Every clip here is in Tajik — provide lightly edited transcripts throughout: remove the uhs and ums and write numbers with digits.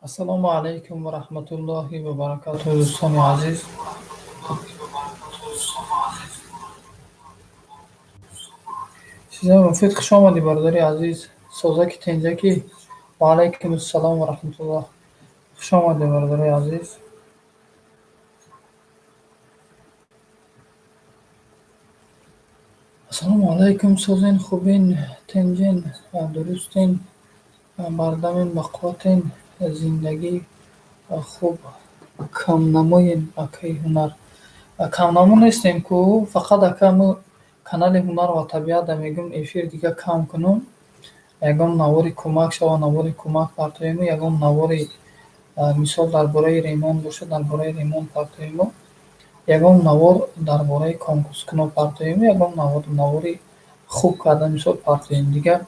Ассалому алайкум ва раҳматуллоҳи ва баракатуҳ, дӯстони азиз. Чизои муфид, хуш омадӣ, бародари азиз. Созаки, тенҷакӣ. Ва алайкум ассалом ва раҳматуллоҳ. Хуш омадӣ, бародари азиз. Ассалому алайкум, созен, хубин, тенҷен, дурустен, бардамен, бақувватен, зиндагӣ хуб, камнамоен, акаи Ҳунар. Камнамо нестем ку, фақат ака мо канали Ҳунар ва табиат мегӯм, эфир дига кам кунум. Ягон навори кӯмак шава, навори кӯмак партоему, ягон навори, мисол, дар бораи ремонт бошад, дар бораи ремонт партоему, ягон навор дар бораи конкурскуно партоему, ягон навори хуб карда, мисол, партоем. Дигар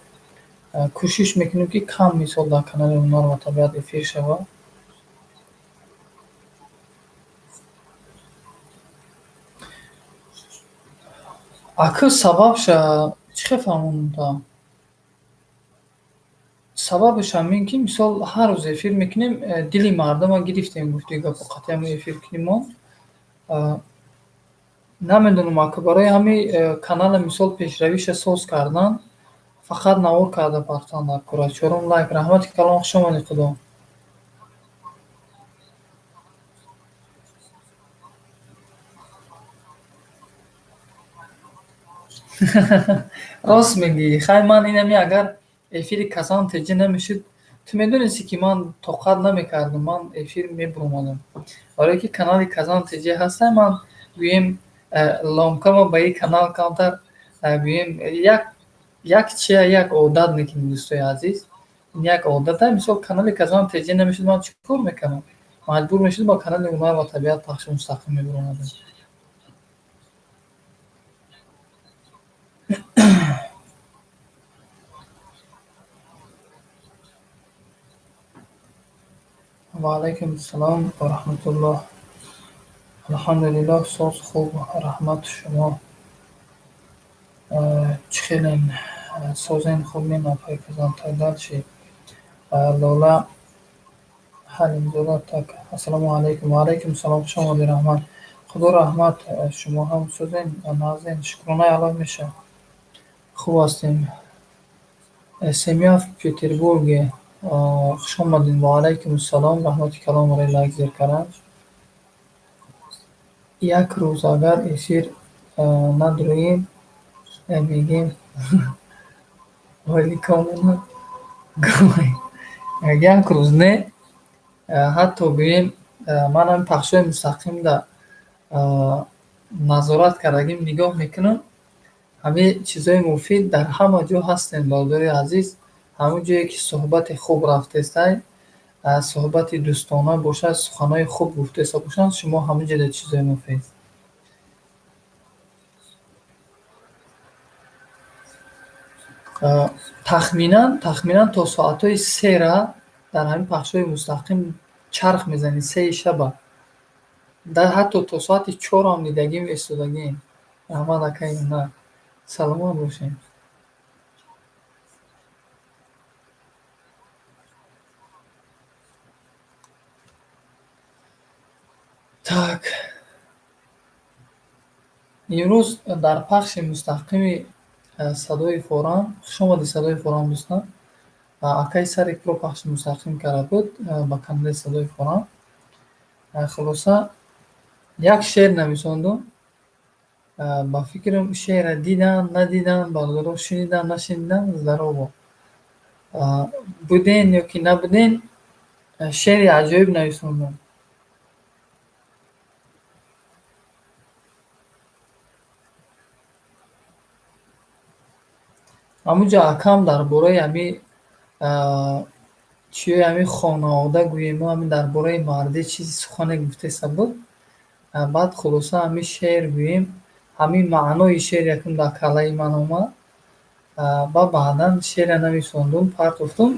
кӯшиш мекунем, ки кам, мисол, дар канали Ҳунар ва табиат эфир шава. Ака, сабабша чӣ хел фаҳмонда? Сабабаш ҳамин ки, мисол, ҳар рӯз эфир мекунем, дили мардума гирифтем, гуфти гапо, қатъиян эфир кунем мо. Намедонам, ака, барои ҳамин канала, мисол, пешравиша соз кардан, фақат навор карда партан дар кора. Чорум лайк, раҳмати калон, хуш омадӣ, Худо. Рост мегӯӣ. Хай, ман инами агар эфири касам теҷа намешуд, ту медонисти, ки ман тоқат намекардам, ман эфир мебуромадам. Барое ки канали Казан теҷа ҳаста, ман гӯем, ломкама ба ин канал камтар, гӯем, як чия, як одат мекунем, дӯстои азиз. Ин як одата, мисол, канали Казан теҷа намешуд, ман чӣ кор мекардам? Маҷбур мешудам, ба канали Ҳунар ва табиат пахши мустақим мебуромадам. Ва алайкум ассалом ва раҳматуллоҳ. Алҳамдулиллоҳ, соз, хуб, раҳмат, шумо чӣ хелен, созен, хубен, апай Казан? Так, дальше. Лола Ҳалимзода, так, ассалому алайкум. Ва алайкум ассалом, хуш омадӣ, раҳмат. Худо раҳмат, шумо ҳам созен, нағзен, шукронаи Аллоҳ мешавад. Хуб ҳастем. Семья в Петербурге. Хуш омадед. Ва алайкум ассалом, раҳмати калон барои лайк зер кардан. Як рӯз агар эфир надроем, мегем ойликомона. Як рӯз не, ҳатто гӯем, ман ҳамин пахшҳои мустақимда назорат кардагим, нигоҳ мекунам, ҳамин чизҳои муфид дар ҳама ҷо ҳастем, бародари азиз. Ҳамон ҷое ки суҳбати хуб рафтестай, суҳбати дӯстона бошад, суханҳои хуб гуфтеста бошанд, шумо ҳамон ҷода чизҳои муфид. Тахминан то соатҳои 3-ра дар ҳамин пахшҳои мустақим чарх мезанед, 3-и шаба. Дар ҳатто то соати 4-ам дидагим, истодагием. Раҳмат, акаи Ҳунар. Саломат бошед. Так. Имрӯз дар пахши мустақими Садои Форам, хуш омадӣ, Садои Форам, дӯстон. Акаи Сарик Про пахши мустақим карда буд ба канали Садои Форам. Хулоса, як шеър нависондум. Ба фикрам, шеърра дидан, надидан, бародаро шунидан, нашунидан, здорово. Буден ё ки набуден, шеъри аҷоиб нависондум. Ҳамунҷо акам дар бораи ҳамин Чиёи ҳамин хонавода гӯем, ҳамин дар бораи мардӣ чизи сухане гуфтеса буд. Баъд хулоса ҳамин шеър гӯем, ҳамин маънои шеър якум дар каллаи ман омад. Ба баъдан шеъра нависондум, партофтум.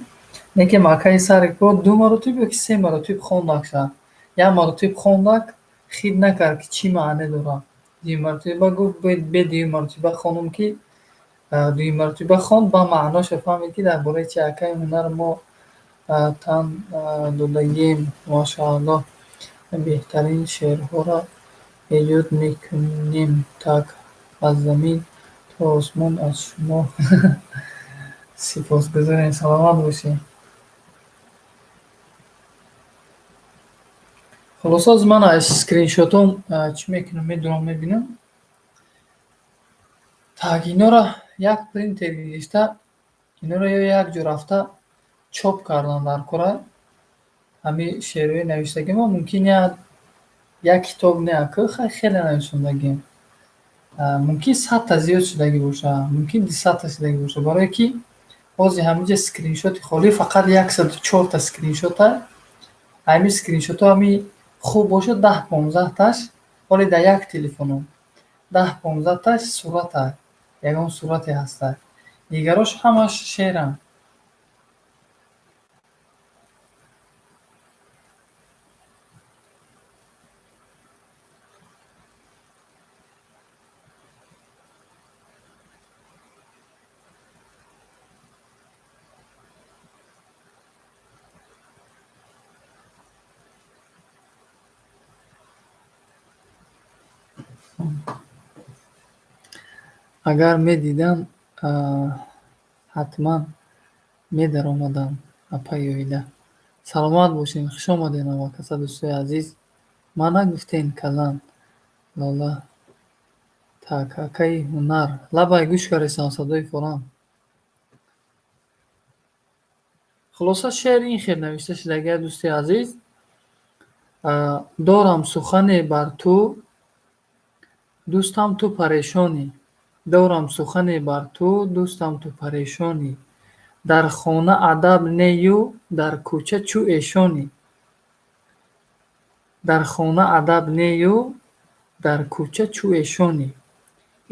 Лекин акаи сари кор 2 маротиб ё ки 3 маротиб хондак шад. Як маротиб хондак, хид накард ки чӣ маъне дорад. Дуюм маротиба гуфт, бе дуюм маротиба хонум ки дуюм маротиба хонд, ба маъноша фаҳмид ки дар бораи чи акаи ҳунар мо тан додагием. Машааллоҳ, беҳтарин шеърҳоро эҷод мекунем. Так аз замин то осмон аз шумо сипосгузорем. Саломат бошед. Хулоса аз ман аз скриншотом чӣ мекунам, медурам, мебинам. Так инора як принтер гирифта, инора ё як ҷо рафта чоп кардан дар кора. Ҳамин шеърҳои навиштагӣ мо мумкин як китоб не, ака хеле нависондагием. Мумкин 100-та зиёд шудагӣ боша, мумкин 200-та шудагӣ боша. Барое ки ҳозир ҳаминҷа скриншоти холӣ фақат 104-та скриншота. Ҳамин скриншотҳо ҳамин хуб бошад 10-15-таш, ҳоле дар як телефоном 10-15-таш сурата, ягон сурате ҳаста. Дигарош ҳамаш шеъранд. Агар медидам, ҳатман медаромадам, апаи Оида. Саломат бошед, хуш омадед ҳамакаса дӯстои азиз. Ман нагуфтен казан Лола. Так, акаи ҳунар. Лабай гӯш каресам садои форам. Хулоса шеър ин хел навишта шудагия дӯсти азиз. Дорам сухане бар ту, дӯстам ту парешонӣ. Дорам сухане бар ту, дӯстам ту парешонӣ. Дар хона адаб нею, дар кӯча чӯ эшонӣ. Дар хона адаб нею, дар кӯча чӯ эшонӣ.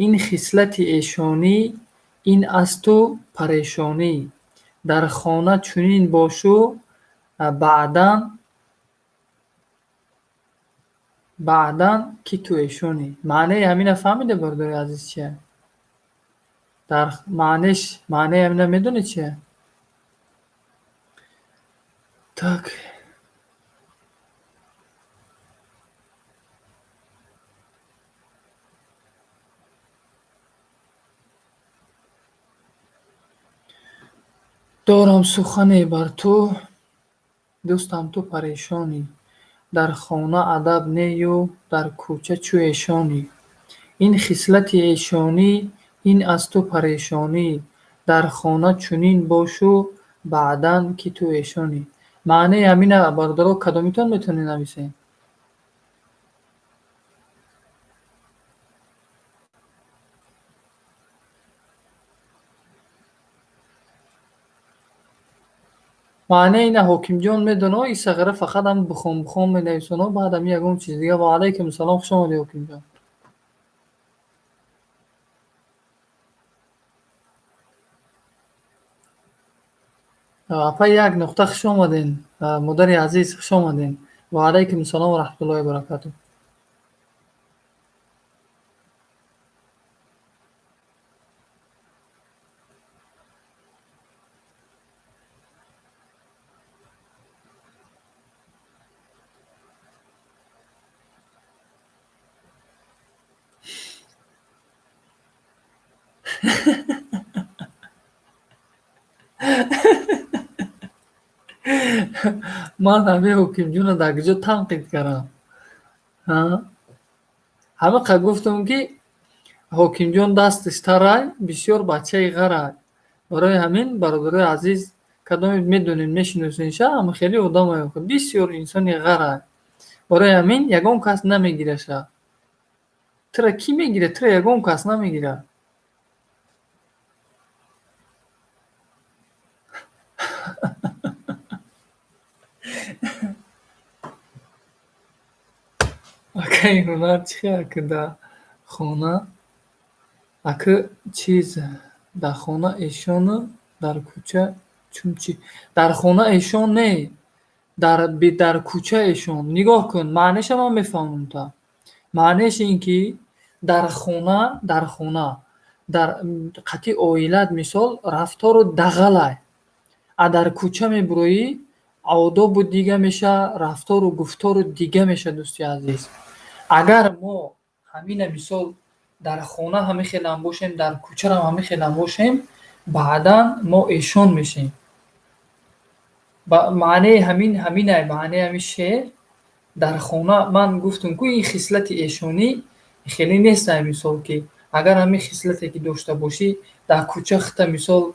Ин хислати эшонӣ, ин аз ту парешонӣ. Дар хона чунин бошу, баъдан ки ту эшонӣ. Маънеи ҳамина фаҳмиде, бародари азиз, чия? Дар маънеи ҳамина медонед чия? Так. Дорам сухане бар ту, дӯстам ту парешонӣ. Дар хона адаб нею, дар кӯча чӯ эшонӣ. Ин хислати эшонӣ, ин аз ту парешонӣ. Дар хона чунин бошу, баъдан ки ту эшонӣ. Маънеи ҳамина бародаро кадомитон метавонед нависед? Маънеи ина Ҳокимҷон медонад, ин сағира фақат ҳам бухон бухон менависонад, баъд ҳамин ягон чиз дига. Ва алайкум салом, хуш омадед, Ҳокимҷон. Апа як нуқта хуш омадед, модари азиз хуш омадед. Ва алайкум салом ва раҳматуллоҳи ва баракатуҳ. Ман ҳамин Ҳокимҷонро дар куҷо танқид кардам? Ҳамиқа гуфтам ки Ҳокимҷон дасташ тарай, бисёр бачаи ғарай. Барои ҳамин бародарои азиз, кадоме медонед, мешиносенша, ҳама хеле одамае, бисёр инсони ғарай. Барои ҳамин ягон кас намегираша. Тура кӣ мегирад? Тура ягон кас намегирад. Акаи Ҳунар чӣ хел ака дар хона? Ака чиз дар хона эшону дар кӯча чун чӣ? Дар хона эшон не, дар кӯча эшон. Нигоҳ кун, маънеша ман мефаҳмам та. Маънеш ин ки дар хона, дар хона, дар қатъи оилат мисол рафтору дағалай. А дар кӯча мебуроӣ, одобу дига меша, рафтору гуфтору дига меша, дӯсти азиз. Агар мо ҳамина мисол дар хона ҳамин хелам бошем, дар кӯчарам ҳамин хелам бошем, баъдан мо эшон мешем. Маънеи ҳамин ҳаминай, маънеи ҳамин шеър дар хона ман гуфтам ку ин хислати эшонӣ хеле нестай, мисол ки агар ҳамин хислате ки дошта бошӣ, дар кӯча хита мисол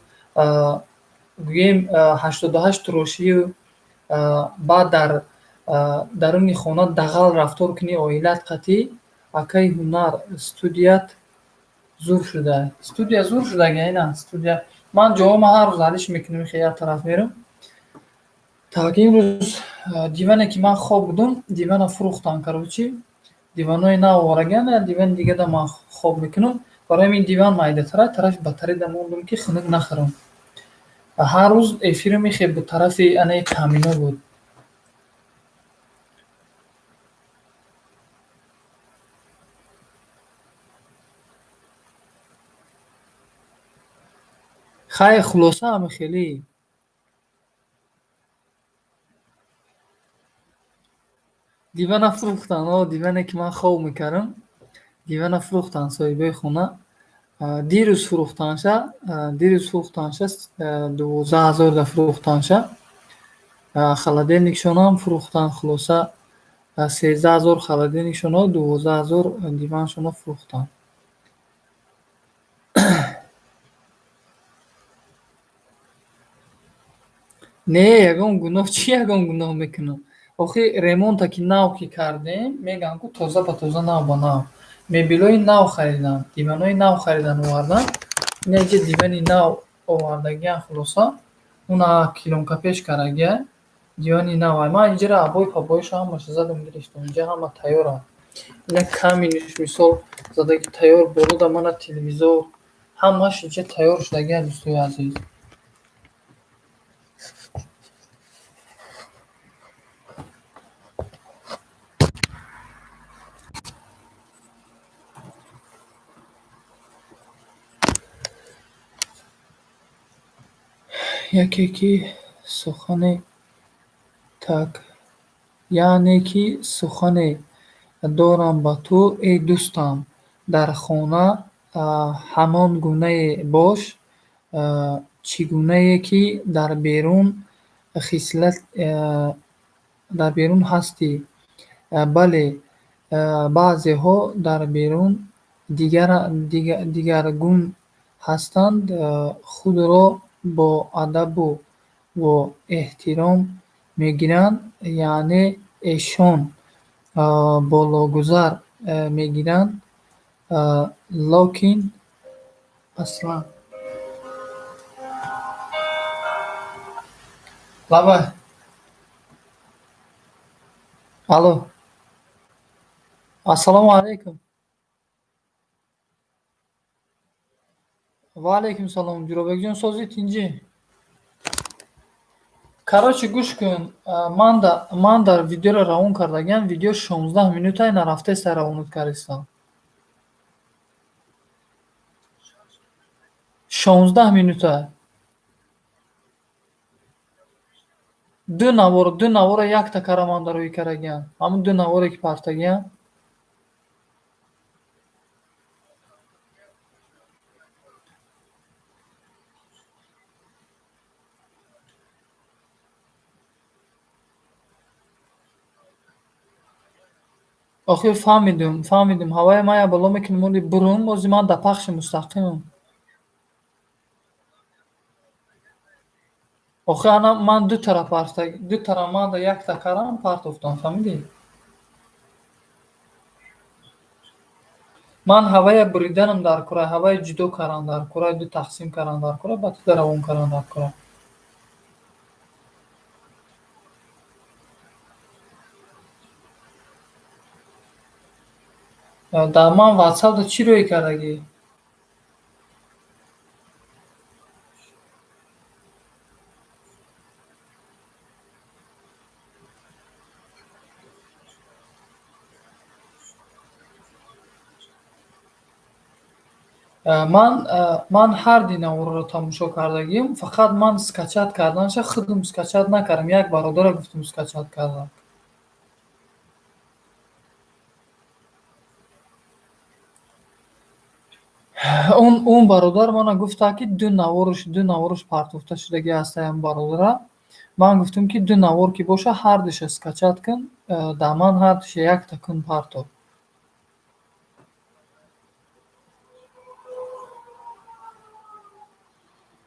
гӯем 88 турошию баъд дар даруни хона дағал рафтор кунӣ оилат қатъӣ. Акаи Ҳунар, студият зур шуда. Студия зур шудага, ина студия. Ман ҷоҳома ҳар рӯз алиш мекунам, хе як тараф мерам. Так, имрӯз диване ки ман хоб будам, дивана фурӯхтам, короче. Диванҳои нав овараган, дивани дигада ман хоб мекунам. Барои ҳамин диван майдатара, тарафи батареда мондам ки хунук нахӯрам. Ҳар рӯз эфирам ихе буд, тарафи анаи камино буд. Хайр, хулоса ҳама хеле. Дивана фурӯхтан, о диване ки ман хоб мекардам, дивана фурӯхтан соҳибои хона. Дирӯз фурӯхтанша, дирӯз фурӯхтанша, 12 000 да фурӯхтанша. Холодильникшонам фурӯхтан, хулоса 13 000 холодильникшоно, 12 000 диваншоно фурӯхтан. Не, ягон гуноҳ чӣ, ягон гуноҳ мекунам? Охи ремонта ки нав ки кардем, мегӯям ку тоза ба тоза, нав ба нав. Мебелҳои нав харидам, диванҳои нав харидан овардан. Ина инҷа дивани нав овардагиам, хулоса. Уна килонка пеш кардагия. Дивани нав. Ман инҷаро обои пабоиша ҳамаша задам гирифтам. Инҷа ҳама тайёра. Ина каминаш мисол задаги тайёр, болода мана телевизор, ҳамааш инҷа тайёр шудагия, дӯстои азиз. Яке ки сухане так, яъне ки сухане дорам ба ту, эй дӯстам, дар хона ҳамон гунае бош, чӣ гунае ки дар берун хислат дар берун ҳастӣ. Бале, баъзеҳо дар берун дигаргун ҳастанд, худро бо адабу бо эҳтиром мегиранд, яъне эшон бологузар мегиранд, локин аслан. Лабай. Алло. Ассалому алайкум. Ва алайкум салом. Ҷӯробекҷон, созӣ, тинҷӣ? Короче, гӯш кун, ман дар видеоро равон кардагиам, видео 16 минута нарафтаеста, равонат кардистам. 16 минута. Ду навор, ду навора якта кара ман дар рӯй кардагиам. Ҳамун ду наворе ки партагиам. Охир фаҳмидум, фаҳмидум. Ҳавая ман як боло мекунам, оли бурум, ози ман дар пахши мустақимам. Охир ана ман ду тара парта, ду тара ман дар якта карам партофтам, фаҳмидӣ? Ман ҳавая буриданам дар кура, ҳавая ҷудо кардам дар кура, ду тақсим кардам дар кура, баъд туда равон кардам дар кура. Дар ман ватсапда чӣ рӯй кардагӣ? Ман ҳар ди наворро тамошо кардагиам, фақат ман скачать карданша худам скачать накардам, як бародара гуфтам скачать кардам. Он бародар мана гуфта, ки ду наворш партофта шудагӣ ҳастаям бародара. Ман гуфтам, ки ду навор ки боша, ҳардуша скачать кун, дар ман ҳардуша якта кун, партоф.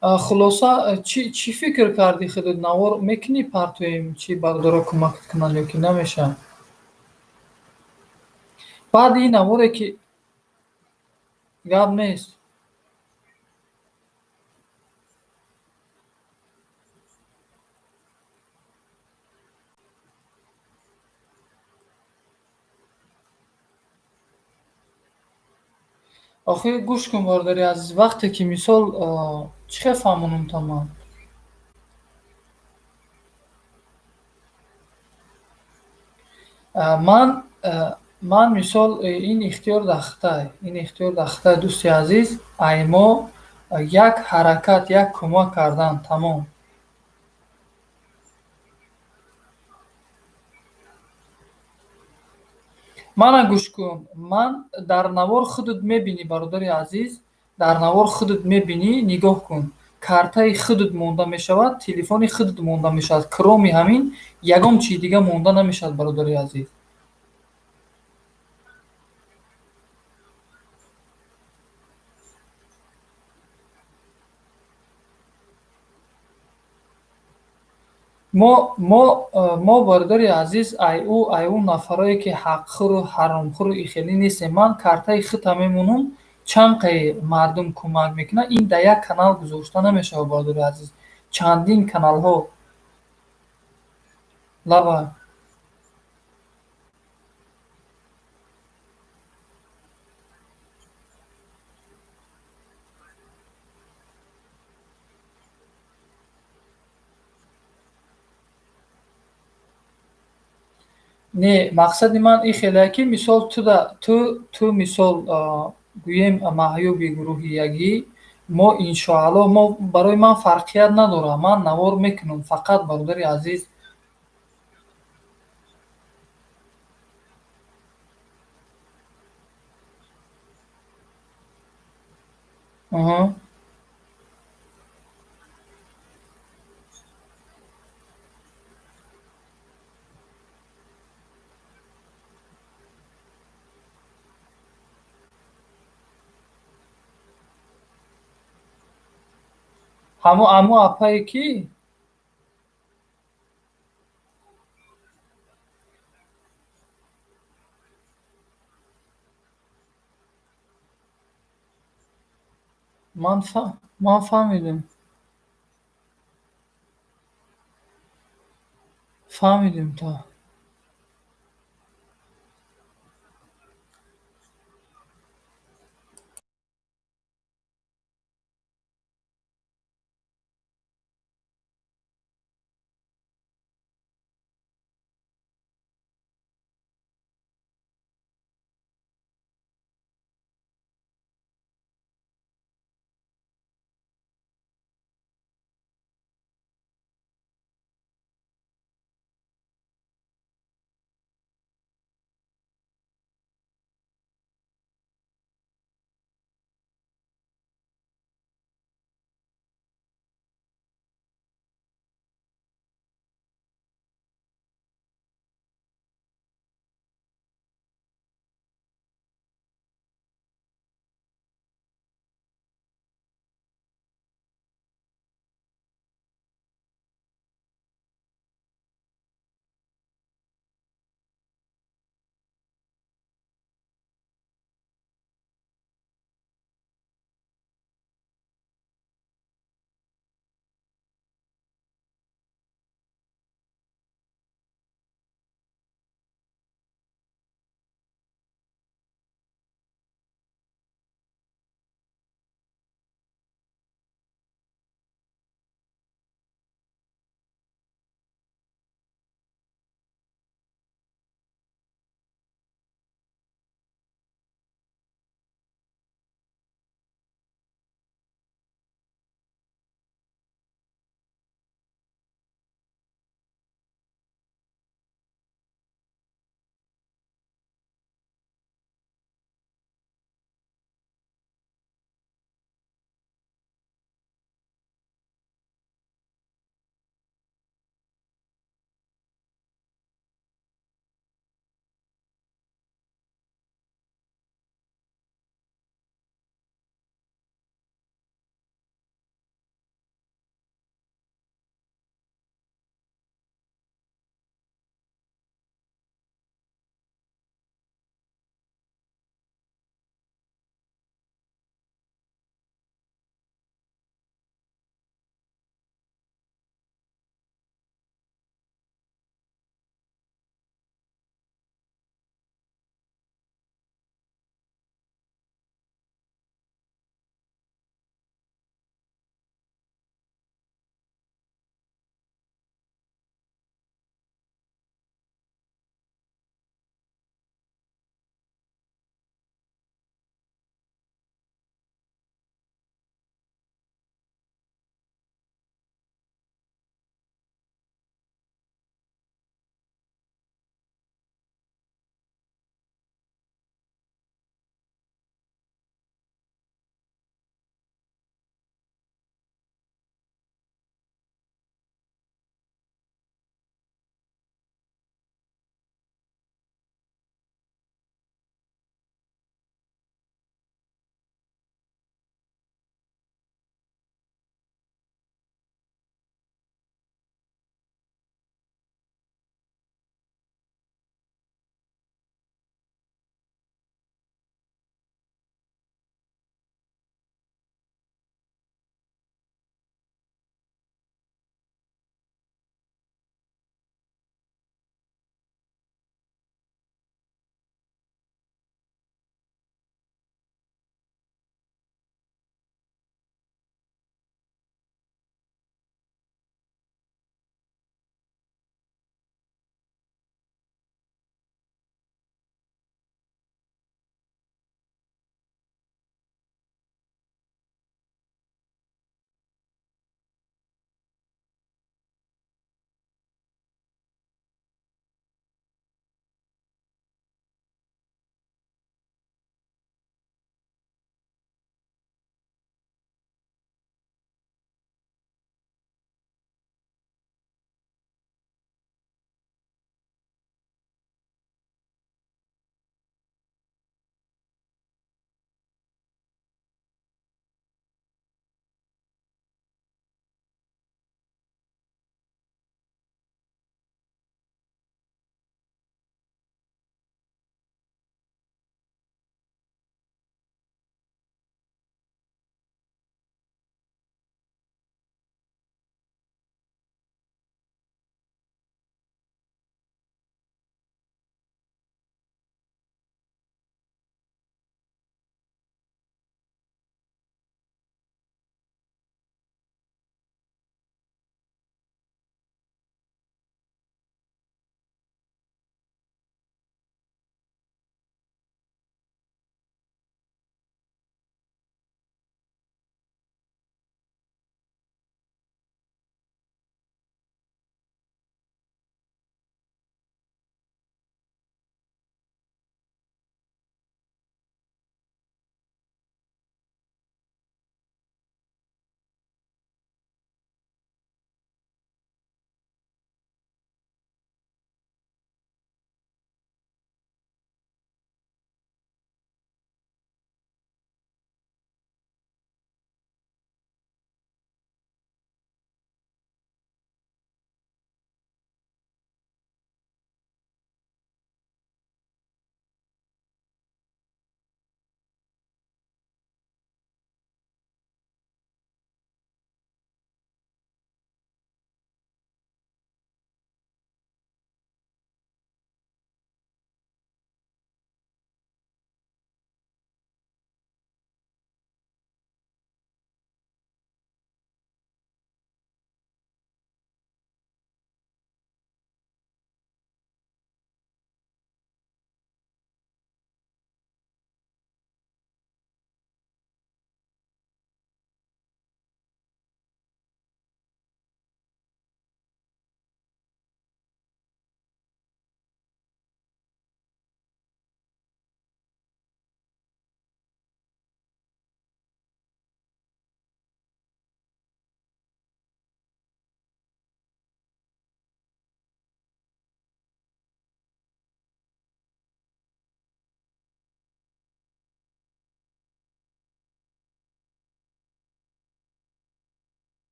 Хулоса, чӣ фикр кардӣ худат? Навор мекунӣ, партоем, чӣ бародаро кӯмакат кунанд ё ки намешавад? Баъди ин наворе ки гап нест. Охир гӯш кун, бародари азиз, вақте ки мисол чӣ хел фаҳмонам та ман? Ман мисол ин ихтиёр дар хитай, ин ихтиёр дар хитай, дӯсти азиз, ай мо як ҳаракат, як кӯмак кардан, тамом. Мана гӯш кун, ман дар навор худат мебинӣ, бародари азиз, дар навор худат мебинӣ, нигоҳ кун. Картаи худат монда мешавад, телефони худат монда мешавад. Кроме ҳамин ягон чизи дига монда намешавад, бародари азиз. Мо, бародари азиз, ай ӯ нафарое ки ҳақхӯру ҳаромхӯру ихелӣ нестем. Ман картаи худта мемонам, чанд қай мардум кӯмак мекунад, ин дар як канал гузошта намешавад, бародари азиз. Чандин каналҳо лаба. Не, мақсади ман ин хеле, ки мисол ту мисол гӯем маҳюби гурӯҳи ягӣ, мо иншоаллоҳ, мо барои ман фарқият надорад, ман навор мекунам, фақат, бародари азиз. Ҳамо апае ки? Ман фаҳмидем. Фаҳмидем та.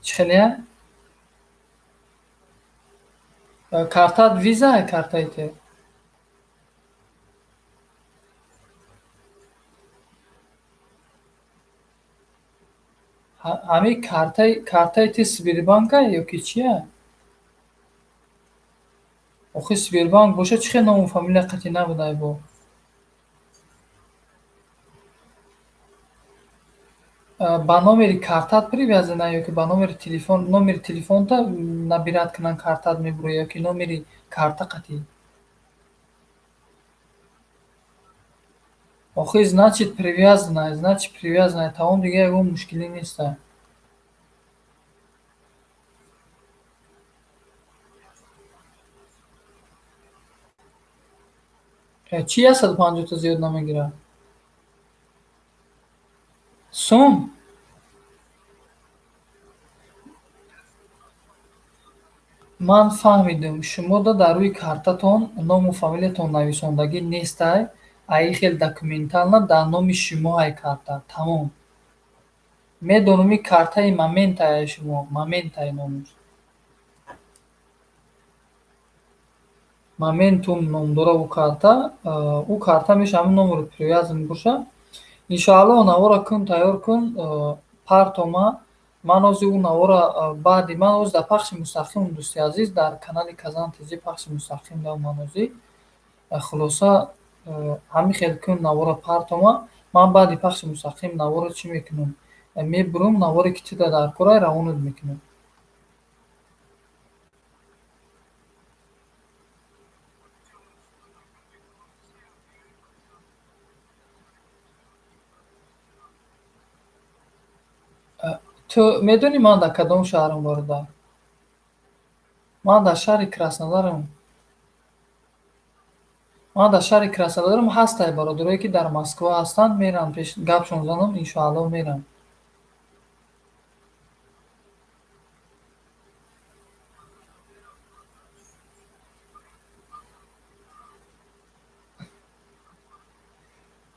Чӣ хелия? Картаат виза картаи ту? Ҳамин картаи ту Сбербанка ё ки чия? Охи, Сбербанк боша, чӣ хел ному фамилия қатъӣ набудай бо? Ба номери картаат привязана ё ки ба номери телефон? Номери телефонта набирать кунанд, картаат мебурояд ё ки номери карта қатъӣ? Охи, значит, привязана, значит, привязана, тамом, дига ягон мушкилӣ неста. Чӣ 150-та зиёд намегирад? Сум? Ман фаҳмидам, шумода дар рӯи картатон ному фамилиятон нависондагӣ нестай, аи хел документально дар номи шумо ай карта, тамом. Медонам, ин картаи Моментае шумо, Моментай номаш. Моментум ном дора ӯ карта, ӯ карта меша ҳамин номеро привязан боша. Иншоаллоҳ, навора кун, тайёр кун, партома. Ман ҳозир ӯ навора баъди ман ҳозир дар пахши мустақим, дӯсти азиз, дар канали Казан ТЖ пахши мустақим дорам ман ҳозир. Хулоса, ҳамин хел кун, навора партома. Ман баъди пахши мустақим навора чӣ мекунам? Мебурам, наворе ки ту дар корай, равонат мекунам. Ту медонӣ, ман дар кадом шаҳрам, бародар? Ман дар шаҳри Краснодарам. Ман дар шаҳри Краснодарам. Ҳастай бародарое, ки дар Москва ҳастанд, мерам пеш, гапшон занам, иншоаллоҳ, мерам.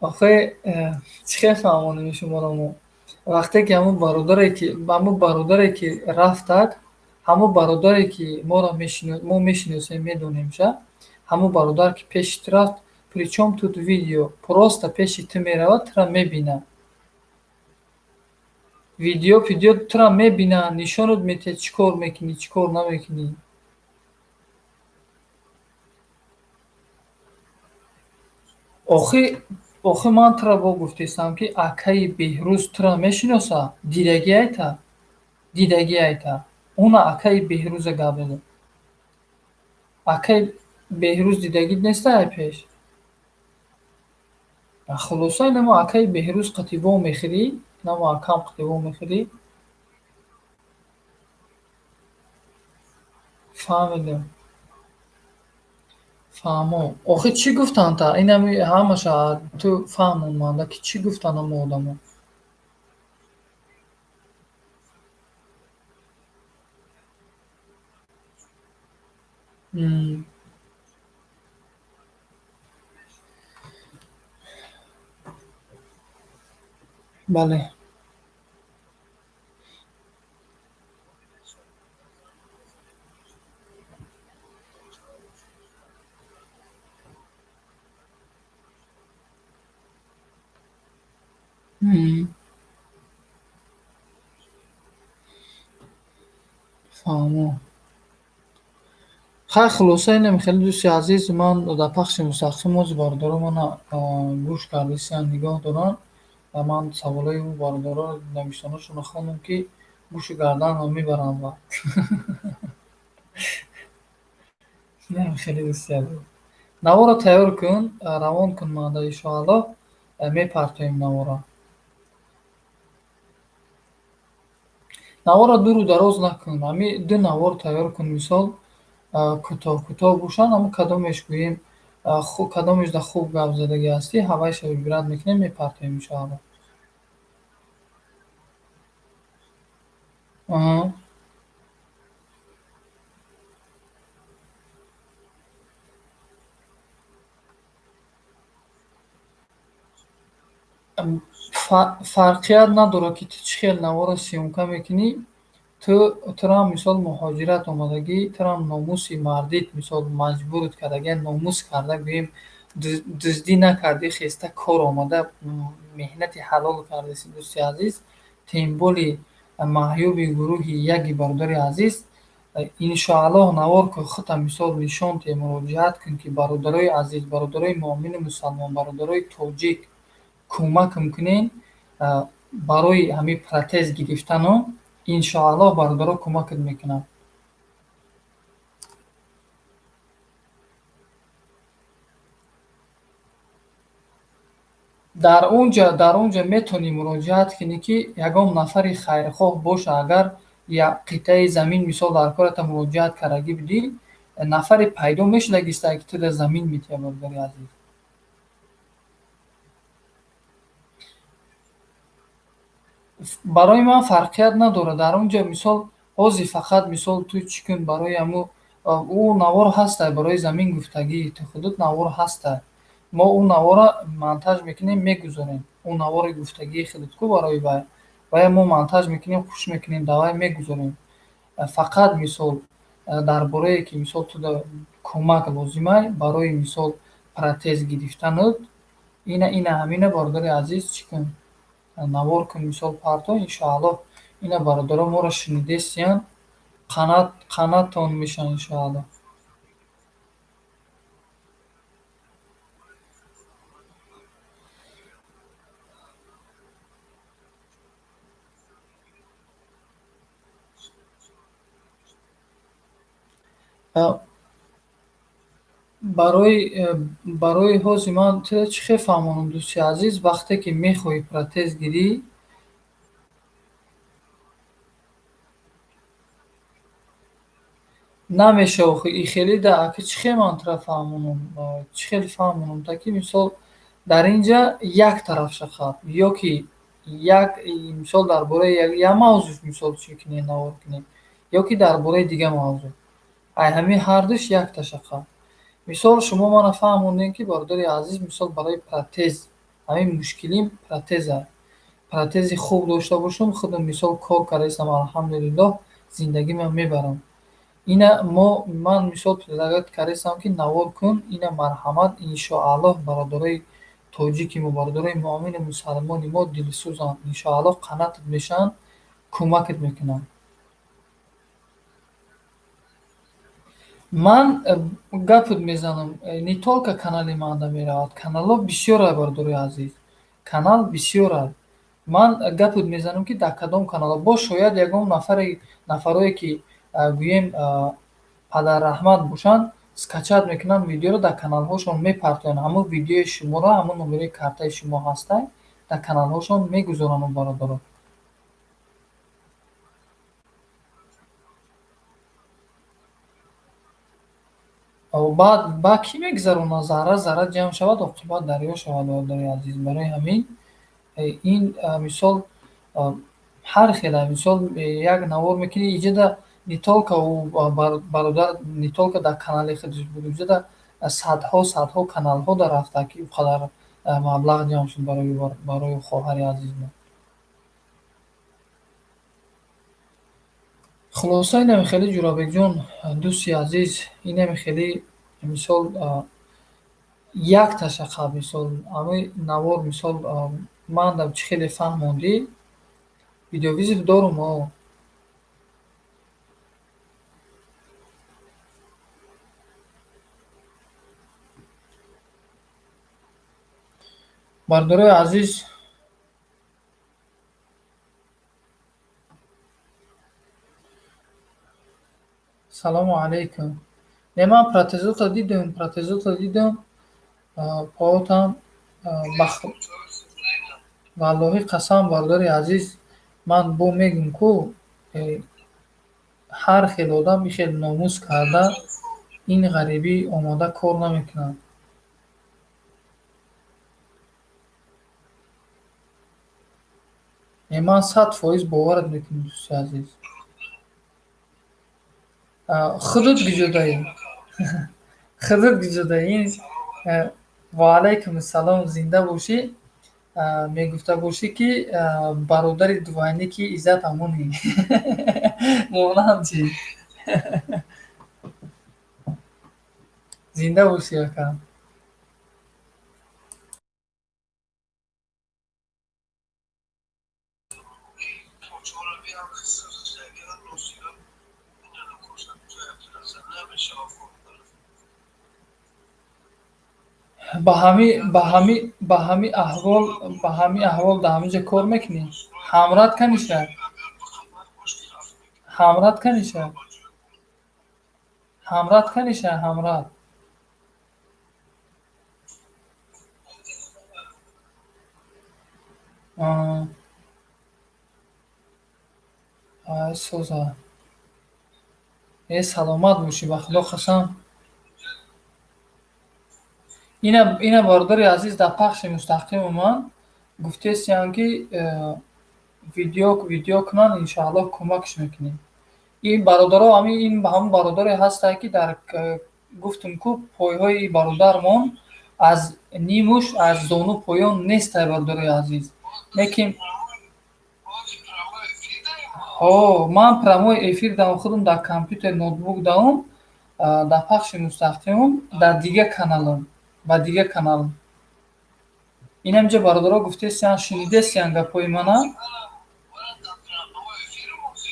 Охе, чӣ хел фаҳмонем шуморо мо? Вақте ки ҳамун бародаре ки рафтак, ҳамун бародаре ки моро мо мешиносем, медонемша, ҳамун бародар ки пеши ту рафт, причём тут видео? Просто пеши ту меравад, тура мебинад. Видео пидео тура мебинад, нишонат медиҳад, чӣ кор мекунӣ, чӣ кор намекунӣ. Охи, ман тура бо гуфтестам, ки акаи Беҳрӯз тура мешиноса, дидагӣ айта, дидагӣ айта. Уна акаи Беҳрӯза гап мезанад. Акаи Беҳрӯз дидагит неста ай пеш? Хулоса, инамо акаи Беҳрӯз қати вомехӯрӣ, инамо акам қати вомехӯрӣ. Фаҳмидам. Фаҳмо. Охи, чӣ гуфтанд та? Инами ҳамаша ту фаҳмон манда, ки чӣ гуфтанд ҳамо одамо? Бале. Фаҳмо. Хай, хулоса, инам хеле, дӯсти азиз, ман дар пахши мустақим ози бародаро мана гӯш кардисиянд, нигоҳ доранд ва ман саволҳои ӯ бародаро навиштанашонро хондам, ки гӯшу гарданро мебаранд ва инам хеле, дӯсти азиз. Наворо тайёр кун, равон кун манда, иншоаллоҳ, мепартоем навора. Наворро дуру дароз накун, ҳамин ду навор тайёр кун, мисол, кӯтоҳ кӯтоҳ бошанд, ҳамун кадомеш гӯем, кадомеш дар хуб гап задагӣ ҳастӣ, ҳавайша выбирать мекунем, мепартоем, иншоаллоҳ. Аҳа. Фарқият надорад, ки ту чӣ хел наворро съёмка мекунӣ. Ту турам мисол муҳоҷират омадагӣ, турам номуси мардит мисол маҷбурат кардагӣ, номус карда, гӯем, дуздӣ накардӣ, хеста кор омада, меҳнати ҳалол кардаси, дӯсти азиз, тем более маъюби гурӯҳи яги, бародари азиз, иншоаллоҳ, навор ку, худта мисол нишон те, муроҷиат кун, ки бародарои азиз, бародарои муъмину мусалмон, бародарои тоҷик, кӯмакам кунен барои ҳамин протез гирифтану, иншоаллоҳ, бародаро кӯмакат мекунанд. Дар он ҷа метавонӣ муроҷиат кунӣ, ки ягон нафари хайрхоҳ боша, агар як қитъаи замин мисол дар кората муроҷиат кардагӣ будӣ, нафаре пайдо мешудагиста, ки ту дар замин метиҳа, бародари азиз. Барои ман фарқият надорад. Дар он ҷо мисол ҳозир фақат мисол ту чӣ кун, барои ҳамун ӯ навор ҳаста, барои замин гуфтагӣ ту худут навор ҳаста. Мо ӯ навора монтаж мекунем, мегузорем. Ӯ навори гуфтагии худут ку барои вай. Вая мо монтаж мекунем, хуш мекунем, давай мегузорем. Фақат мисол дар борае ки мисол ту кӯмак лозимай барои мисол протез гирифтанут, ина ҳамина, бародари азиз, чӣ кун, навор кун, мисол парто, иншоаллоҳ, ина бародаро моро шунидестиянд, қанаътон мешаванд, иншоаллоҳ. Барои ҳозир ман туро чӣ хел фаҳмонам, дӯсти азиз, вақте ки мехоҳӣ протез гирӣ, намешава охи и хеле да ака, чӣ хел ман туро фаҳмонам, чӣ хел фаҳмонам, та ки мисол дар ин ҷа як тараф шақаб ё ки як мисол дар бораи як мавзӯъ мисол чӣ кунем, навор кунем, ё ки дар бораи дигар мавзӯъ. Ай ҳамин ҳардуш якта шақаб. Мисол шумо мана фаҳмондем, ки бародари азиз, мисол барои протез ҳамин мушкилим протеза. Протези хуб дошта бошам, худам мисол кор кардаистам, алҳамдулиллоҳ, зиндагиам мебарам. Ина мо ман мисол предлагать кардаистам, ки навор кун, ина марҳамат, иншоаллоҳ, бародарои тоҷики мо, бародарои муъмину мусалмони мо дилсӯзанд, иншоаллоҳ, қанаътат мешаванд, кӯмакат мекунанд. Ман гапат мезанам, не только канали манда меравад, каналҳо бисёрай, бародарои азиз, канал бисёрай. Ман гапат мезанам, ки дар кадом каналҳо боз шояд ягон нафаре, нафарое ки гӯем падарраҳмат бошанд, скачать мекунанд видеоро, дар каналҳошон мепартоянд. Ҳамон видеои шуморо, ҳамон номерои картаи шумо ҳастай, дар каналҳошон мегузоранд, бародаро. Баъд кӣ мегузаронад? Зарра зарра ҷамъ шавад, оқибат дарё шавад, бародари азиз. Барои ҳамин ин мисол ҳар хела мисол як навор мекунӣ, иҷода не только ӯ бародар, не только дар канали худаш буд, иҷода садҳо садҳо каналҳо дар рафта, ки ӯ қадар маблағ ҷамъ шуд барои хоҳари азизмон. Хулоса, инаме хеле, Ҷӯрабекҷон, дӯсти азиз, инаме хеле мисол якта шақа мисол ҳамин навор мисол мандам чӣ хеле фаҳмондӣ, видеовызов дорум о. Бародарои азиз, салому алайкум. Не, ман протезотро дидам, протезотро дидам, поотам. Валлоҳи қасам, бародари азиз, ман бо мегӯм ку, ҳар хел одам ин хел номус карда, ин ғарибӣ омода кор намекунад. Э, ман 100% боварат мекунам, дӯсти азиз. Худут гиҷодаӣ, худут гиҷодаӣ. Ва алайкум ассалом, зинда бошӣ. Мегуфта бошӣ, ки бародари двойники Иззат Амонӣ. Монанд чӣ? Зинда бошӣ, ака. Ба ҳамин аҳвол дар ҳамин ҷо кор мекунӣ? Ҳамрат каниша? Ҳамрат каниша? Ҳамрат каниша? Ҳамрат. Ай соза. Э, саломат бошӣ, ба Худо қасам. Ина бародари азиз, дар пахши мустақими ман гуфтесиян, ки видео кунанд, иншоаллоҳ кӯмакш мекунем. Ин бародаро, ин ҳамон бародаре ҳастае, ки дар гуфтум ку, пойҳои бародармон аз нимуш, аз зону поён нестай, бародарои азиз. Лекин ҳо, ман прямой эфир даом, худам дар компютер, ноутбук даом, дар пахши мустақимум, дар дига каналам, ба дига каналам. Инамҷа бародаро гуфтесиян, шунидесиян гапҳои мана.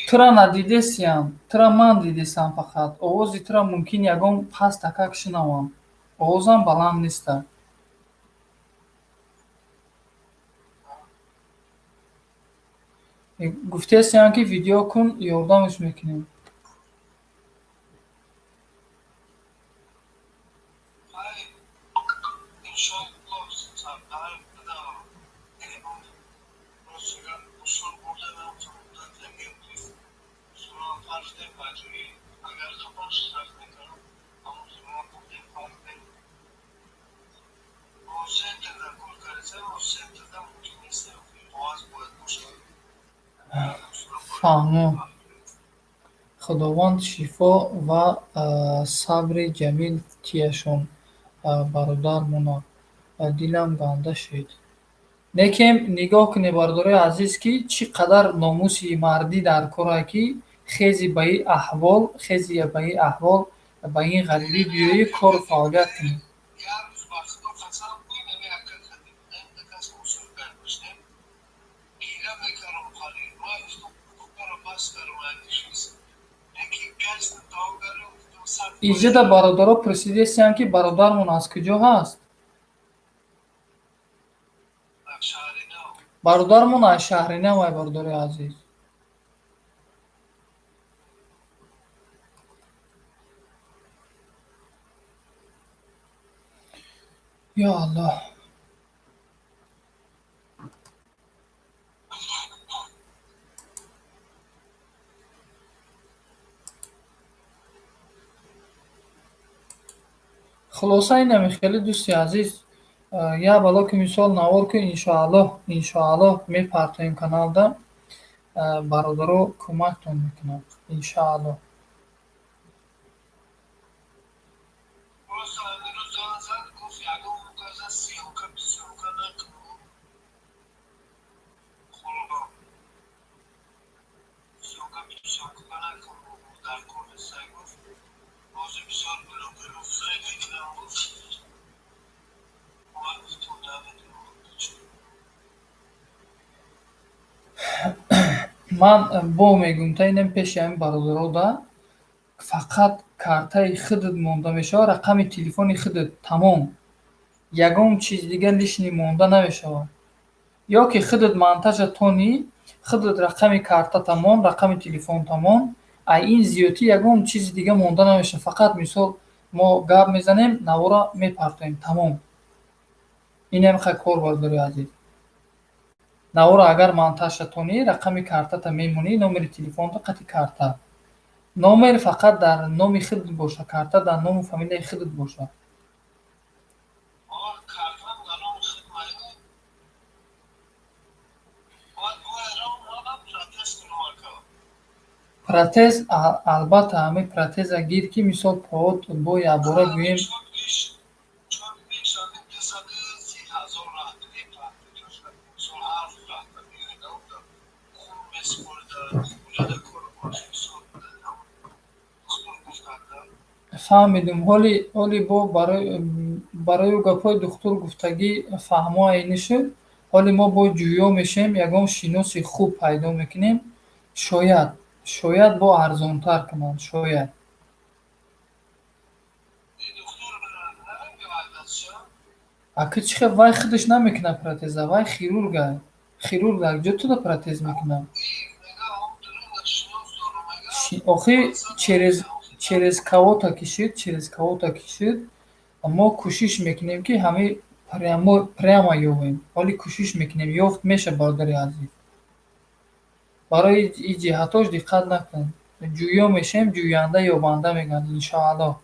Тура надидесиям, тура ман дидесам фақат. Овози тура мумкин ягон пастакак шунавам. Овозам баланд неста. Гуфтесиям, ки видео кун, ёрдамаш мекунем. Фаҳмо. Худованд шифо ва сабри ҷамил тияшон, бародармона. Дилам ганда шуд. Лекин нигоҳ кунед, бародарои азиз, ки чӣ қадар номуси мардӣ дар корае, ки хези ба ин аҳвол, хези ба ин аҳвол, ба ин ғарибӣ биёӣ, кору фаъолият кунӣ. Иҷода бародаро пурсидесиянд, ки бародармон аз куҷо ҳаст? Бародармон аз Шаҳринав, ай бародарои азиз. Ё Аллоҳ. Хулоса, инаме хеле, дӯсти азиз, як бало ки мисол навор ку, иншоаллоҳ, иншоаллоҳ мепартоем каналда, бародаро кӯмактон мекунанд, иншоаллоҳ. Ман бо мегӯм, та инам пеши ҳамин бародарода фақат картаи худат монда мешавад, рақами телефони худат, тамом. Ягон чиз дига лишний монда намешавад. Ё ки худат монтажа тонӣ, худат рақами картата мон, рақами телефонта мон, а ин зиёдтӣ ягон чизи дига монда намешавад. Фақат мисол мо гап мезанем, навора мепартоем, тамом. Инам хай кор, бародарои азиз. Навора агар монтажа тонӣ, рақами картата мемонӣ, номери телефонта қати карта. Номер фақат дар номи худат боша, карта дар ному фамилияи худат боша. Протез, албатта, ҳамин протеза гир, ки мисол поот бо якбора гӯем. Фаҳмидум. Ҳоли бо барои ӯ гапҳои духтур гуфтагӣ фаҳмоае нишуд. Ҳоли мо бо ҷӯё мешем, ягон шиноси хуб пайдо мекунем. Шояд бо арзонтар кунанд, шояд. Аки чӣ хел вай худаш намекунад протеза, вай хирурга. Хирург дар ҷо туда протез мекунад. Охи через кого-то кишид, через кого-то кишид. Мо кӯшиш мекунем, ки ҳамаи прямо ёвем. Ҳоли кӯшиш мекунем, ёфт меша, бародари азиз. Барои ин ҷиҳатош диққат накун. Ҷӯё мешем, ҷӯянда ёбанда мегӯянд, иншоаллоҳ.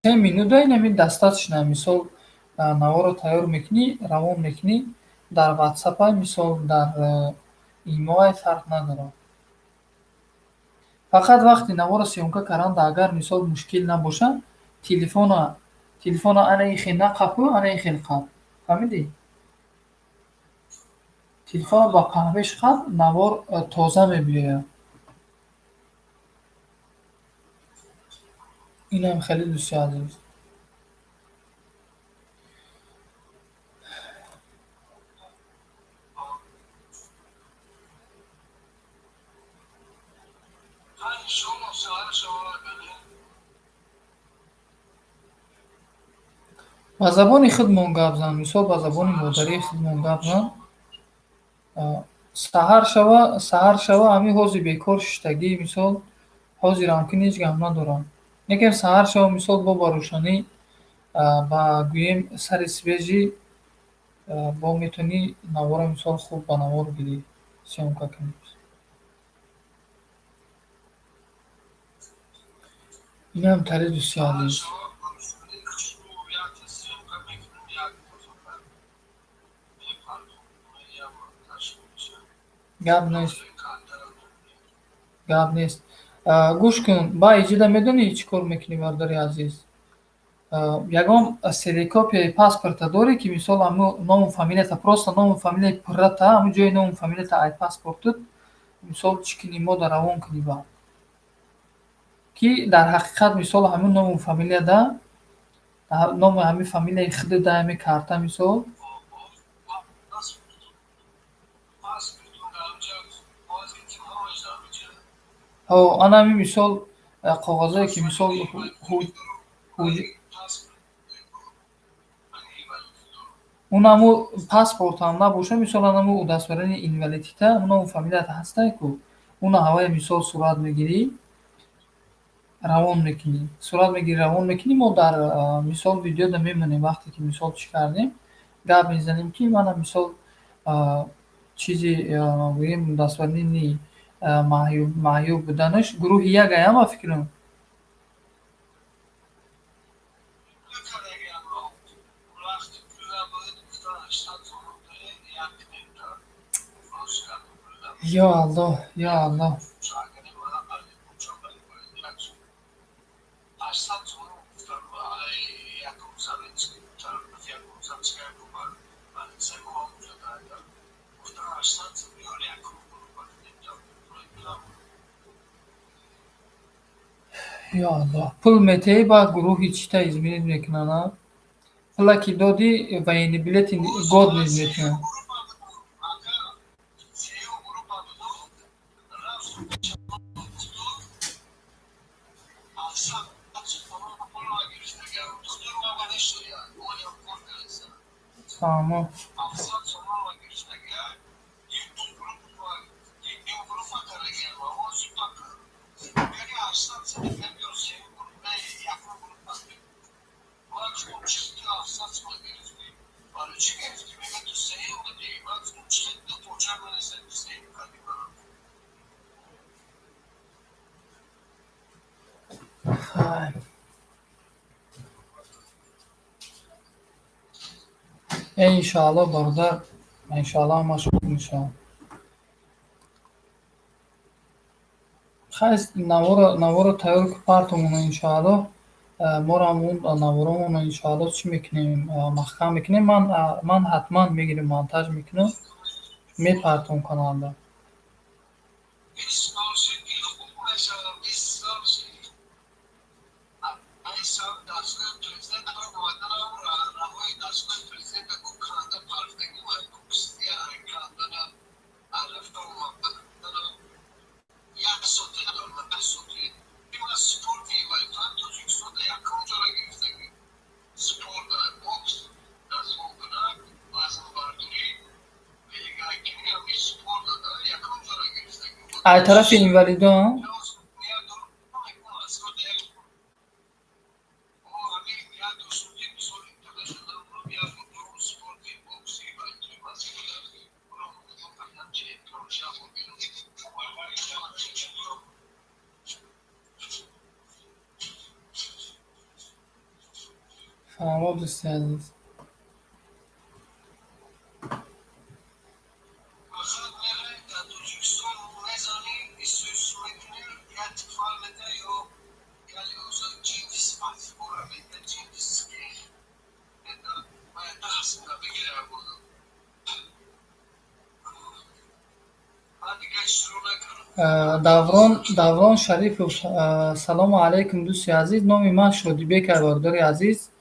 Се минута инами достаточно. Мисол, наворро тайёр мекунӣ, равон мекунӣ дар ватсапай, мисол, дар имоай, фарқ надорад. Фақат вақти наворро съёмка каранда, агар мисол мушкил набошад, телефона ана ин хел нақапу, ана ин хел қап. Фаҳмидӣ? Телефона ба паҳвеш қап, навор тоза мебиёяд. Инам хеле, дӯсти азиз. Ба забони худмон гап зан, мисол, ба забони модарии худмон гап зан. Саҳар шава, саҳар шава, ҳамин ҳозир бекор шиштагӣ, мисол, ҳозирам ки ҳеҷ гап надорам. Лекин саҳар шава, мисол, бо ба рӯшанӣ, ба гӯем сари свежий, бо метавонӣ навора, мисол, хуб ба навор гирӣ, съёмка кунӣ. Инам тари, дӯсти азиз. Гап нест. Гап нест. Гӯш кун, ба иҷода медонӣ чӣ кор мекунӣ, бародари азиз? Ягон ксерокопияи паспорта дорӣ, ки мисол ҳамун ному фамилията, просто ному фамилияи пуррата, ҳамун ҷои ному фамилията ай паспортут, мисол, чӣ кунӣ, мо дар равон кунӣ ба? Ки дар ҳақиқат, мисол, ҳамун ному фамилияда, номи ҳамин фамилияи худат ҳамин карта, мисол. Ҳо, ана ҳамин, мисол, коғазое ки, мисол, Унаму паспортам набоша, мисол, анаму удостоверение инвалидита, унаму фамилията ҳастай ку, уна ҳавае, мисол, сурат мегирӣ, равон мекунӣ, сурат мегирӣ, равон мекунӣ. Мо дар, мисол, видеода мемонем. Вақте ки, мисол, чӣ кардем, гап мезанем, ки мана, мисол, чизи, гӯем, удостоверение маъюб буданаш гурӯҳи як ая, ба фикрам. Ё Аллоҳ, ё Аллоҳ! Ё Аллоҳ! Пул метаҳӣ, баъд гурӯҳи чита изменить мекунанд, а? Пула ки додӣ, военный билети годный метиҳанд. Фаҳмо. Хай. Иншоалло, бародар, иншоалло, ҳамаш хуб мешавад. Хай, наворо тайёр ки партомона, иншоалло, моро ҳамун наворомона, иншоалло, чӣ мекунем, маҳкам мекунем. Ман ҳатман мегирем, монтаж мекунам, мепартом каналда. Ай тарафи инвалидо? Фаҳмо, дӯсти азиз. Даврон Шарипов, салому алайкум, дӯсти азиз. Номи ман Шодибек, бародари азиз.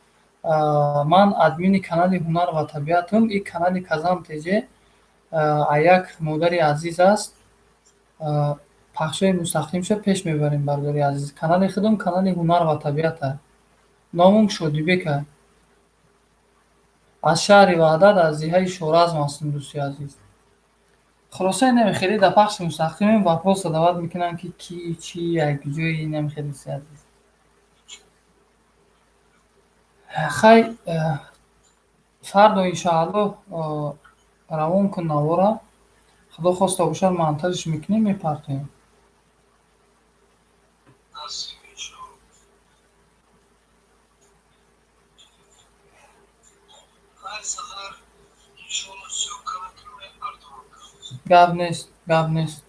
Ман админи канали «Ҳунар ва табиатам». Ин канали Казан ТЖ як модари азиз аст. Пахшҳои мустақимша пеш мебарем, бародари азиз. Канали худам канали «Ҳунар ва табиат» аст. Номам Шодибек аст. Аз шаҳри Ваҳдат, аз деҳаи Шоразм ҳастам, дӯсти азиз. Хулоса, инаме хеле дар пахши мустақимем, вопрос задавать мекунанд, ки ки, чӣ, як ҷои, инаме хеле, дӯсти азиз. Хай, фардо, иншоаллоҳ, равон кун навора. Худо хоста бошад, монтажш мекунем, мепартоем. Гап нест, гап нест.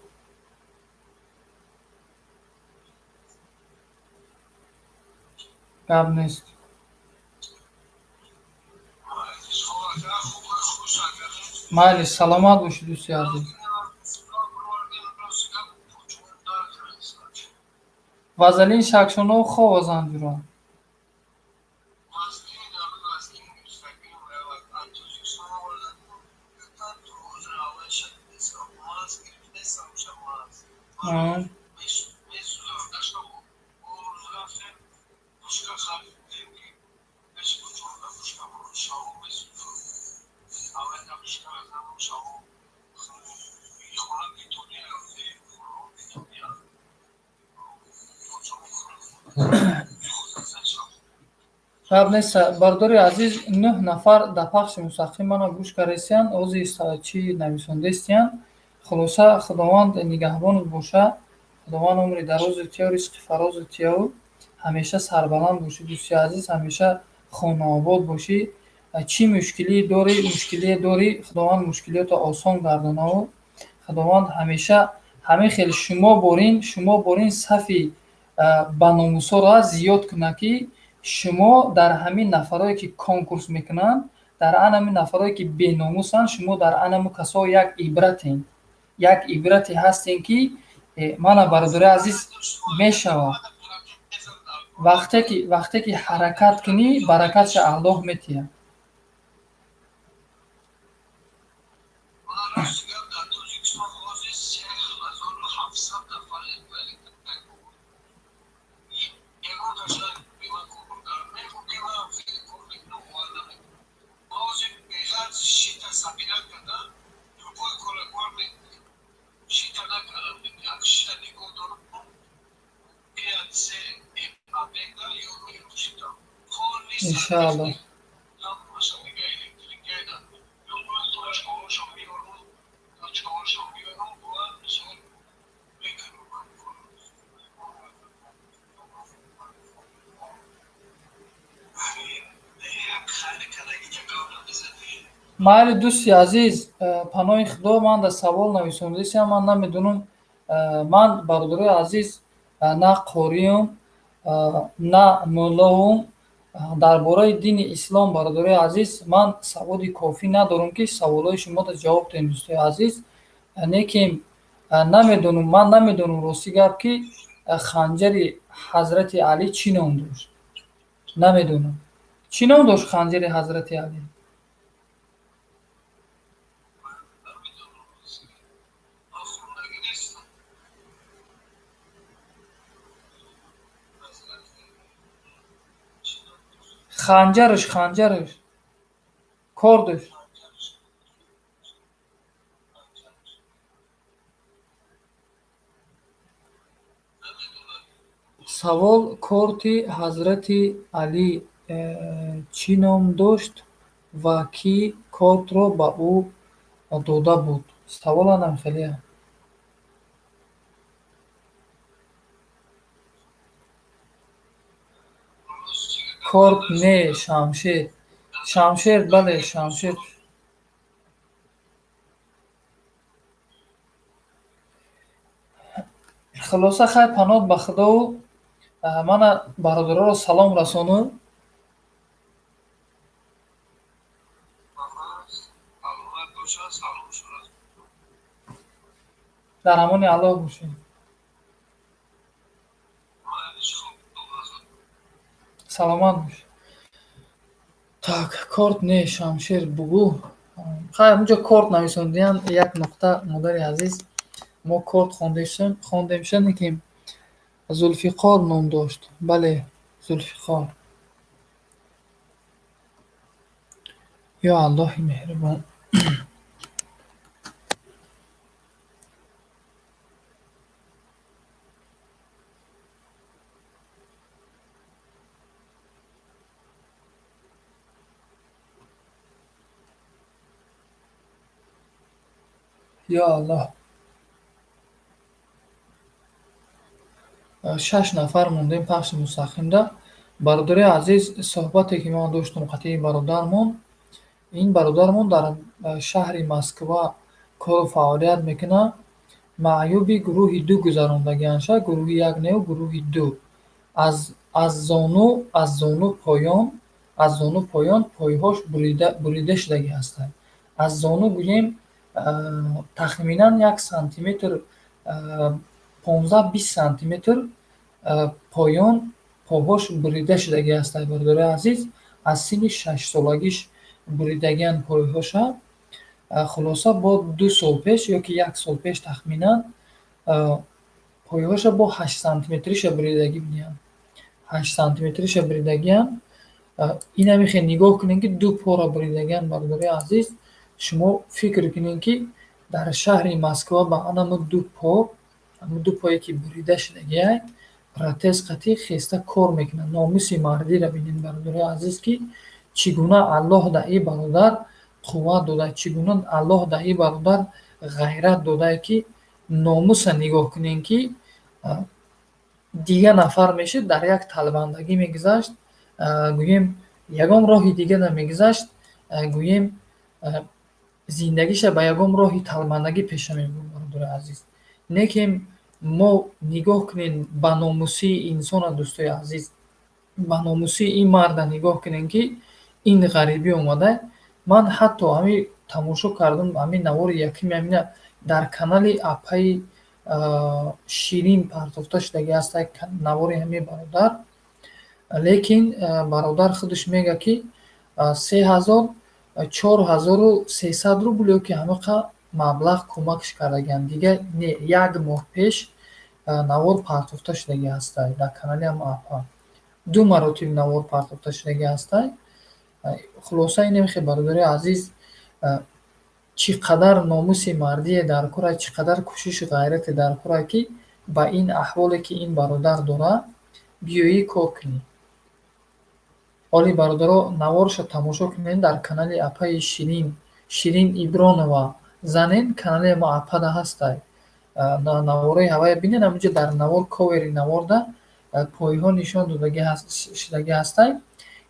Гап нест. Майли, саломат бошед, дӯсти азиз. Вазалин шакшоно хова занҷурон. Гап нест, бардори азиз, 9 нафар дар пахши мустақим мана гӯш кардастиянд, ози чӣ нависондастиянд. Хулоса, Худованд нигаҳбонат боша, Худованд умри дарозу тиёв, ризқи фарозу тиёв, ҳамеша сарбаланд бошӣ, дӯсти азиз, ҳамеша хонаобод бошӣ. Чӣ мушкилие дорӣ, мушкилие дорӣ, Худованд мушкилиётро осон гардонаву Худованд ҳамеша ҳамин хел шумо борин сафи баномусоро зиёд кунад, ки шумо дар ҳамин нафарое ки конкурс мекунанд, дар ан ҳамин нафарое ки беномусанд, шумо дар анаму касо як ибратен, як ибрате ҳастем, ки мана, бародари азиз, мешавад. Вақте ки ҳаракат кунӣ, баракатша Аллоҳ метиҳад. Иншааллоҳ. Майли, дӯсти азиз, паноҳи Худо. Ман дар савол нависондасиам, ман намедонам. Ман, бародарои азиз, на қориюм, на муллоум. Дар бораи дини ислом, бародарои азиз, ман саводи кофӣ надорам, ки саволҳои шуморо ҷавоб диҳем, дӯстои азиз. Лекин намедонам, ман намедонам, рости гап, ки ханҷари ҳазрати Алӣ чӣ ном дошт. Намедонам, чӣ ном дошт ханҷари ҳазрати Алӣ. Ханҷараш, кордаш. Савол: корти ҳазрати Алӣ чӣ ном дошт ва кӣ кортро ба ӯ дода буд? Саволанам хеле. Корт не, шамшер. Шамшер, бале, шамшер. Хулоса, хайр, паноҳ ба Худову мана бародароро салом расону. Дар амони Аллоҳ бошед. Саломат бош. Так, корт не, шамшер бугӯ. Хайр, унҷо корт нависондиянд, як нуқта. Модари азиз, мо корт хондемша, лекин Зулфиқор ном дошт. Бале, Зулфиқор. Ё Аллоҳи меҳрубон! Ё Аллоҳ! Шаш нафар мондем пахши мустақимда. Бародари азиз, суҳбате ки ман доштам қатъии бародармон, ин бародармон дар шаҳри Москва кору фаъолият мекунад. Маъюби гурӯҳи ду гузарондагианша, гурӯҳи як неу, гурӯҳи ду. Аз зону поён пойҳош бурида шудагӣ ҳастанд. Аз зону гӯем, тахминан 1 сантиметр, 15-20 сантиметр поён поҳош бурида шудагӣ ҳастанд, бародарои азиз. Аз синни 6-солагиш буридагианд пойҳоша. Хулоса, бо 2 сол пеш ё ки як сол пеш тахминан пойҳоша бо 8 сантиметриша буридагӣ будиянд. 8 сантиметриша буридагианд. Инаме хел нигоҳ кунем, ки ду пора буридагианд, бародарои азиз. Шумо фикр кунед, ки дар шаҳри Москва ба анамо ду по, ҳамун ду пое ки бурида шудагиай, протез қатӣ хеста кор мекунад. Номуси мардиро бинед, бародарои азиз, ки чӣ гуна Аллоҳ да ин бародар қувват додааст, чӣ гуна Аллоҳ да ин бародар ғайрат додааст, ки номуса нигоҳ кунем, ки дигар нафар мешуд, дар як талбандагӣ мегузашт, гӯем, ягон роҳи дига намегузашт, гӯем, зиндагиша ба ягон роҳи талбандагӣ пеша мебурд, бародарои азиз. Лекин мо нигоҳ кунем ба номусии инсона, дӯстои азиз, ба номусии ин марда нигоҳ кунем, ки ин ғарибӣ омада. Ман ҳатто ҳамин тамошо кардам, ҳамин навори якуми ҳамина дар канали апаи Ширин партофта шудагӣ ҳаст, навори ҳамин бародар. Лекин бародар худаш мегӯяд, ки 3000, 4300 рубл ё ки ҳамақа маблағ кӯмакш кардагианд. Дигар не, як моҳ пеш навор партофта шудагӣ ҳастай дар канали ҳама апа. Ду маротиб навор партофта шудагӣ ҳастай. Хулоса, инем хе, бародарои азиз, чӣ қадар номуси мардие дар кор аст, чӣ қадар кӯшишу ғайрате дар кор аст, ки ба ин аҳволе ки ин бародар дорад, биёӣ кор кунӣ. Оли, бародаро, наворша тамошо кунед дар канали апаи Ширин, Ширин Ибронова занен, канали мо апада ҳастай. Навораи ҳавая бинед, ҳаминҷо дар навор, ковери наворда пойҳо нишон додагӣ шудагӣ ҳастай.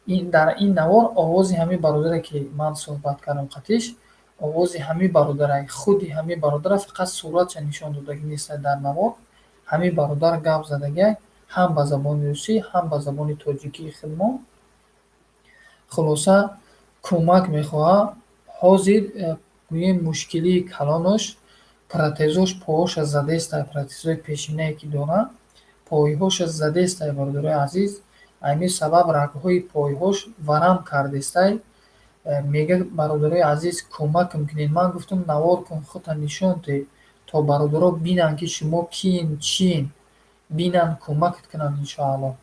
Дар ин навор овози ҳамин бародаре ки ман суҳбат кардам қатиш, овози ҳамин бародарай, худи ҳамин бародара, фақат суратша нишон додагӣ нестай дар навор. Ҳамин бародар гап задагиай ҳам ба забони русӣ, ҳам ба забони тоҷикии худмон. Хулоса, кӯмак мехоҳад. Ҳозир, гӯем, мушкилии калонош протезош поҳоша задестай, протезҳои пешинае ки дорад, пойҳоша задестай, бародарои азиз. Ҳамин сабаб рагҳои пойҳош варам кардестай. Мегӯяд: «Бародарои азиз, кӯмакам кунед». Ман гуфтам: «Навор кун, худта нишон деҳ, то бародаро бинанд, ки шумо киен, чиен, бинанд, кӯмакат кунанд, иншоаллоҳ».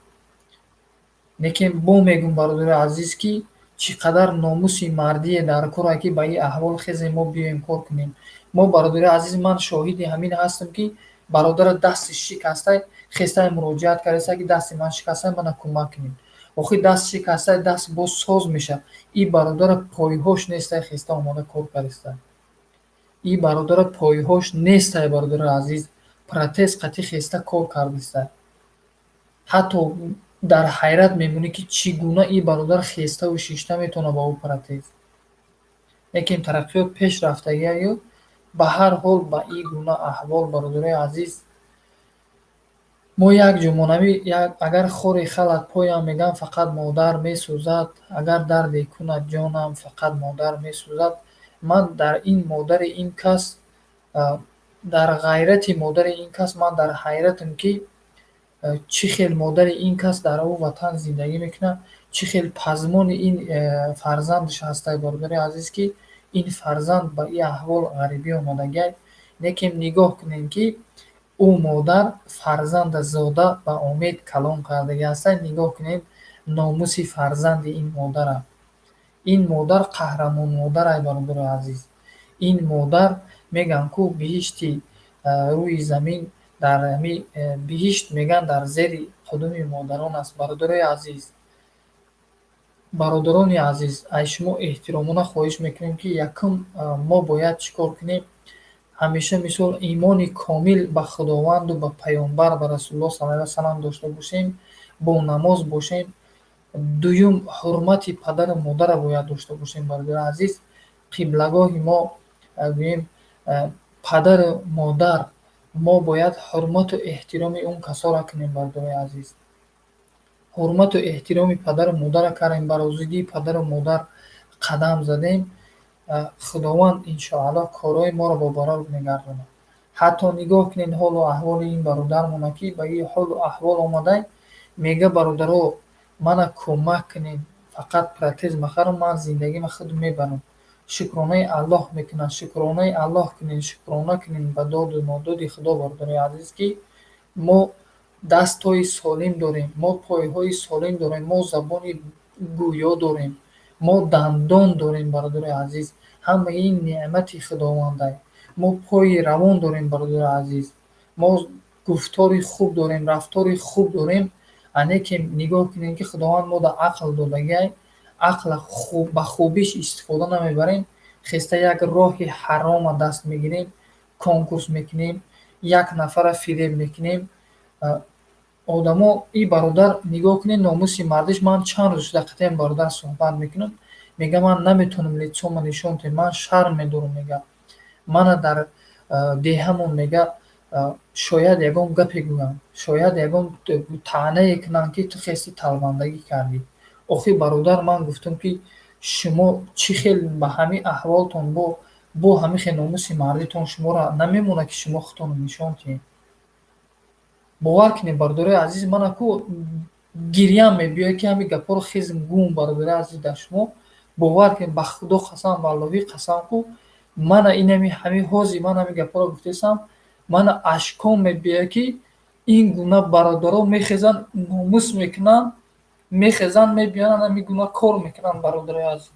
Лекин бо мегӯм, бародарои азиз, ки чӣ қадар номуси мардие дар кор аст, ки ба ин аҳвол хезем, мо биёем кор кунем. Мо, бародарои азиз, ман шоҳиди ҳамин ҳастам, ки бародара дасти шикастай, хестай муроҷиат кардааст, ки дасти ман шикастай, мана кӯмак кунед. Охир даст шикастай, даст боз соз мешавад. Ин бародара пойҳош нестай, хеста омода кор кардааста. Ин бародара пойҳош нестай, бародарои азиз, протез қатӣ хеста кор кардааста. Ҳатто дар ҳайрат мемонӣ, ки чӣ гуна ин бародар хеставу шишта метавонад ба ӯ протез. Лекин тараққиёт пеш рафтагиаю, ба ҳар ҳол, ба ин гуна аҳвол, бародарои азиз, мо як ҷо агар хоре халад поям, мегӯям, фақат модар месӯзад, агар дарде кунад ҷонам, фақат модар месӯзад. Ман дар ин модари ин кас, дар ғайрати модари ин кас ман дар ҳайратам, ки чӣ хел модари ин кас дар ӯ ватан зиндагӣ мекунад, чӣ хел пазмони ин фарзандаш ҳастай, бародари азиз, ки ин фарзанд ба ин аҳвол ғарибӣ омадагиай. Лекин нигоҳ кунем, ки ӯ модар фарзанда зода, ба умед калон кардагӣ ҳастай. Нигоҳ кунед номуси фарзанди ин модара. Ин модар қаҳрамон модарай, бародарои азиз. Ин модар, мегӯянд ку, биҳишти рӯи замин дар ҳами биҳишт, мегӯянд, дар зери қудуми модарон аст. Бародарои азиз, бародарони азиз, аз шумо эҳтиромона хоҳиш мекунем, ки якум мо бояд чӣ кор кунем? Ҳамеша, мисол, имони комил ба Худованду ба Паёмбар, ба Расулуллоҳ саллаллоҳу алайҳи васалам дошта бошем, бо намоз бошем. Дуюм, ҳурмати падару модарро бояд дошта бошем, бародари азиз. Қиблагоҳи мо, гӯем, падару модар. Мо бояд ҳурмату эҳтироми он касоро кунем, бародарои азиз. Ҳурмату эҳтироми падару модарро кардем, ба розигии падару модар қадам задем, Худованд иншоаллоҳ корҳои моро бобарор мегардонад. Ҳатто нигоҳ кунед ҳолу аҳволи ин бародармона, ки ба ин ҳолу аҳвол омадай, мега: «Бародаро, мана кӯмак кунед, фақат протез махарам, ман зиндагима худ мебарам». Шукронаи Аллоҳ мекунад. Шукронаи Аллоҳ кунед, шукрона кунед ба доду нододи Худо, бародарои азиз, ки мо дастҳои солим дорем, мо пойҳои солим дорем, мо забони гӯё дорем. Мо дандон дорем, бародари азиз, ҳамаи ин неъмати Худовандай. Мо пои равон дорем, бародари азиз, мо гуфтори хуб дорем, рафтори хуб дорем. Ане ки нигоҳ кунем, ки Худованд мода ақл додагиай, ақла ба хубиш истифода намебарем, хеста як роҳи ҳарома даст мегирем, конкурс мекунем, як нафара фиреб мекунем. Одамо, и бародар, нигоҳ кунед, номуси мардиш. Ман чанд рӯз шуда қатъиян бародар суҳбат мекунам, мега: «Ман наметавонам лицома нишон диҳам, ман шарм медорам», мега. «Мана дар деҳамон, мега, шояд ягон гапе гӯянд, шояд ягон таънае кунанд, ки ту хести талбандагӣ кардӣ». Охир, бародар, ман гуфтам, ки шумо чӣ хел ба ҳамин аҳволтон бо ҳамин хел номуси мардитон шуморо намемонад, ки шумо худтонро нишон диҳед. Бовар кунед, бародарои азиз, мана ку гирьям мебиёяд, ки ҳамин гапҳоро хезм гӯм. Бародарои азиз, дар шумо бовар кунед, ба Худо қасам, валлоҳӣ қасам ку, мана инами ҳамин ҳозир ман ҳамин гапҳоро гуфтаистам, мана ашком мебиёяд, ки ин гуна бародаро мехезанд, номус мекунанд, мехезанд, мебиёянд, ҳамин гуна кор мекунанд, бародарои азиз.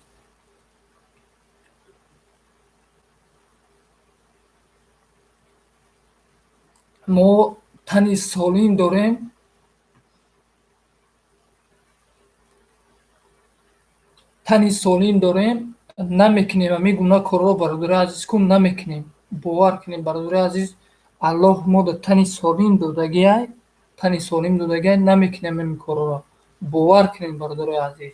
Мо тани солим дорем, тани солим дорем, намекунем ҳамин гуна корҳоро, бародарои азиз, ку намекунем. Бовар кунед, бародарои азиз, Аллоҳ мода тани солим додагиай, тани солим додагиай, намекунем ҳамин корҳоро. Бовар кунед, бародарои азиз.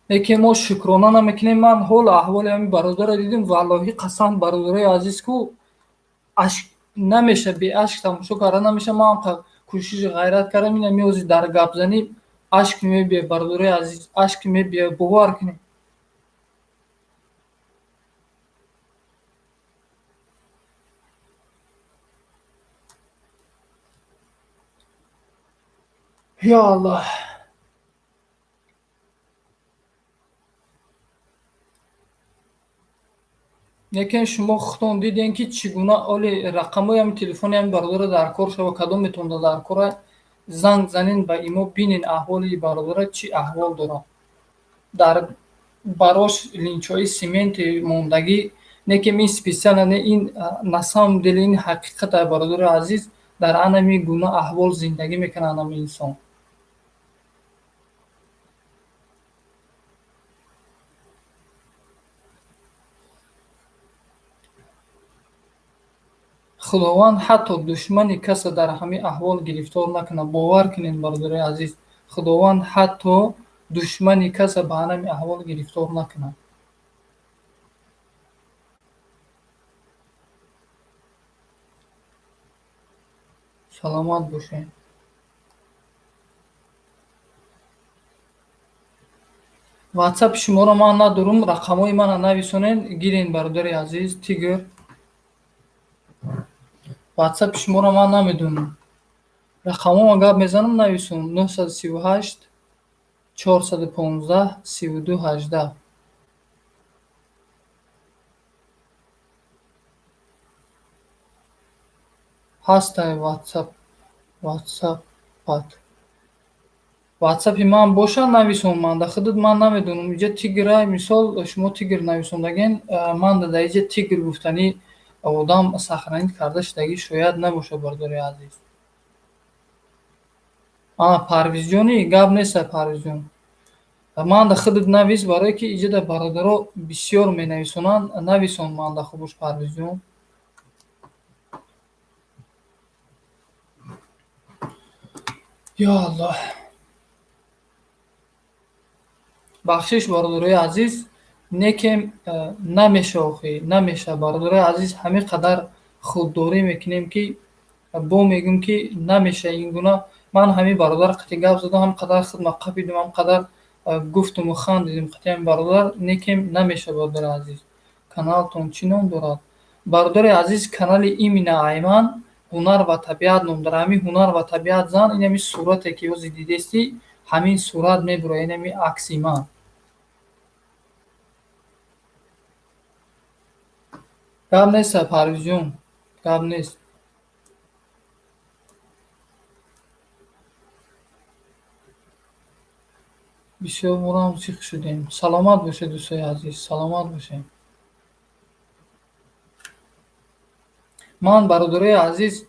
Лекин мо шукрона намекунем. Ман ҳолу аҳволи ҳамин бародарро дидим, валлоҳӣ қасам, бародарои азиз, ку ашк намеша, беашк тамошо карда намеша. Ман кӯшиши ғайрат кардам, ина меози дар гапзанӣ ашк мебиёяд, бародарои азиз, ашк мебиёяд, бовар кунед. Ё Аллоҳ! Лекин шумо худтон дидем, ки чӣ гуна оли рақамҳои ҳамин телефони ҳамин бародаро дар кор шава, кадометон дар кора, занг занен ба имо, бинен аҳволи бародара чӣ аҳвол дорад. Дар барош линчҳои сименти мондагӣ, не ки ин специально не, ин на самом деле ин ҳақиқат, бародари азиз, дар анами гуна аҳвол зиндагӣ мекунад ҳамин инсон. Худованд ҳатто душмани касро дар ҳамин аҳвол гирифтор накунад. Бовар кунед, бародарои азиз, Худованд ҳатто душмани касро ба ҳамин аҳвол гирифтор накунад. Саломат бошед. Ватсапи шуморо ман надорум, рақамҳои мана нависонед, гирен, бародари азиз, тигр. Ватсапи шуморо ман намедонам. Рақамҳома гап мезанам, нависон: 938 415 32 18. Ҳастай ватсап, ватсапат. Ватсапи ман бошад, нависон манда худат, ман намедонам. Иҷа тиграй, мисол, шумо тигр нависондаген, ман дар иҷа тигр гуфтанӣ одам сохранить карда шудагӣ шояд набошад, бародари азиз. А, Парвизҷони, гап нестай, Парвизҷон. Манда худат навис, барое ки иҷода бародаро бисёр менависонанд, нависон манда хубуш, Парвизҷон. Ё Аллоҳ! Бахшиш, бародарои азиз, некем намеша, охи, намеша, бародарои азиз, ҳамин қадар худдорӣ мекунем, ки бо мегӯм, ки намеша ин гуна. Ман ҳамин бародар қати гап задам, ҳам қадар худма қапидум, ҳам қадар гуфтуму хандидим қати ҳамин бародар, некем намеша, бародари азиз. Каналтон чӣ ном дорад? Бародари азиз, канали именно Айман «Ҳунар ва табиат» ном дорад. Ҳамин «Ҳунар ва табиат» зан, ин ҳамин сурате, ки ҳозир дидестӣ, ҳамин сурат мебурояд, ин ҳамин акси ман. Гап нест, Парвизҷон, гап нест. Бисёр морам зиқ шудем. Саломат бошед, дӯстои азиз, саломат бошед. Ман, бародарои азиз,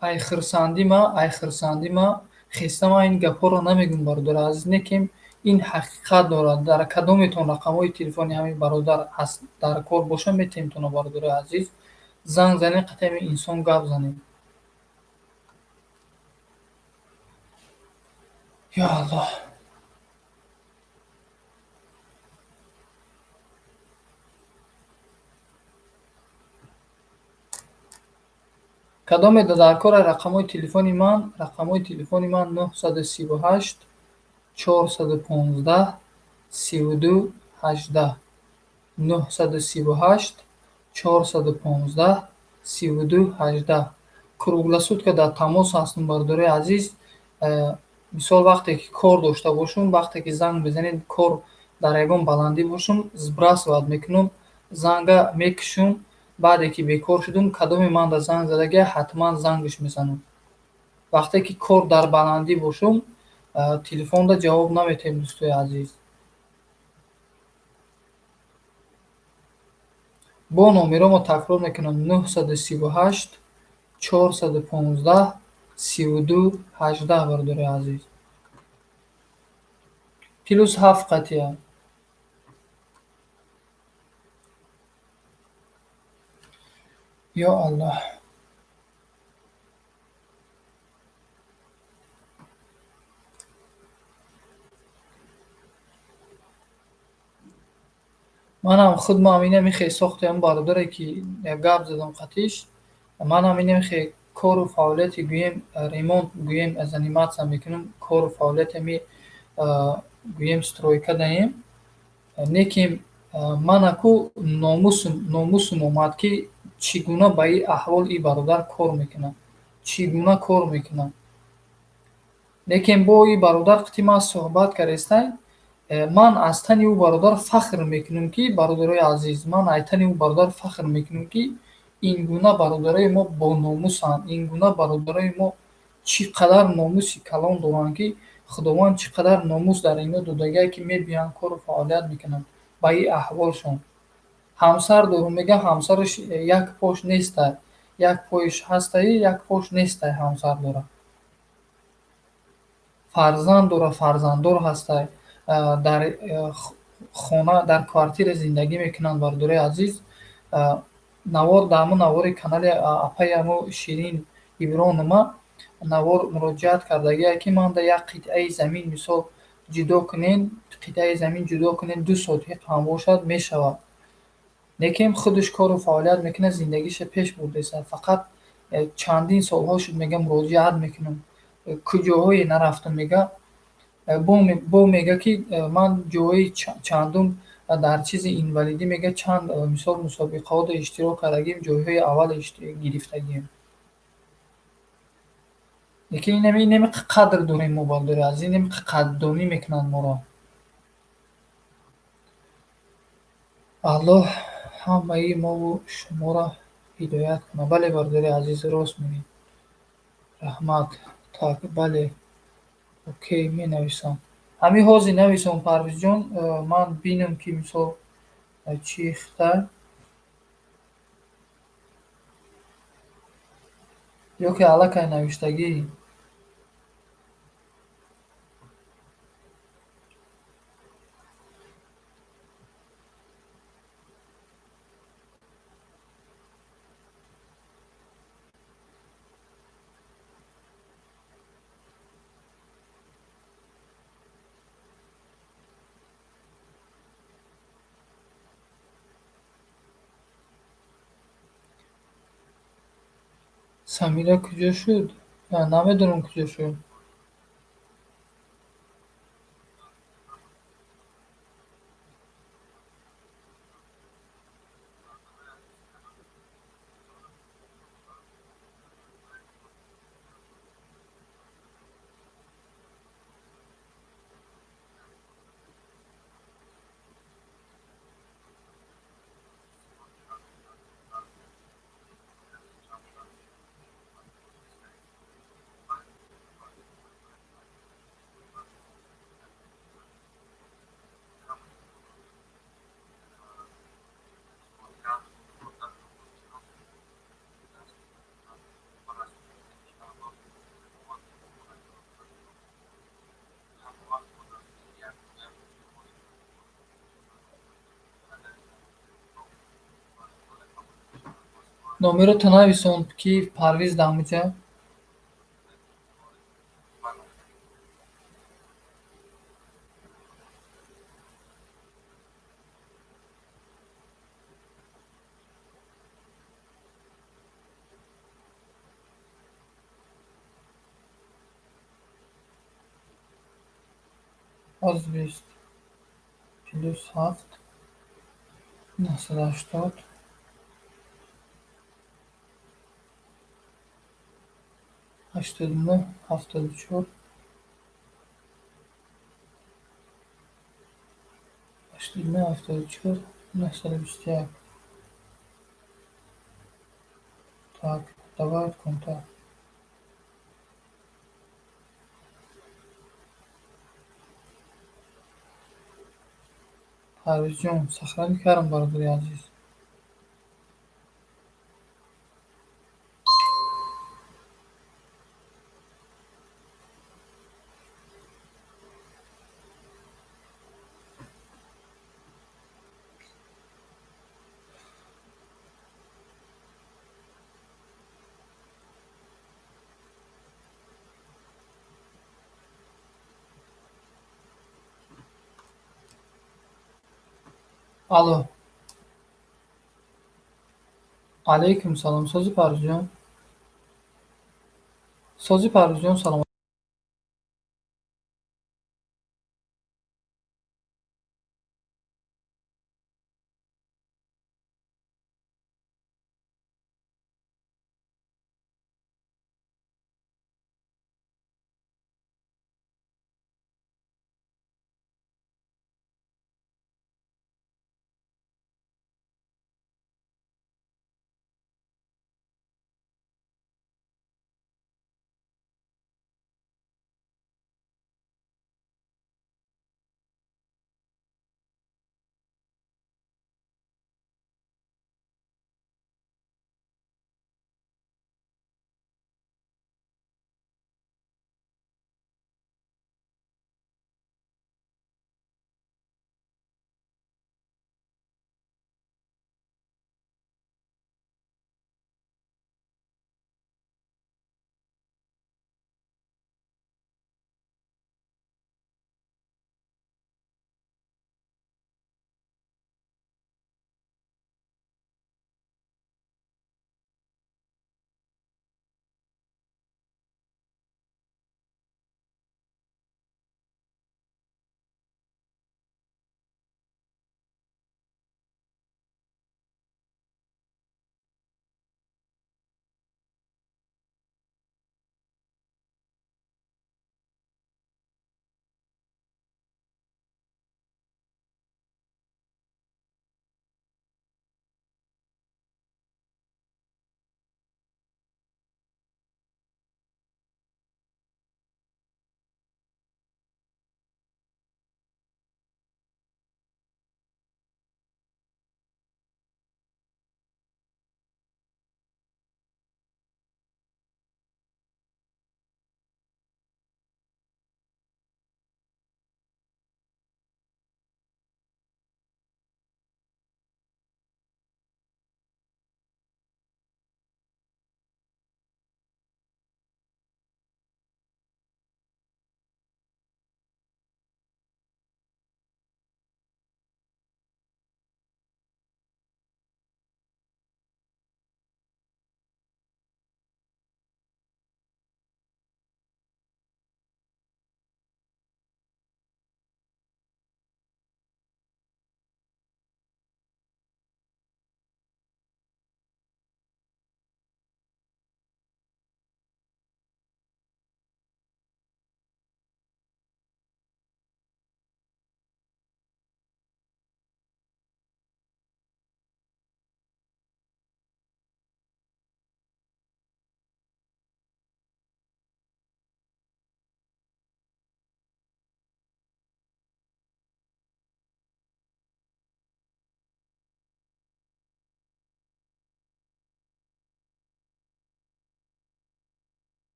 ай хурсандима хеста ман ин гапҳоро намегӯм, бародари азиз, не ки ин ҳақиқат дорад. Дар кадометон рақамҳои телефони ҳамин бародар ҳаст, дар кор боша, метавонед, бародарои азиз, занг занед, қатъи ҳамин инсон гап занед. Ё Аллоҳ! Кадоме дар кора рақамҳои телефони ман? Рақамҳои телефони ман 938 415 32 18, 938 415 32 18. Круглосутка дар тамос ҳастам, бародарои азиз. Мисол, вақте ки кор дошта бошум, вақте ки занг мезанед, кор дар ягон баландӣ бошум, сбрасывать мекунам, занга мекушум. Баъде ки бекор шудум, кадоме манда занг задагия, ҳатман зангаш мезанам. Вақте ки кор дар баландӣ бошум, телефонда ҷавоб наметиҳем, дӯстои азиз. Бо номеромо такрор мекунам: 938 415 32 18, бародарои азиз. +7 қатъия. Ё Аллоҳ! Манам худмам инамихе сохтаам, бародаре ки гап задам қатиш, манам инамихе кору фаъолияти, гӯем, ремонт, гӯем, заниматься мекунам, кору фаъолияти ами, гӯем, стройка даем. Лекин манаку номусум омад, ки чӣ гуна ба ин аҳвол ин бародар кор мекунад, чӣ гуна кор мекунад. Лекин бо ин бародар қити ман суҳбат кардастам, ман аз тани ӯ бародар фахр мекунам, ки, бародарои азиз, ман аз тани ӯ бародар фахр мекунам, ки ин гуна бародарои мо бономусанд, ин гуна бародарои мо чӣ қадар номуси калон доранд, ки Худованд чӣ қадар номус дар ино додагиа, ки мебиёянд, кору фаъолият мекунанд ба ин аҳволшон. Ҳамсар дорум, мега, ҳамсараш як пош нестай, як поиш ҳастаи, як пош нестай, ҳамсар дорад. Фарзанд дорад, фарзанддор ҳастай, дар хона, дар квартира зиндагӣ мекунанд, бародарои азиз. Навор дар ҳамун навори канали апаи ҳамо Ширин Ибронова навор муроҷиат кардагие, ки ман да як қитъаи замин, мисол, ҷудо кунен, қитъаи замин ҷудо кунен, 2 сотиқ ҳам бошад, мешавад. Лекин худаш кору фаъолият мекунад, зиндагиша пеш бурдааст. Фақат чандин солҳо шуд, мега, муроҷиат мекунам, куҷоҳое нарафтам, мега. Бо мега, ки ман ҷои чандум дар чизи инвалидӣ, мега, чанд, мисол, мусобиқаҳода иштирок кардагим, ҷойҳои аввал гирифтагием. Лекин инами қадр дорем мо, бародари азиз, инами қадрдонӣ мекунанд моро. Аллоҳ ҳамаи мову шуморо ҳидоят кунад. Бале, бародари азиз, рост мегӯед. Раҳмат. Так, бале, окей, менависам. Ҳамин ҳозир нависон, Парвизҷон, ман бинам, ки, мисол, чӣ хитай ё ки аллакай навиштагӣ. Самира куҷо шуд? Намедонам, куҷо шуд. Номеро нависон, ки Парвиз дамуҷа. Аз 20 плюс 7 980 89 74 89 74 921. Так, добавить контакт. Парвизҷон, сохранить кардам, бародари азиз. Алло. Алейкум салом. Сози, Парвизҷон? Сози, Парвизҷон, салом.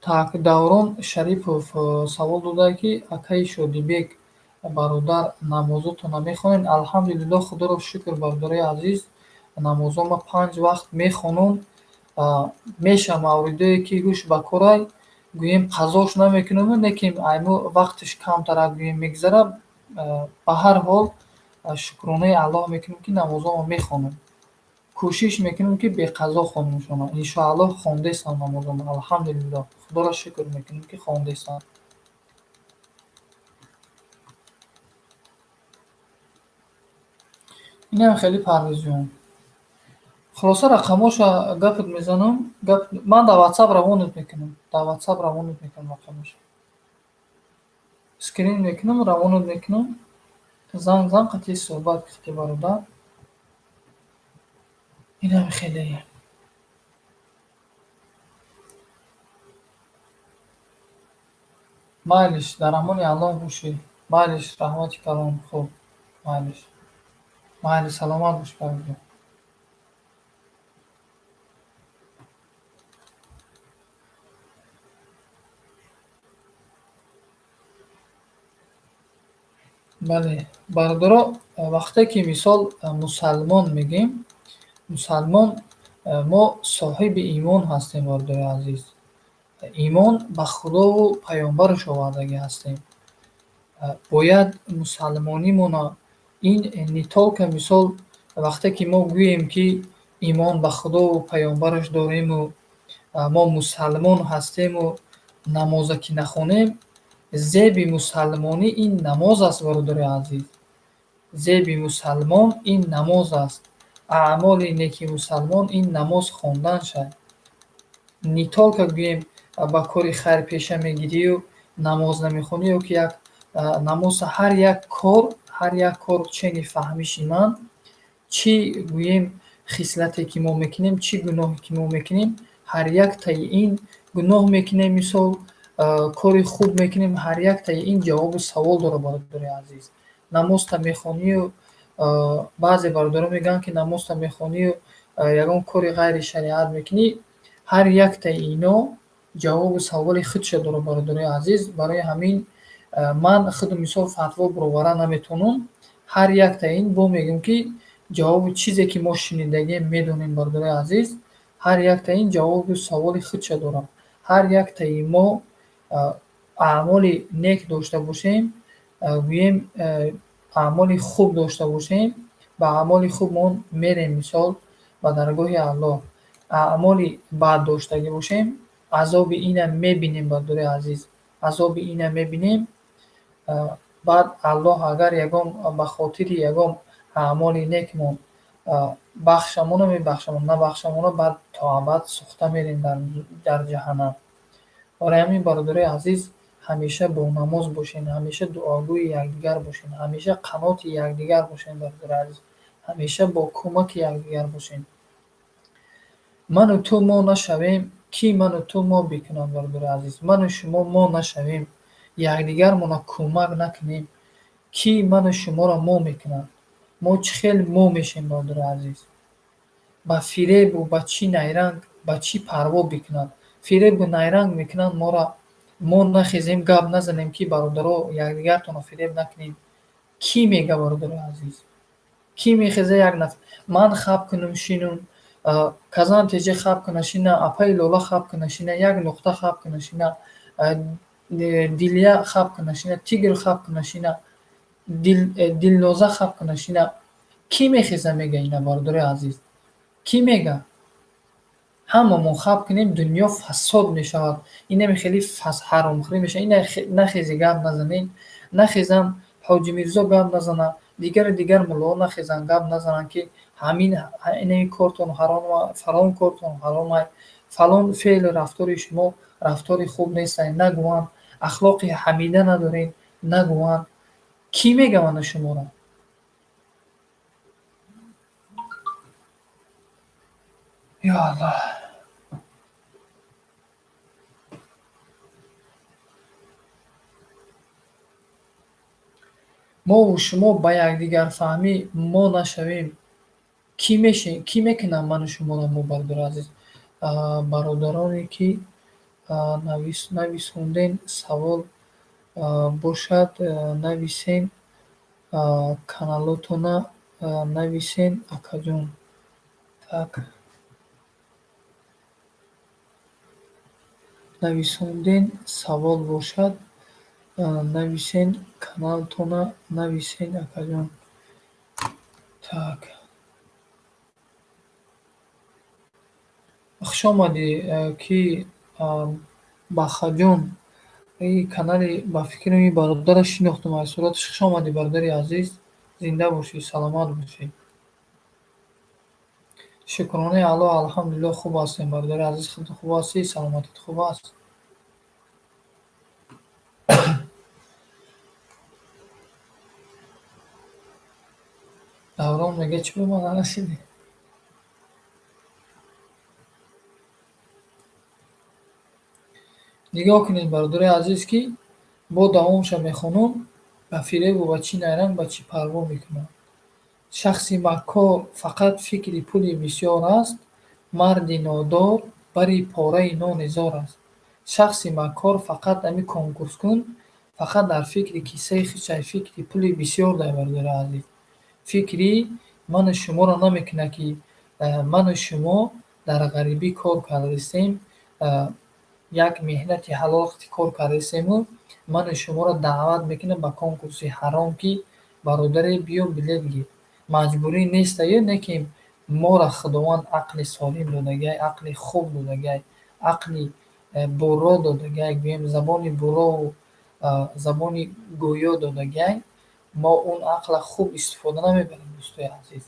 Так, Даврон Шарипов савол додае, ки акаи Шодибек, бародар, намозотонро мехонед? Алҳамдулиллоҳ, Худоро шукр, бародарои азиз, намозома 5 вақт мехонам. Меша мавридое, ки гӯш ба корай, гӯем, қазош намекунам, лекин айму вақташ камтарак, гӯем, мегзара. Ба ҳар ҳол шукронаи Аллоҳ мекунам, ки намозома мехонам. Кӯшиш мекунам, ки беқазо хонамшона. Иншоаллоҳ, хондесам намозома, алҳамдулиллоҳ, Худоро шукр мекунам, ки хондесам. Инам хеле, Парвизҷон. Хулоса, рақамоша гапат мезанам. Ман дар Ватсап равонат мекунам. Дар Ватсап равонат мекунам рақамоша. Скрин мекунам, равонат мекунам. Занг зан, қатъи суҳбат қити бародар. Инам хеле. Майлиш, дар амони Аллоҳ бошӣ. Майлиш, раҳмати калон. Хуб, майлиш. Майли, саломат бош, Парвизҷон. Бале, бародаро, вақте ки мисол мусалмон мегӯем, мусалмон, мо соҳиби имон ҳастем, бародари азиз. Имон ба Худову паёмбараш овардагӣ ҳастем. Бояд мусалмонимона ин не только мисол вақте ки мо гӯем, ки имон ба Худову паёмбараш дорему мо мусалмон ҳастему намоза ки нахонем, зеби мусалмонӣ ин намоз аст, бародари азиз. Зеби мусалмон ин намоз аст. Аъмоли неки мусалмон ин намоз хондан шад. Не только, гӯем, ба кори хайр пеша мегирию намоз намехонӣ ё ки як намоз. Ҳар як кор, ҳар як кор, чени фаҳмиши ман, чӣ, гӯем, хислате ки мо мекунем, чӣ гуноҳе ки мо мекунем, ҳар яктаи ин гуноҳ мекунем, мисол, кори хуб мекунем, ҳар яктаи ин ҷавобу савол дорад, бародари азиз. Намозта мехонию, баъзе бародарон мегӯянд, ки намозта мехонию ягон кори ғайри шариат мекунӣ. Ҳар яктаи ино ҷавобу саволи худша дорад, бародарои азиз. Барои ҳамин ман худ мисол фатво бировара наметавонам. Ҳар яктаи ин бо мегӯям, ки ҷавоби чизе ки мо шунидагием, медонем, бародарои азиз, ҳар яктаи ин ҷавобу саволи худша дорад. Ҳар яктаи мо аъмоли нек дошта бошем, гӯем, аъмоли хуб дошта бошем, ба аъмоли хубмон мерем, мисол, ба даргоҳи Аллоҳ. Аъмоли бад доштагӣ бошем, азоби ина мебинем, бародарои азиз, азоби ина мебинем. Баъд Аллоҳ агар ягон ба хотири ягон аъмоли некмон бахшамона, мебахшамон, набахшамона, баъд то абад сӯхта мерем дар ҷаҳаннам. Барои ҳамин, бародарои азиз, ҳамеша бо намоз бошед, ҳамеша дуогӯи якдигар бошед, ҳамеша қаноти якдигар бошед, бародарои азиз, ҳамеша бо кӯмаки якдигар бошед. Ману ту мо нашавем, кӣ ману ту мо бикунад, бародарои азиз? Ману шумо мо нашавем, якдигармона кӯмак накунем, кӣ ману шуморо мо мекунад? Мо чӣ хел мо мешем, бародарои азиз? Ба фиребу ба чӣ найранг, ба чӣ парво бикунад? Фиребу найранг мекунанд моро, мо нахезем, гап назанем, ки бародаро, якдигартонро фиреб накунем. Кӣ мега, бародарои азиз? Кӣ мехеза? Як нафар ман хаб кунам, шинум, казан теҷа хаб куна, шина, апаи Лола хаб куна, шина, як нуқта хаб куна, шина, Дилия хаб куна, шина, Тигр хаб куна, шина, Дилноза хаб куна, шина. Кӣ мехеза мега ина, бародарои азиз? Кӣ мега? Ҳамамон хаб кунем, дунё фасод мешавад, инаме хеле ҳаромхӯрӣ мешавад. Ина нахези, гап назанем, нахезам, Ҳоҷи Мирзо гап назана, дигару дигар муллоҳо нахезанд, гап назананд, ки ҳамин инаи кортон ҳаром, фалон кортон ҳаром, фалон феълу рафтори шумо рафтори хуб нестай, нагӯянд, ахлоқи ҳамида надоред, нагӯянд. Кӣ мега ману шуморо? Ё Аллоҳ! Мову шумо ба якдигарфаҳмӣ мо нашавем, кӣ мешем? Кӣ мекунад ману шуморо мо, бародари азиз? Бародароне ки Нависонден, савол бошад, нависен, каналотона нависен, акаҷон. Так. Нависонден, савол бошад, нависен, каналтона нависен, акаҷон. Так. Хуш омадӣ, ки Бахаҷон. И канали, ба фикрам, ин бародарро шинохтам аз сураташ. Хуш омадӣ, бародари азиз. Зинда бошӣ, саломат бошӣ. Шукронаи Аллоҳ, алҳамдулиллоҳ, хуб ҳастем, бародари азиз. Худат хуб ҳастӣ? Саломатит хуб аст? Даврон мега, чӣ ба ман нарасидӣ? Нигоҳ кунед, бародари азиз, ки бо давомша мехонам, ба фиребу ба чӣ найранг, ба чӣ парво мекунад. Шахси маккор фақат фикри пули бисёр аст, марди нодор бари пораи нони зор аст. Шахси маккор фақат ами конкурскун, фақат дар фикри киссаи худшай, фикри пули бисёр дай, бародари азиз. Фикри ману шуморо намекунад, ки ману шумо дар ғарибӣ кор кардастем, як меҳнати ҳалол кор кардастему ману шуморо даъват мекунад ба конкурси ҳаром, ки бародаре, биё, билет гир. Маҷбурӣ нестаю, не ки моро Худованд ақли солим додагай, ақли хуб додагай, ақли бурро додагай, гӯем, забони буррову забони гӯё додагай. Мо он ақла хуб истифода намебарем, дӯстои азиз.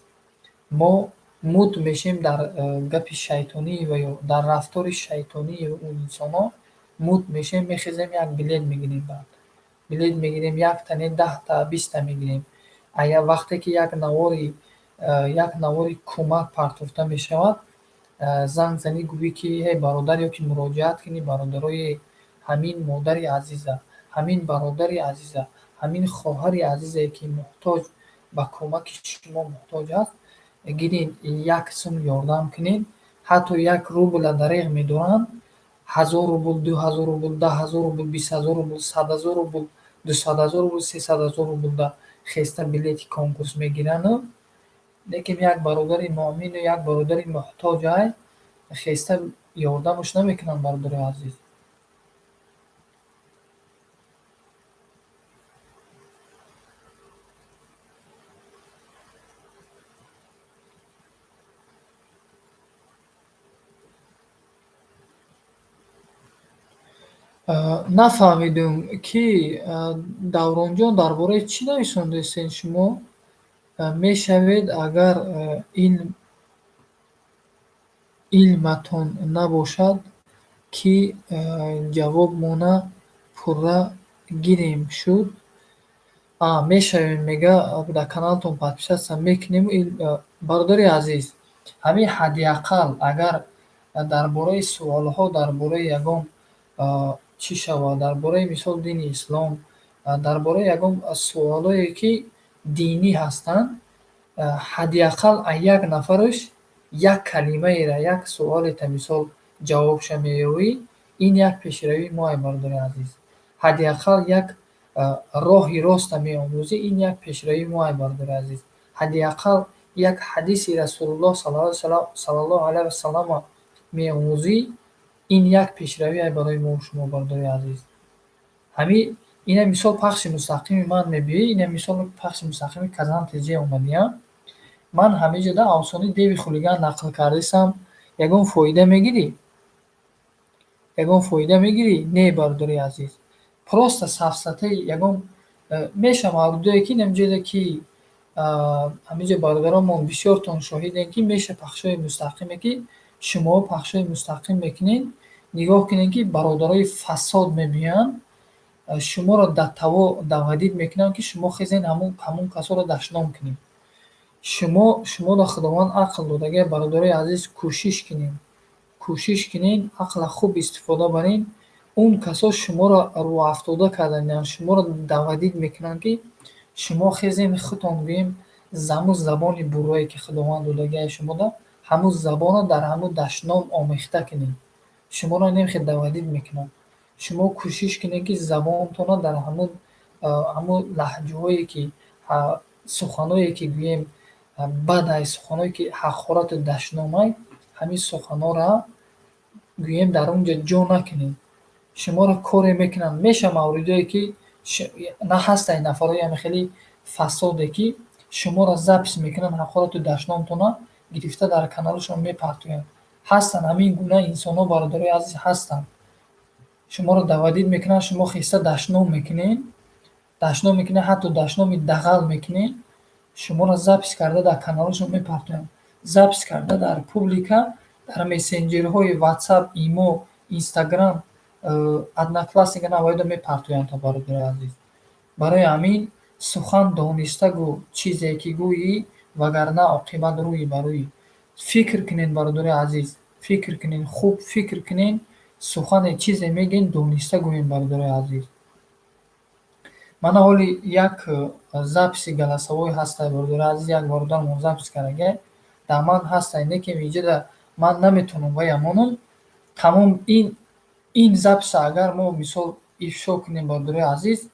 Мо мут мешем дар гапи шайтонӣ ва ё дар рафтори шайтонии он инсонҳо мут мешем, мехезем, як билет мегирем, баъд билет мегирем, якта не, 10та, 20та мегирем. Ая вақте ки як навори кӯмак партофта мешавад, занг занӣ, гӯӣ, ки ҳей, бародар, ё ки муроҷиат кунӣ: бародарои, ҳамин модари азиза, ҳамин бародари азиза, ҳамин хоҳари азизе, ки муҳтоҷ ба кӯмаки шумо муҳтоҷ аст, гирин, як сум ёрдам кунед. Ҳатто 1 рубла дареғ медоранд, 1000 рубл, 2000 рубл, 10 000 рубл, 20 000 рубл, 100 000 рубл, 200 000 рубл, 300 000 рубл да хеста билети конкурс мегирану, лекин як бародари муъмину як бародари муҳтоҷ ай хеста ёрдамаш намекунанд, бародари азиз. Нафаҳмидум, ки Давронҷон, дар бораи чӣ нависондаистед шумо? Мешавед, агар илматон набошад, ки ҷавобмона пурра гирем шуд. Мешавем, мега, дар каналтон подписаться мекунем. Бародари азиз, ҳамин ҳадди ақал агар дар бораи суолҳо, дар бораи ягон чӣ шавад, дар бораи, мисол, дини ислом, дар бораи ягон суолое, ки динӣ ҳастанд, ҳадди ақал як нафараш як калимаеро, як суолета, мисол, ҷавобша меёвӣ, ин як пешравии мо ай, бародари азиз. Ҳадди ақал як роҳи роста меомӯзӣ, ин як пешравии мо ай, бародари азиз. Ҳадди ақал як ҳадиси Расулуллоҳ саллаллоҳу алайҳи васаллама меомӯзӣ, ин як пешравӣ ай барои мо шумо, бародари азиз. Ҳамин ина, мисол, пахши мустақими ман мебиёӣ, ина, мисол, пахши мустақими Казан ТЖ омадиам, ман ҳамиҷода афсонаи деви хулиган нақл кардисам, ягон фоида мегирӣ? Ягон фоида мегирӣ? Не, бародари азиз. Просто сафсатаи ягон меша мавридое, ки инамҷода, ки ҳамиҷо бародаронмон бисёртон шоҳидем, ки меша пахшҳои мустақиме, ки шумо пахшҳои мустақим мекунед, нигоҳ кунед, ки бародарои фасод мебиёянд, шуморо дар доводить мекунанд, ки шумо хезен, ҳамун касоро дашном кунед. Шуморо Худованд ақл додагиа, бародарои азиз, кӯшиш кунед, кӯшиш кунед, ақла хуб истифода баред. Он касо шуморо рӯафтода карданианд, шуморо доводить мекунанд, ки шумо хезен, худтон, гӯем, ҳамун забони буррое, ки Худованд додагиа шумода, ҳамун забонро дар ҳамун дашном омехта кунед. Шуморо немхел доводить мекунанд. Шумо кӯшиш кунед, ки забонтонро дар ҳамун лаҳҷаҳое, ки суханое, ки гӯем бадай, суханое, ки ҳақорату дашномай, ҳамин суханҳоро гӯем дар он ҷо ҷо накунед. Шуморо коре мекунанд. Меша мавридое, ки на ҳастанд нафарҳои ҳамин хели фасоде, ки шуморо запись мекунанд, ҳақорату дашномтонро гирифта дар каналашон мепартоянд. Ҳастанд ҳамин гуна инсонҳо, бародарои азиз, ҳастанд. Шуморо доводить мекунанд, шумо хеста дашном мекунед, дашном мекунед, ҳатто дашноми дағал мекунед, шуморо запись карда дар каналашон мепартоянд. Запись карда дар публика, дар мессенҷерҳои Ватсап, Имо, Инстаграм, Одноклассника навоида мепартоянд, бародарои азиз. Барои ҳамин сухан дониста гӯ, чизе ки гӯӣ, вагарна оқибат рӯй ба рӯй. Фикр кунед, бародарои азиз, фикр кунед, хуб фикр кунед, сухане чизе мегӯед, дониста гӯед, бародарои азиз. Мана ҳоли як записи голосовой ҳастай, бародарои азиз, як бародарамон запись кардагиай. Дар ман ҳастай, не ки инҷода ман наметавонам вая монам. Тамом ин записа агар мо мисол ифшо кунем, бародарои азиз,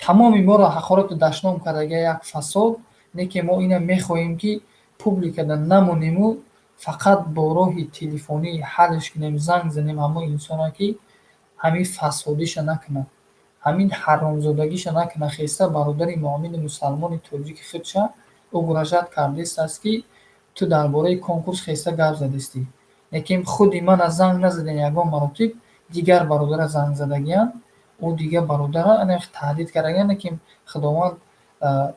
тамоми моро ҳақорату дашном кардагиай як фасод, не ки мо ина мехоҳем, ки публикада намонему фақат бо роҳи телефонӣ ҳаллш кунем, занг занем ҳамон инсоне, ки ҳамин фасодиша накунад, ҳамин ҳаромзодагиша накунад, хеста бародари муъмини мусалмони тоҷики худша угрожать кардистааст, ки ту дар бораи конкурс хеста гап задистӣ. Лекин худи мана занг назадем ягон маротиб, дигар бародара занг задагиянд, ӯ дигар бародара таҳдид кардагиянд, лекин Худованд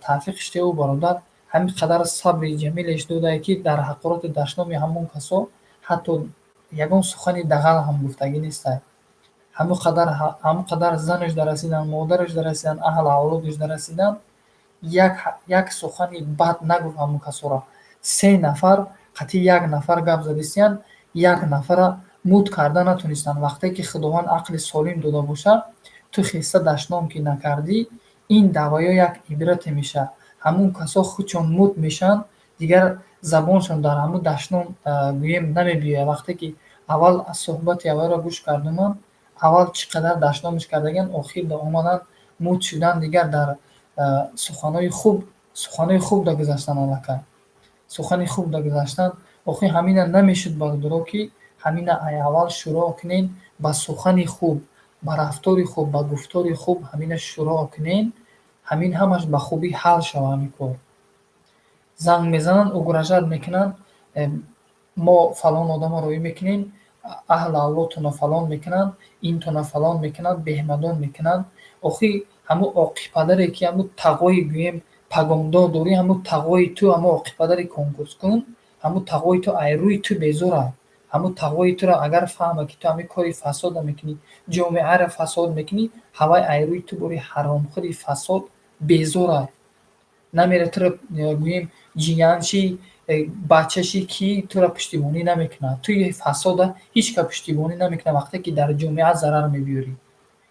тавфиқш диҳад, ӯ бародар ҳамин қадар сабри ҷамилеш додае, ки дар ҳақорату дашноми ҳамон касо ҳатто ягон сухани дағал ҳам гуфтагӣ нестай. Ҳамон қадар занаш дарасиданд, модараш дарасиданд, аҳлу авлодаш дарасиданд, як сухани бад нагуфт ҳамон касоро. Се нафар қатъи як нафар гап задистиянд, як нафара мут карда натонистанд. Вақте ки Худованд ақли солим дода бошад, ту хеста дашном ки накардӣ, ин даъваё як ибрате мешавад. Ҳамон касо худшон мут мешаванд, дигар забоншон дар ҳамун дашном гӯем намебиёяд. Вақте ки аввал суҳбати аввалро гӯш кардуман, аввал чӣ қадар дашномаш кардагианд, охир омаданд, мут шуданд, дигар дар суханҳои хуб дагузаштанд аллакай. Сухани хуб дагузаштанд. Охир ҳамина намешуд, бародаро, ки ҳамина аввал шурӯъ кунед ба сухани хуб, ба рафтори хуб, ба гуфтори хуб ҳамина шурӯъ кунед, ҳамин ҳамаш ба хубӣ ҳал шавад ҳамин кор. Занг мезананд, угрожать мекунанд, мо фалон одамро роҳӣ мекунем, аҳлу авлодтонро фалон мекунанд, интонро фалон мекунанд, беҳмадон мекунанд. Охир ҳамун оқипадаре, ки ҳамун тағои гӯем пагондор дорӣ, ҳамун тағои ту, ҳамун оқипадари конкурскун, ҳамун тағои ту ай рӯи ту безорад. Ҳамун тағои туро агар фаҳмад, ки ту ҳамин кори фасодро мекунӣ, ҷомеаро фасод мекунӣ, ҳавай ай рӯи ту бори ҳаромхӯри фасод безорад. Намера туро гӯем ҷиянши, бачаши, ки туро пуштибонӣ намекунад. Туи фасода ҳеҷ кас пуштибонӣ намекунад, вақте ки дар ҷомеа зарар мебиёрӣ.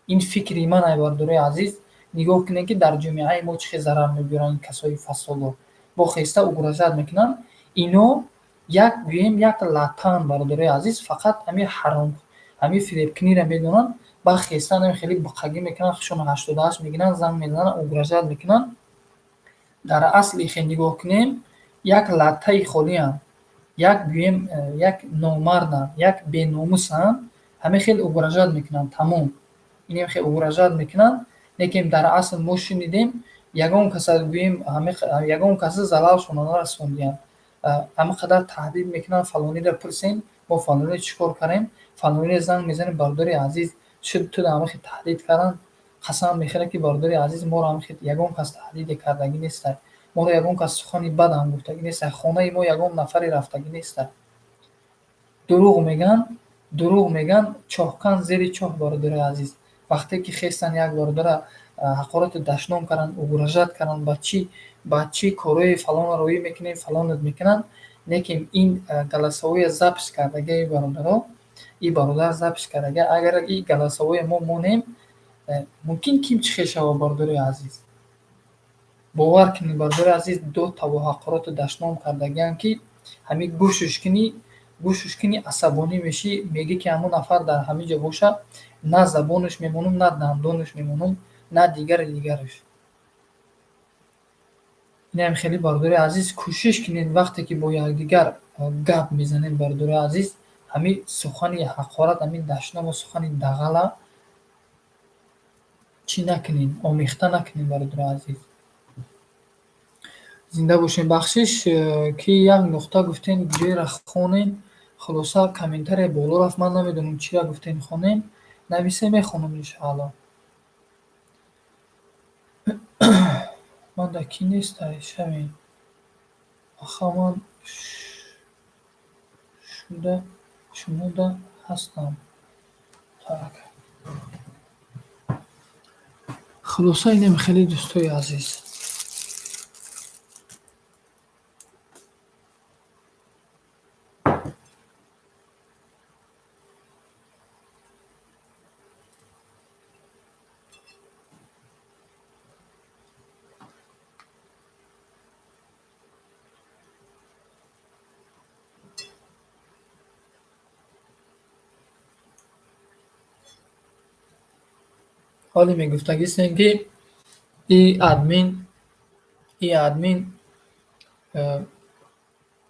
Ин фикри ман ай, бародарои азиз, нигоҳ кунед, ки дар ҷомеаи мо чӣ хел зарар мебиёранд ин касои фасодо. Бо хеста угрожать мекунанд. Ино як гӯем як латтаанд, бародарои азиз, фақат ҳамин ҳаром, ҳамин фиребкуниро медонанд, баъд хеста хеле буққагӣ мекунанд, худшонро 88 мегиранд, занг мезананд, угрожать мекунанд. Дар асли хел нигоҳ кунем, як латтаи холианд, як гӯем як номарданд, як беномусанд, ҳамин хел угрожать мекунанд, тамом. Инем хел угрожать мекунанд, лекин дар асл мо шунидем, ягон каса гӯем ягон каса залалшонро нарасондиянд. Ҳамин қадар таҳдид мекунанд, фалониро пурсем, мо фалониро чӣ кор кардем, фалониро занг мезанем, бародари азиз, ту ҳамин хел таҳдид карданд, қасам мехӯрад, ки бародари азиз, моро ҳамин хел ягон кас таҳдиде кардагӣ нестай. Моро ягон кас сухани бад ҳам гуфтагӣ нестай. Хонаи мо ягон нафаре рафтагӣ нестай. Дурӯғ мегӯянд, дурӯғ мегӯянд, чоҳкан зери чоҳ, бародари азиз. Вақте ки хестанд, як бародара ҳақорату дашном карданд, угрожать карданд, ба чӣ корҳои фалонро роҳӣ мекунем, фалонат мекунанд, лекин ин голосовое запись кардагии бародаро, ин бародар запись кардага, агар ин голосовое мо монем, мумкин ким чӣ хел шавад, бародарои азиз. Бовар кунед, бародарои азиз, ду таву ҳақорату дашном кардагианд, ки ҳамин гӯшаш кунӣ. Гӯшаш кунӣ, асабонӣ мешӣ, мегӣ, ки ҳамон нафар дар ҳамин ҷо боша, на забонаш мемонам, на дандонаш мемонам, на дигари дигараш. Инам хеле, бародари азиз, кӯшиш кунед, вақте ки бо якдигар гап мезанед, бародари азиз, ҳамин сухани ҳақорат, ҳамин дашному сухани дағала чӣ накунед, омехта накунед, бародари азиз. Зинда бошем. Бахшиш, ки як нуқта гуфтем, ҷойра хонем. Хулоса, комментария боло рафт, ман намедонам, чира гуфтем, хонем. Нависе, мехонам, иншоалло. Ман да кӣ нестай, шавем. Аха, ман шуда шумода ҳастам. Так. Хулоса, инем хеле, дӯстои азиз. Ҳоле мегуфтагистем, ки и админ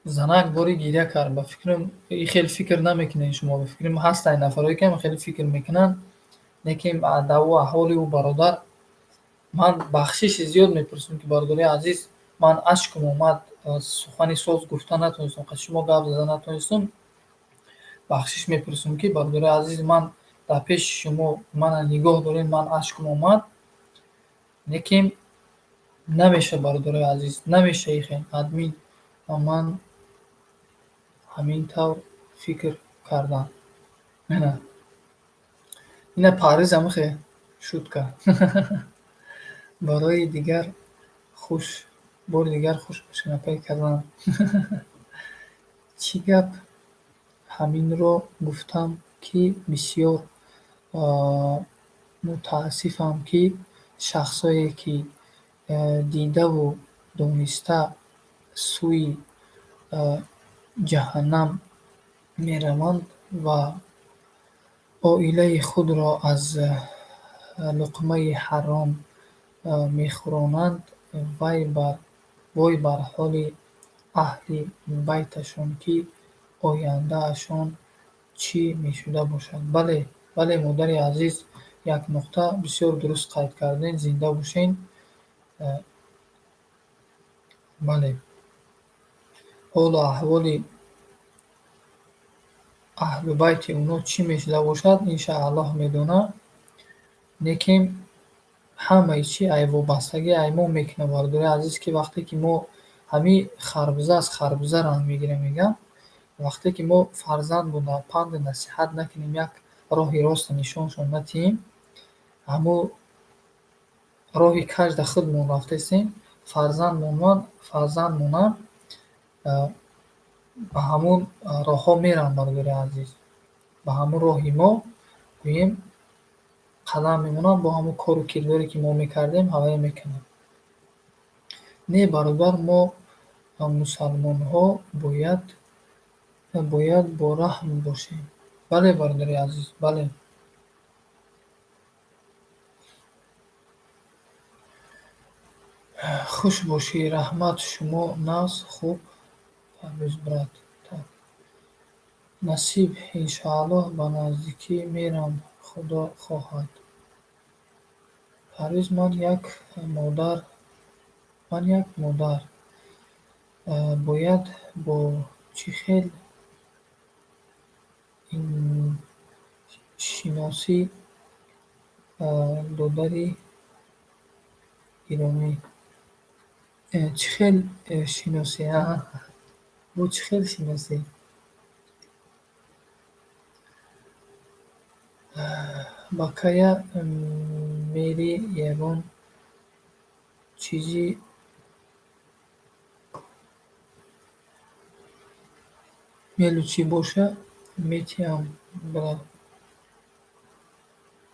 занак бори гиря кард. Ба фикрам, и хел фикр намекунед шумо. Ба фикрам, ҳастанд нафарое, ки хеле фикр мекунанд, лекин даву аҳволи ӯ бародар ман бахшиши зиёд мепурсам, ки, бародари азиз, ман ашкам омад, сухани соз гуфта натонистам, қати шумо гап зада натонистам. Бахшиш мепурсам, ки, бародари азиз, ман дар пеши шумо мана нигоҳ доред, ман ашкам омад, лекин намеша, бародарои азиз, намеша ихел. Админ ва ман ҳамин тавр фикр кардам. Ина ина Парвиз амихе шутка. Барои дигар хуш, бори дигар хуш бошед, апаи калон. Чӣ гап, ҳаминро гуфтам, ки бисёр мутаассифам, ки шахсое, ки дидаву дониста сӯи ҷаҳаннам мераванд ва оилаи худро аз луқмаи ҳаром мехӯронанд, вой бар ҳоли аҳли байташон, ки ояндаашон чӣ мешуда бошад. Бале, бале, модари азиз, як нуқта бисёр дуруст қайд кардед, зинда бошед. Бале. Ҳолу аҳволи аҳлу байти оно чӣ мешуда бошад, иншааллоҳ медонад. Лекин ҳамаи чи ай вобастагӣ ай мо мекунад, бародари азиз, ки вақте ки мо ҳамин харбуза аз харбуза ранг мегирем, мегӯям, вақте ки мо фарзандмонро панду насиҳат накунем, як роҳи ростро нишоншон надиҳем, ҳамун роҳи кажда худмон рафтаистем, фарзандмонам ба ҳамун роҳҳо мераванд, бародари азиз. Ба ҳамун роҳи мо, гӯем, қадам мемонанд, бо ҳамун кору кирдоре, ки мо мекардем, ҳавая мекунанд. Не, бародар, мо мусалмонҳо бояд бораҳм бошем. Бале, бародари азиз, бале. Хуш бошӣ, раҳмат, шумо нағз, хуб, Парвиз брат. Так. Насиб, иншааллоҳ, ба наздикӣ мерам, Худо хоҳад. Парвиз, ман як модар. Бояд бо чӣ хел шиносӣ, додари гиромӣ? Чӣ хел шиносӣ? Бо чӣ хел шиносӣ? Ба кая мери, ягон чизи мелочи боша, метиҳам,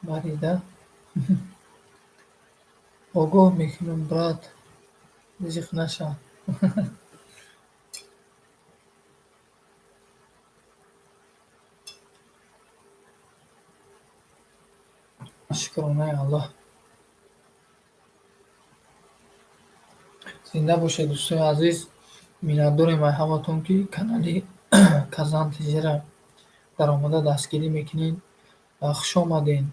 барида. Огоҳ мекунам, брат, зиқ нашав. Шукронаи Аллоҳ. Зинда бошед, дӯстои азиз. Миннатдорем ай ҳаматон, ки канали Казан ТЖ-ра даромада дастгирӣ мекунед. Хуш омадед.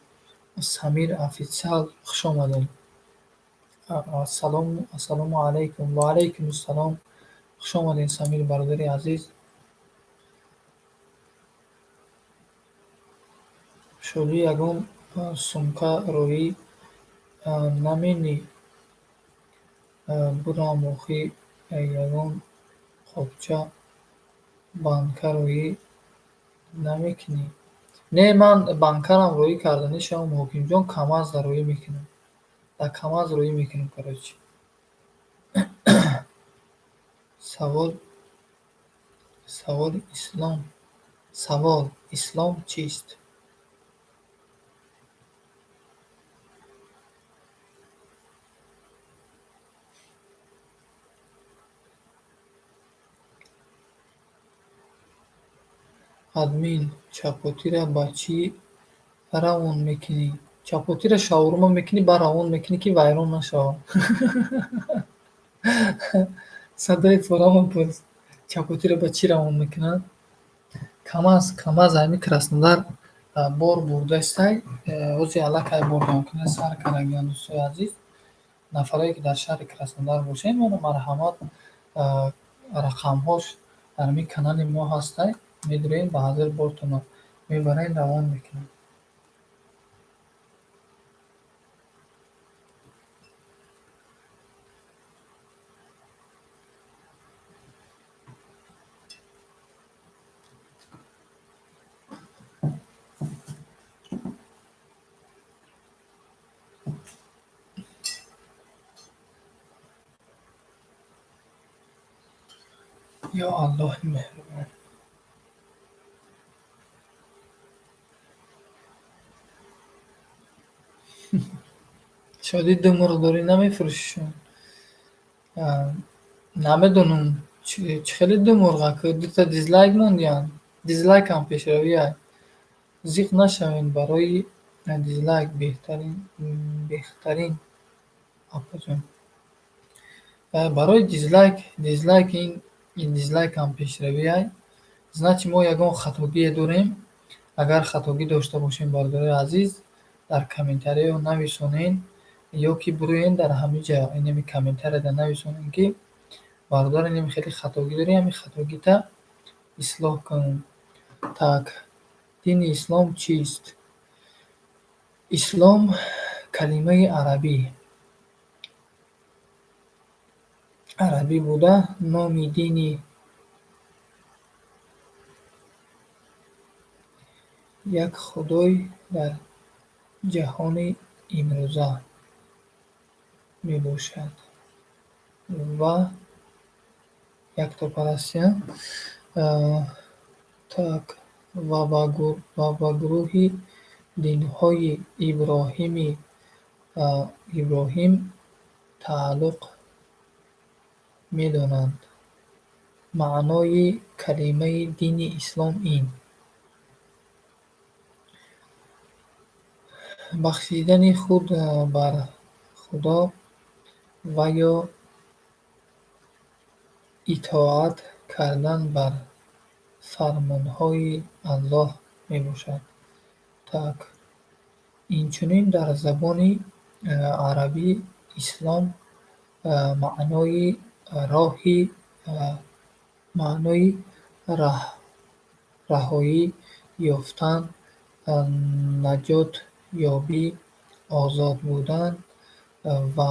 Самир Официал, хуш омадед. Ассалому ассалому алайкум. Ва алайкум ассалом. Хуш омадед, Самир бародари азиз. Шодӣ, ягон сумка роӣ наменӣ бурам охи, ягон қопча банка роӣ намекунӣ? Не, ман банкарам роӣ карда нешавам, Ҳокимҷон, КамАЗда роӣ мекунам. Дар КамАЗ роӣ мекунам, короче. Саволи ислом. Савол: Ислом чист? Админ, чапотира ба чӣ равон мекунӣ? Чапотира шаурма мекунӣ, баъд равон мекунӣ, ки вайрон нашавад. Садои форама пурс. Чапотира ба чӣ равон мекунанд? КамАЗ, КамАЗ ҳами Краснодар бор бурдастай. Ҳози аллакай бордонкунӣ сар кардагианд, дӯстои азиз. Нафарое, ки дар шаҳри Краснодар бошед, мана, марҳамат, рақамҳош дар ҳамин канали мо ҳастай. Медурем, ба ҳазир бортонро мебарем, равон мекунем. Ё Аллоҳи меҳрубон. Шодӣ, ду мурғ дорӣ, намефурӯшишон? Намедонам, чӣ хеле ду мурғ, ака дута дизлайк мондиянд. Дизлайкам пешравия. Зиқ нашавед барои дизлайк, беҳтарин, беҳтарин апаҷон. Барои дизлайк, дизлайк ин дизлайкам пешравия. Значит, мо ягон хатогие дорем. Агар хатогӣ дошта бошем, бародарои азиз, дар комментарияҳо нависонед ё ки бироен дар ҳамин ҷа инами комментарияда нависонед, ки бародар, инами хеле хатогӣ дорӣ, ҳамин хатогита ислоҳ кун. Так, дини ислом чист? Ислом калимаи арабӣ буда, номи дини як худой дар ҷаҳони имрӯза мебошад ва яктопарастия. Так, ва ба гурӯҳи динҳои Иброҳим тааллуқ медонанд. Маънои калимаи дини ислом ин бахшидани худ бар Худо ва ё итоат кардан бар фармонҳои Аллоҳ мебошад. Так, инчунин дар забони арабӣ ислом маънои роҳи, маънои раҳоӣ ёфтан, наҷот ёбӣ, озод будан ва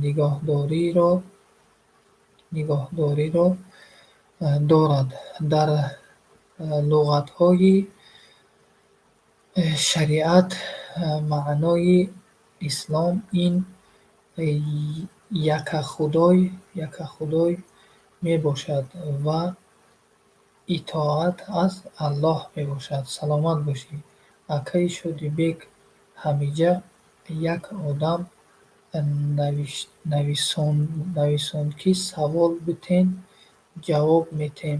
нигоҳдориро дорад. Дар луғатҳои шариат маънои ислом ин якахудой мебошад ва итоат аз Аллоҳ мебошад. Саломат бошӣ, акаи Шодибек. Ҳамиҷа як одам нависонд, ки савол битен, ҷавоб метем.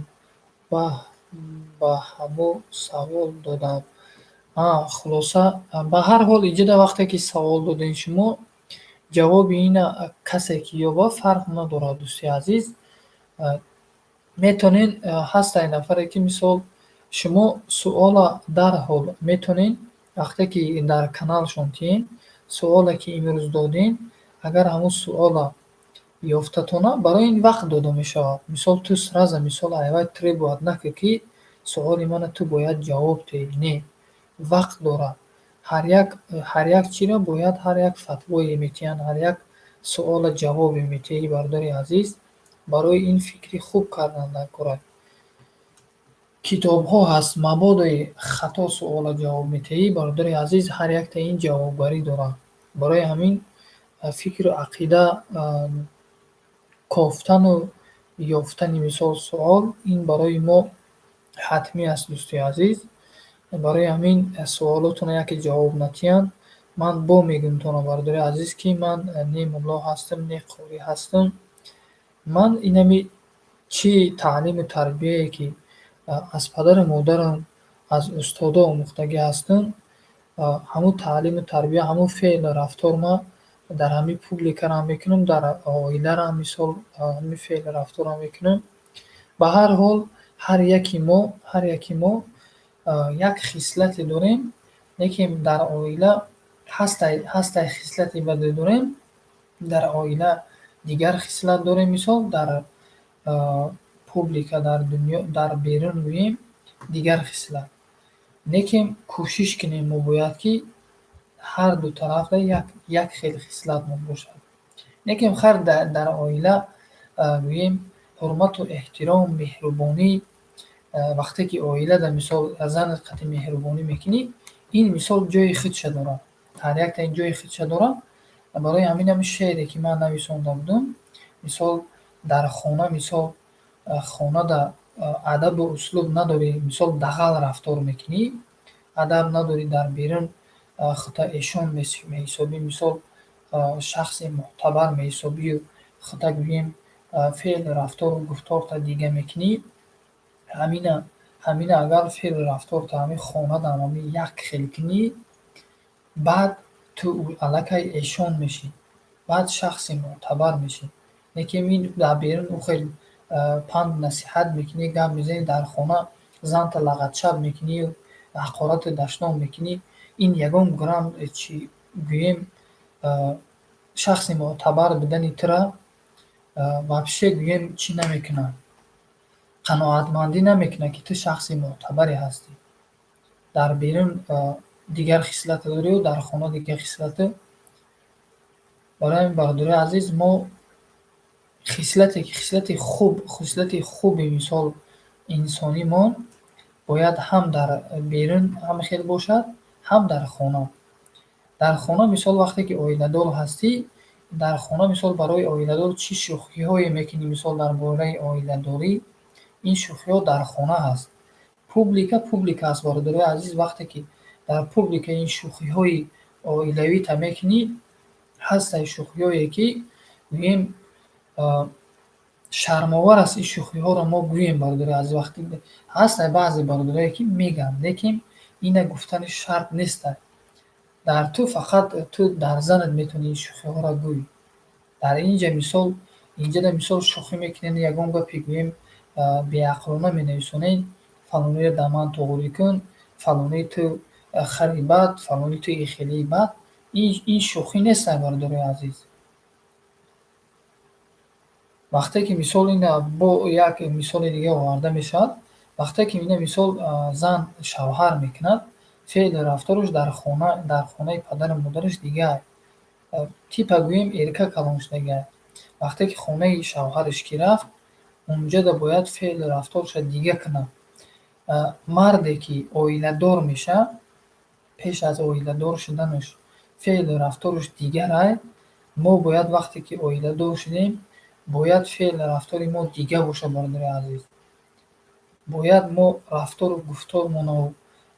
Ба ҳамо савол додам. Хулоса, ба ҳар ҳол, иҷода вақте ки савол додем шумо, ҷавоби ина касе ки ёбад, фарқ надорад, дӯсти азиз. Метавонед, ҳастай нафаре ки, мисол, шумо суола дарҳол метавонед, вақте ки дар каналшон тиен, суоле ки имрӯз додем, агар ҳамун суола ёфтатона, барои ин вақт дода мешавад. Мисол, ту сразу, мисол, айвай требовать накун, ки суоли мана ту бояд ҷавоб диҳӣ. Не, вақт дорад. Ҳар як чиро бояд, ҳар як фатвое метиҳанд, ҳар як суола ҷавобе метиҳӣ, бародари азиз. Барои ин фикри хуб кардан дар кора. Китобҳо ҳаст, мабодои хато суола ҷавоб метиҳӣ, бародари азиз, ҳар якта ин ҷавобгарӣ дорад. Барои ҳамин фикру ақида кофтану ёфтани, мисол, суол ин барои мо ҳатмӣ аст, дӯсти азиз. Барои ҳамин суолотонро яке ҷавоб натиҳанд. Ман бо мегӯям тона, бародари азиз, ки ман не мулло ҳастам, не қорӣ ҳастам. Ман инами чӣ таълиму тарбияе ки аз падару модарам, аз устодо омӯхтагӣ ҳастам, ҳамун таълиму тарбия, ҳамун феълу рафтор ма дар ҳамин публикарам мекунам, дар оиларам, мисол, ҳамин феълу рафторам мекунам. Ба ҳар ҳол, ҳар яки мо як хислате дорем, лекин дар оила ҳастай хислати баде дорем, дар оила дигар хислат дорем, мисол, дар публика, дар дунё, дар берун гӯем, дигар хислат. Лекин кӯшиш кунем, мо бояд ки ҳар ду тарафда як хел хислатмон бошад. Лекин хайр, дар оила, гӯем, ҳурмату эҳтиром, меҳрубонӣ, вақте ки оилада, мисол, занат қати меҳрубонӣ мекунӣ, ин, мисол, ҷои худша дорад. Ҳар якта ин ҷои худша дорад. Барои ҳамин ҳами шеъре ки ман нависонда будам, мисол, дар хона, мисол, хонада адабу услуб надорӣ, мисол, дағал рафтор мекунӣ, адаб надорӣ, дар берун худта эшон меҳисобӣ, мисол, шахси мӯътабар меҳисобию худта, гӯем, феълу рафтору гуфторта дига мекунӣ, ҳамина агар феълу рафторта ҳамин хонадам ҳамин як хел кунӣ, баъд ту аллакай эшон мешӣ, баъд шахси мӯътабар мешӣ. Лекин ин дар берун ӯ хел панду насиҳат мекунӣ, гап мезанӣ, дар хона занта лағатшаб мекунию ҳақорату дашном мекунӣ, ин ягон грамм чӣ, гӯем, шахси мӯътабар будани тура вообще, гӯем, чӣ намекунад, қаноатмандӣ намекунад, ки ту шахси мӯътабаре ҳастӣ. Дар берун дигар хислате дорию дар хона дигар хислате. Барои ҳамин, бародарои азиз, мо хислате хислати хуб, хислати хуби, мисол, инсонимон бояд ҳам дар берун ҳам хел бошад, ҳам дар хона. Дар хона, мисол, вақте ки оиладор ҳастӣ, дар хона, мисол, барои оиладор чӣ шӯхиҳое мекунӣ, мисол, дар бораи оиладорӣ, ин шӯхиҳо дар хона ҳаст. Публика публика аст, бародарои азиз. Вақте ки дар публика ин шӯхиҳои оилавита мекунӣ, ҳастай шӯхиҳое ки, гӯем, шармовар аст ин шӯхиҳоро мо гӯем, бародарои азиз. Вақте ҳастай баъзе бародарое ки мегӯянд, лекин ина гуфтани шарт нестай. Дар ту фақат ту дар занат метавонӣ ин шӯхиҳоро гӯӣ. Дар инҷа, мисол, инҷада, мисол, шӯхӣ мекунед, ягон гапе, гӯем, беақлона менависонед: фалониро дар ман туғрӣ кун, фалони ту хари бад, фалони ту ихелии бад. Ин шӯхӣ нестай, бародарои азиз. Вақте ки, мисол, ина бо як мисоли дига оварда мешавад, вақте ки ина, мисол, зан шавҳар мекунад, феълу рафтораш дар хона, дар хонаи падару модараш дигар, типа, гӯем, эрка калон шудагиай. Вақте ки хонаи шавҳараш ки рафт, унҷода бояд феълу рафторашро дига кунад. Марде ки оиладор мешавад, пеш аз оиладор шуданаш феълу рафтораш дигарай. Мо бояд, вақте ки оиладор шудем, бояд феълу рафтори мо дига бошад, бародари азиз. Бояд мо рафтору гуфтормону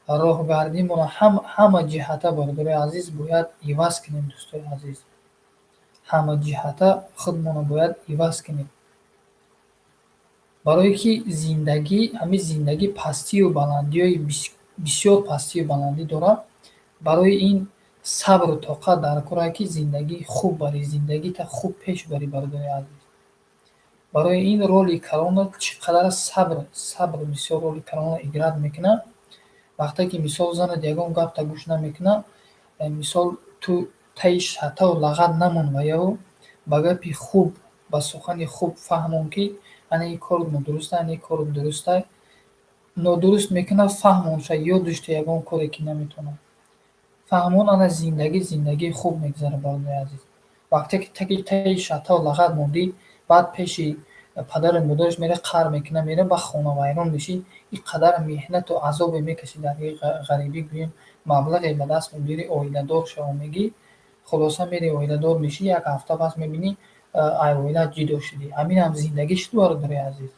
роҳгардимонро ҳама ҷиҳата, бародарои азиз, бояд иваз кунем, дӯстои азиз. Ҳамаҷиҳата худмонро бояд иваз кунем. Барое ки зиндагӣ, ҳамин зиндагӣ пастию баландиҳои Бисёр пастию баландӣ дорад. Барои ин сабру тоқат дар корае, ки зиндагии хуб барӣ, зиндагита хуб пеш барӣ, бародари азиз. Барои ин роли калона чӣ қадар сабр бисёр роли калона играть мекунад. Вақте ки, мисол, занат ягон гапта гӯш намекунад, мисол, ту таи шатаву лағат намон ва ё ба гапи хуб, ба сухани хуб фаҳмон, ки ана ин корот нодуруста, ана ин корот дуруста. Нодуруст мекунад, фаҳмонша, ёдаш те ягон коре ки наметавонад. Фаҳмон, ана зиндагӣ зиндагии хуб мегузарад, бародари азиз. Вақте ки таи шатаву лағат мондӣ, баъд пеши падару модараш меравӣ, қаҳр мекунад, меравӣ, ба хонавайрон мешӣ, ин қадар меҳнату азобе мекашӣ дар ғарибӣ, гӯем, маблағе ба даст мебиёрӣ, оиладор шавам мегӣ, хулоса мерӣ, оиладор мешӣ, як ҳафта пас мебинӣ, ай оилаат ҷудо шудӣ. Ҳаминам зиндагӣ шуд, бародари азиз.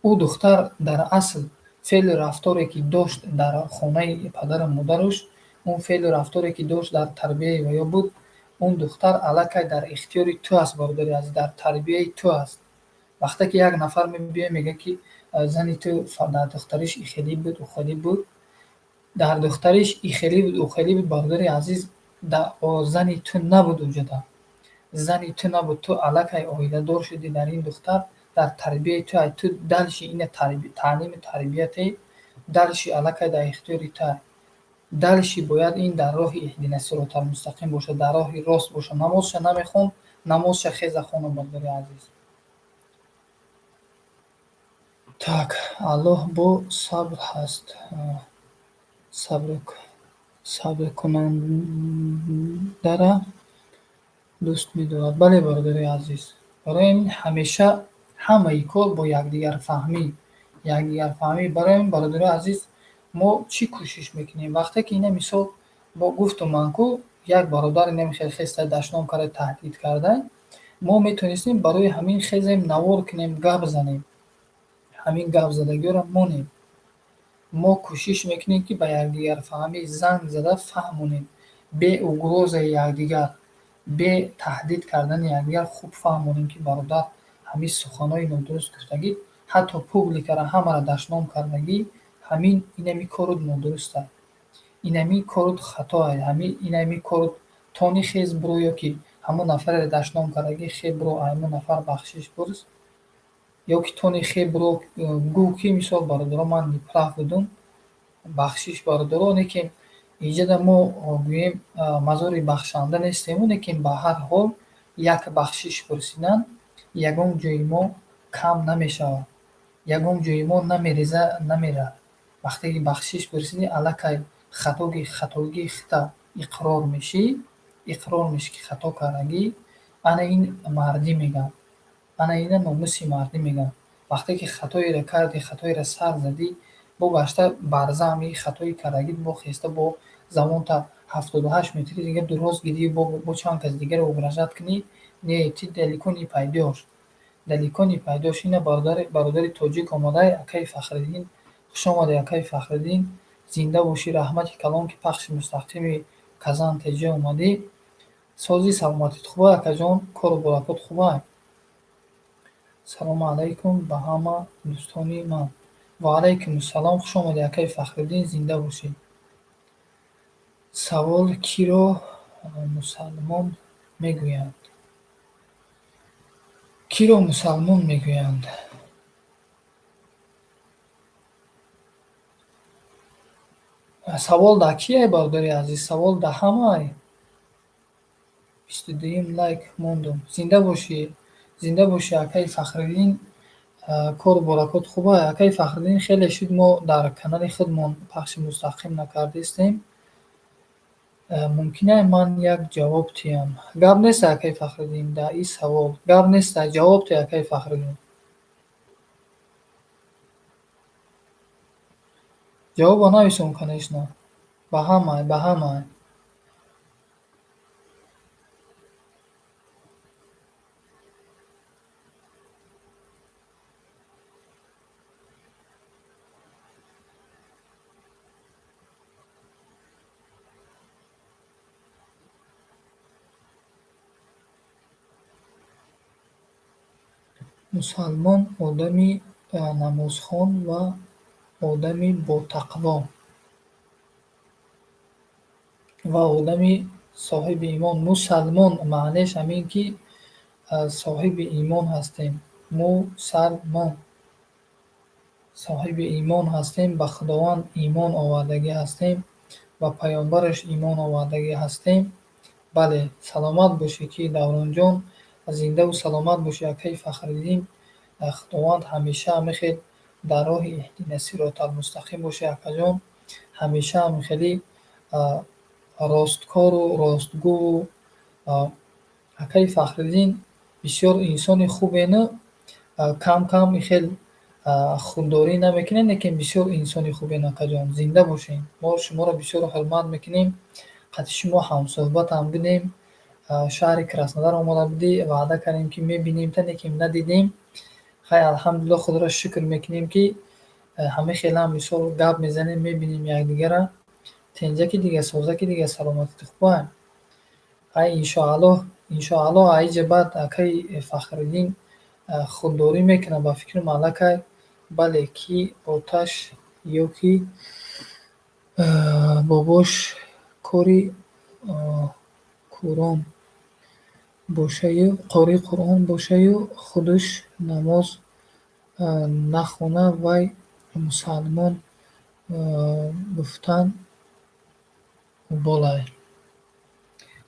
Ӯ духтар дар асл феълу рафторе, ки дошт дар хонаи падару модараш, он феълу рафторе, ки дошт дар тарбияи ва ё буд, он духтар аллакай дар ихтиёри ту аст, бародари азиз, дар тарбияи ту аст. Вақте ки як нафар мебиёяд, мегӯяд, ки зани ту дар духтариш ихелӣ буд, ухелӣ буд, дар духтариш ихелӣ буд, ухелӣ буд, бародари азиз, зани ту набуд уҷода. Зани ту набуд, ту аллакай оиладор шудӣ, дар ин духтар дар тарбияи ту ай, ту дальше ина таълиму тарбияте, дальше аллакай дар ихтиёри ту ай. Дальше бояд ин дар роҳи иҳдина сиротал мустақим бошад, дар роҳи рост бошад. Намозша намехонд, намозша хеза хона, бародари азиз. Так, Аллоҳ бо сабр ҳаст. Сабркунандара дӯст медорад. Бале, бародари азиз. Барои ин ҳамеша ҳамаи кор бо якдигарфаҳмӣ, якдигарфаҳмӣ. Барои ин, бародари азиз, мо чӣ кӯшиш мекунем? Вақте ки ина, мисол, бо гуфтум ман ку, як бародар инам хел хеста дашном карда, таҳдид карда, мо метавонистем барои ҳамин хезем, навор кунем, гап занем. Ҳамин гапзадагиҳоро монем. Мо кӯшиш мекунем, ки ба якдигарфаҳмӣ занг зада фаҳмонем, бе угрозаи якдигар, бе таҳдид кардани якдигар хуб фаҳмонем, ки бародар, ҳамин суханҳои нодуруст гуфтагӣ, ҳатто публикаро ҳамаро дашном кардагӣ, ҳамин инами корут нодуруст аст. Инами корут хато аст. Ҳамин инами корут тони хез биро ё ки ҳамон нафареро дашном кардагӣ, хе биро, ҳамон нафар бахшиш пурс, ё ки тони хе биро гӯ, ки мисол, бародаро, ман неправ будум, бахшиш, бародаро. Лекин иҷода мо гӯем, мазори бахшанда нестему, лекин ба ҳар ҳол як бахшиш пурсидан ягон ҷои мо кам намешавад, ягон ҷои мо намереза, намерад. Вақте ки бахшиш пурсидӣ, аллакай хатогии хита иқрор мешӣ, иқрор мешӣ, ки хато кардагӣ. Ана ин мардӣ мегӯянд, ана ина номуси мардӣ мегӯянд. Вақте ки хатоеро кардӣ, хатоеро сар задӣ, бо гашта барза ҳамин хатои кардагит, бо хеста, бо забонта 78 метри дига дуроз гирӣ, бо чанд кас дигаро угрожать кунӣ, не, ты далеко не пойдёшь, далеко не пойдёшь. Ина бародари тоҷик омадай, акаи Фахриддин. Хуш омадӣ, акаи Фахриддин, зинда бошӣ. Раҳмати калон, ки пахши мустақими Казан ТЖ омадӣ. Сози, саломатит хубай, акаҷон, кору боракот хубай? Салому алайкум ба ҳама дӯстони ман. Ва алайкум ассалом, хуш омадӣ, акаи Фахриддин, зинда бошӣ. Савол: киро мусалмон мегӯянд? Киро мусалмон мегӯянд? Савол дар кие, бародари азиз? Савол дар ҳамаи. 22-юм лайк мондум. Зинда бошӣ, зинда бошӣ, акаи Фахриддин. Кору боракот хубай, акаи Фахриддин? Хеле шуд, мо дар канали худмон пахши мустақим накардистем. Мумкин ай ман як ҷавоб диҳам? Гап нест, акаи Фахриддин, дар ин савол гап нест, ҷавоб диҳ, акаи Фахриддин. Ҷавобро нависон, конечно. Ба ҳамаи, ба ҳамаи. Мусалмон одами намозхон ва Одами ботақво ва одами соҳиби имон. Мусалмон маънеш ҳамин, ки соҳиби имон ҳастем. Мусалмон, соҳиби имон ҳастем, ба Худованд имон овардагӣ ҳастем, ба паёмбараш имон овардагӣ ҳастем. Бале, саломат бошӣ, ки Давронҷон, зиндаву саломат бошӣ, акаи Фахриддин. Худованд ҳамеша ҳамихел дар роҳи иҳдина сироталмустақим бошӣ, акаҷон. Ҳамеша ҳамихелӣ росткору ростгӯву. Акаи Фахриддин бисёр инсони хубену кам кам ихел худдорӣ намекунем, лекин бисёр инсони хубен, акаҷон. Зинда бошед. Мо шуморо бисёр ҳурмат мекунем. Қати шумо ҳамсӯҳбатам будем. Шаҳри Краснодар омада будӣ, ваъда кардем, ки мебинем-та, лекин надидем. Хай, алҳамдулилло, Худоро шукр мекунем, ки ҳама хелам мисол гап мезанем, мебинем якдигара. Тенҷаки дига, созаки дига, саломатит хуба? Ай, иншоаллоҳ, иншоаллоҳ, аиҷа баъд акаи Фахриддин худдорӣ мекунад, ба фикрам, аллакай. Бале, ки оташ ё ки бобош кори Қуръон бошаю, қории Қуръон бошаю, худаш намоз нахона, вай мусалмон гуфтан болай.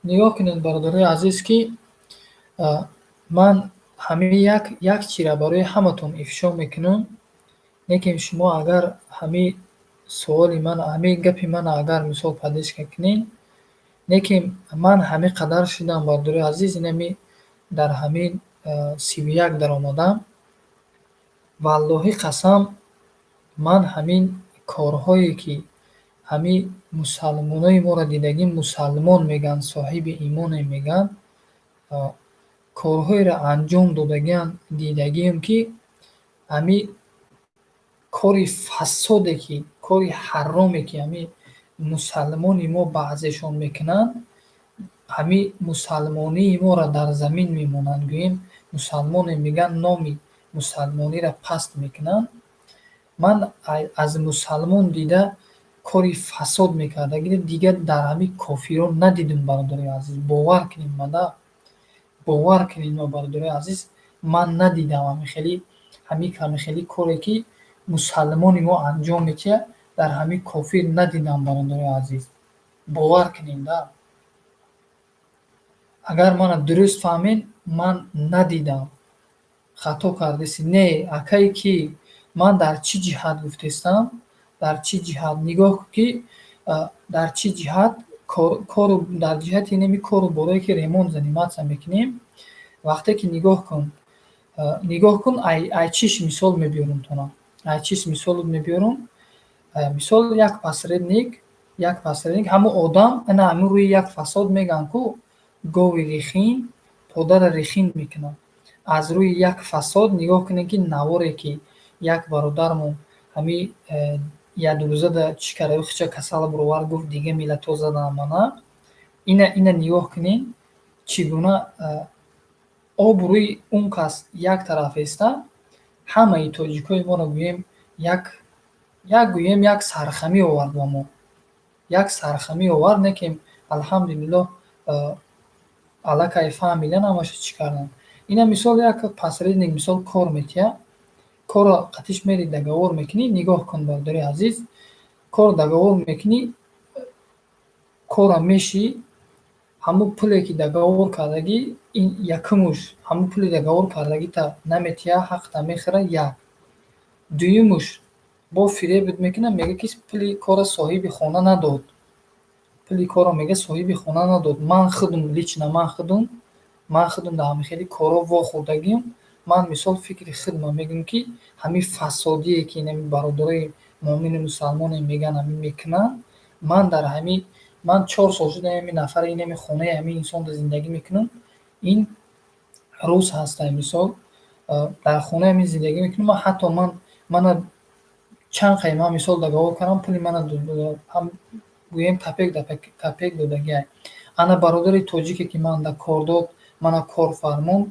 Нигоҳ кунед, бародарои азиз, ки ман ҳамин як чира барои ҳаматон ифшо мекунам, лекин шумо агар ҳамин суоли ман, ҳамин гапи мана агар мисол поддержка кунед, лекин ман ҳамин қадар шудам, бародарои азиз, инами дар ҳамин 31 даромадам. Валлоҳӣ қасам, ман ҳамин корҳое, ки ҳамин мусалмонои моро дидагӣ, мусалмон мегӯянд, соҳиби имоне мегӯянд, корҳоеро анҷом додагианд, дидагием, ки ҳамин кори фасоде, ки кори ҳароме, ки ҳамин мусалмони мо баъзешон мекунанд, ҳамин мусалмонии моро дар замин мемонанд, гӯем, мусалмоне мегӯянд, номи мусалмониро паст мекунанд. Ман аз мусалмон дида кори фасод мекардагиро дигар дар ҳамин кофирон надидум, бародарои азиз. Бовар кунед мада, бовар кунед ма, бародарои азиз, ман надидам ҳамин хели коре, ки мусалмони мо анҷом медиҳад, дар ҳамин кофир надидам, бародарои азиз. Бовар кунед да. Агар мана дуруст фаҳмед, ман надидам. Хато кардеси. Не, акае, ки ман дар чӣ ҷиҳат гуфтестам, дар чӣ ҷиҳат? Нигоҳ кун, ки дар чӣ ҷиҳат кору, дар ҷиҳати инами кору борое, ки ремонт заниматься мекунем. Вақте ки нигоҳ кун, нигоҳ кун, ай чиш мисол мебиёрам тона, ай чиш мисол мебиёрам. Мисол, як посредник, ҳамун одам ина ҳамун рӯи як фасод мегӯянд ку, гови рехин подара рехин мекунад. Аз рӯи як фасод нигоҳ кунед, ки наворе, ки як бародармон ҳамин якдурӯзада чӣ карда, хича касал бировард, гуфт, дига миллатҳо задан мана. Ина нигоҳ кунед, чӣ гуна обрӯи он кас як тараф иста, ҳамаи тоҷикои моро, гӯем, як, гӯем, як сархамӣ овард ба мо, як сархамӣ овард. Не ки, алҳамдулиллоҳ, аллакай фаҳмидан ҳамаша, чӣ кардан. Ина мисол, як посредник, мисол, кор метиҳад, корро қатиш мери, договор мекунӣ. Нигоҳ кун, бародари азиз, кор договор мекунӣ, корра мешӣ, ҳамун пуле, ки договор кардагӣ, ин якумуш, ҳамун пули договор кардагита наметиҳад, ҳақта мехӯрад, як. Дуюмуш, бо фиребат мекунад, мегӯяд, ки пули корро соҳиби хона надод, пули корро, мегӯяд, соҳиби хона надод. Ман худум, лично ман худум дар ҳамин хели корҳо вохӯрдагиам. Ман мисол фикри худма мегӯям, ки ҳамин фасодие, ки инами бародарои муъмину мусалмоне мегӯянд, ҳамин мекунанд. Ман дар ҳамин, ман 4 сол шуда ҳамин нафари инами хонаи ҳамин инсонда зиндагӣ мекунам. Ин рӯз ҳастай, мисол, дар хонаи ҳамин зиндагӣ мекунам. Ман ҳатто ман мана чанд қай ман мисол договор кардам, пули мана гӯем, копейка да копейка додагиай. Ана бародари тоҷике, ки ман да кор дод, мана кор фармуд,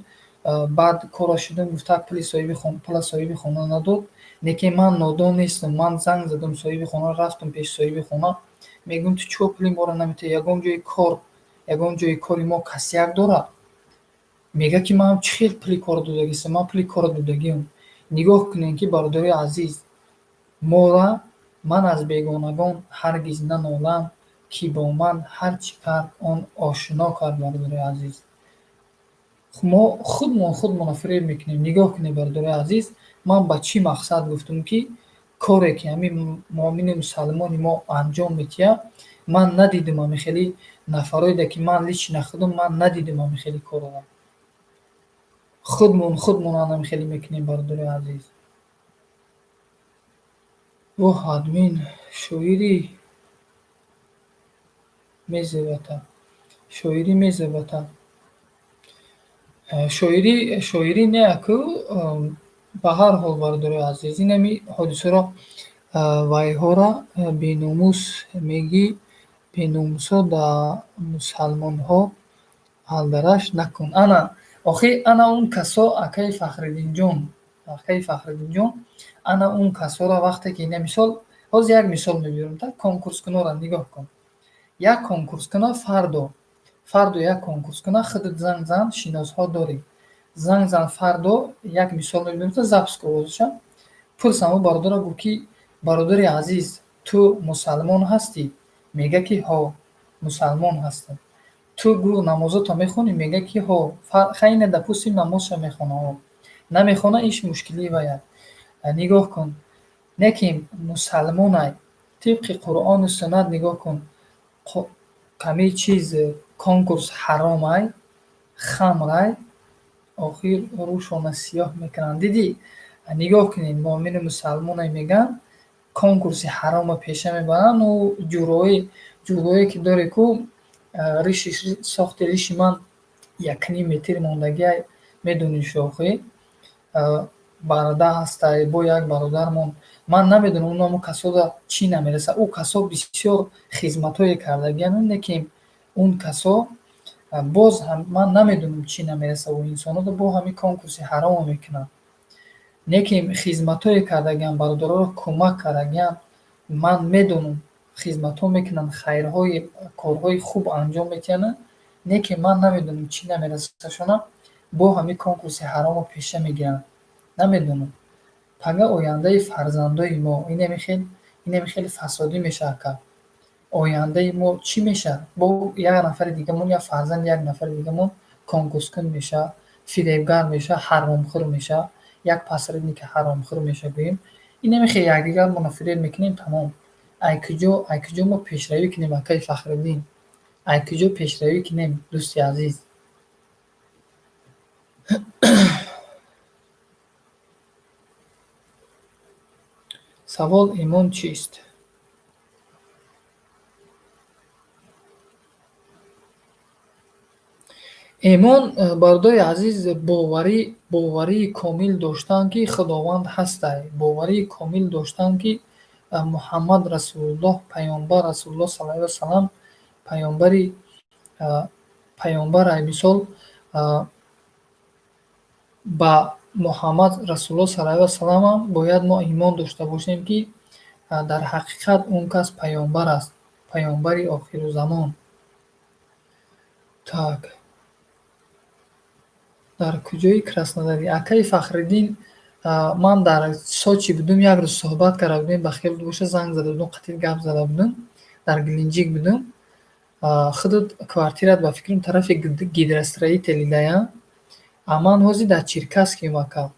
баъд корро шудам, гуфта, пула соҳиби хона надод. Лекин ман нодон нестам. Ман занг задам соҳиби хона, рафтам пеши соҳиби хона, мегӯям, ту чико пули моро наметиҳӣ? Ягон ҷои кор, ягон ҷои кори мо касяк дорад? Мега, ки ман чӣ хел пули кор додагистам, ман пули корро додагиам. Нигоҳ кунем, ки бародарои азиз, мора ман аз бегонагон ҳаргиз нанолам, ки бо ман ҳар чӣ кард, он ошно кард. Бародарои азиз, мо худмон худмонро фиреб мекунем. Нигоҳ кунед, бародарои азиз, ман ба чӣ мақсад гуфтам, ки коре ки ҳамин муъмини мусалмони мо анҷом медиҳад, ман надидам ҳамин хели нафароеда, ки ман лично худам ман надидам ҳамин хели корро. Худмон худмон ҳамин хеле мекунем, бародарои азиз. Воҳ, админ, шоирӣ мезебата, шоирӣ мезебата, шоирӣ, шоирӣ не аку. Ба ҳар ҳол, бародарои азиз, инами ҳодисаро, вайҳора беномус мегӣ, беномусо да мусалмонҳо алдараш накун. Ана охи, ана он касо, акаи Фахриддинҷон, акаи Фахриддинҷон, ана он касоро вақте ки ина мисол, ҳозир як мисол мебиёрам та, конкурскунора нигоҳ кун. Як конкурскуна фардо, фардо як конкурскуна, худат занг зан, шиносҳо дорӣ, занг зан фардо, як мисол мебиёрам та, запись ку овозаша, пурс ҳамон бародарро, гӯ, ки бародари азиз, ту мусалмон ҳастӣ? Мега, ки ҳо, мусалмон ҳастам. Ту гӯ, намозото мехонӣ? Мега, ки ҳо. Хайна, допустим, намозша мехона, ҳо, намехона, иш мушкилии вая. Нигоҳ кун, не ки мусалмонай, тибқи Қуръону суннат, нигоҳ кун, ками чиз конкурс ҳаромай, хамрай, охир рӯшона сиёҳ мекунанд. Дидӣ, нигоҳ кунед, муъмини мусалмонай мегӯянд, конкурси ҳаромо пеша мебаранд. У ҷурое, ҷурое ки доре ку, риши, сохти риши ман 1,5 метр мондагиай, медонӣ, шохӣ бародар ҳастай, бо як бародармон, ман намедонам, онамо касода чӣ намерасад. Ӯ касо бисёр хизматҳое кардагианд, лекин он касо боз ҳам ман намедонам, чӣ намерасад ӯ инсонода, бо ҳамин конкурси ҳаромо мекунанд. Лекин хизматҳое кардагианд, бародароро кӯмак кардагианд, ман медонам, хизматҳо мекунанд, хайрҳои, корҳои хуб анҷом медиҳанд, лекин ман намедонам, чӣ намерасадшона, бо ҳамин конкурси ҳаромо пеша мегиранд. Намедонам, пага ояндаи фарзандои мо инами хеле фасодӣ мешавад, ака. Ояндаи мо чӣ мешавад? Бо як нафари дигамон, як фарзанди як нафари дигамон конкурскун мешавад, фиребгар мешавад, ҳаромхӯр мешавад, як посредники ҳаромхӯр мешавад, гӯем. Инами хел якдигармонро фиреб мекунем, тамом. Ай куҷо, ай куҷо мо пешравӣ кунем, акаи Фахриддин? Ай куҷо пешравӣ кунем, дӯсти азиз? Савол: имон чист? Имон, бародари азиз, боварӣ, боварии комил доштан, ки Худованд ҳастай, боварии комил доштан, ки Муҳаммад расулуллоҳ, паёмбар расулуллоҳ саллаллоҳу алайҳи васаллам паёмбари, паёмбар. Ай мисол, ба Муҳаммад расулуллоҳ саллаллоҳу алайҳи васалламам бояд мо имон дошта бошем, ки дар ҳақиқат он кас паёмбар аст, паёмбари охирузамон. Так, дар куҷои Краснодарӣ, акаи Фахриддин? Ман дар Сочи будум, як рӯз суҳбат карда будем, ба хел боша, занг зада будум, қатъи гап зада будум, дар Геленджик будум. Худат квартират, ба фикрам, тарафи Гидростроители дая, а ман ҳозир дар Черкасскием, ака.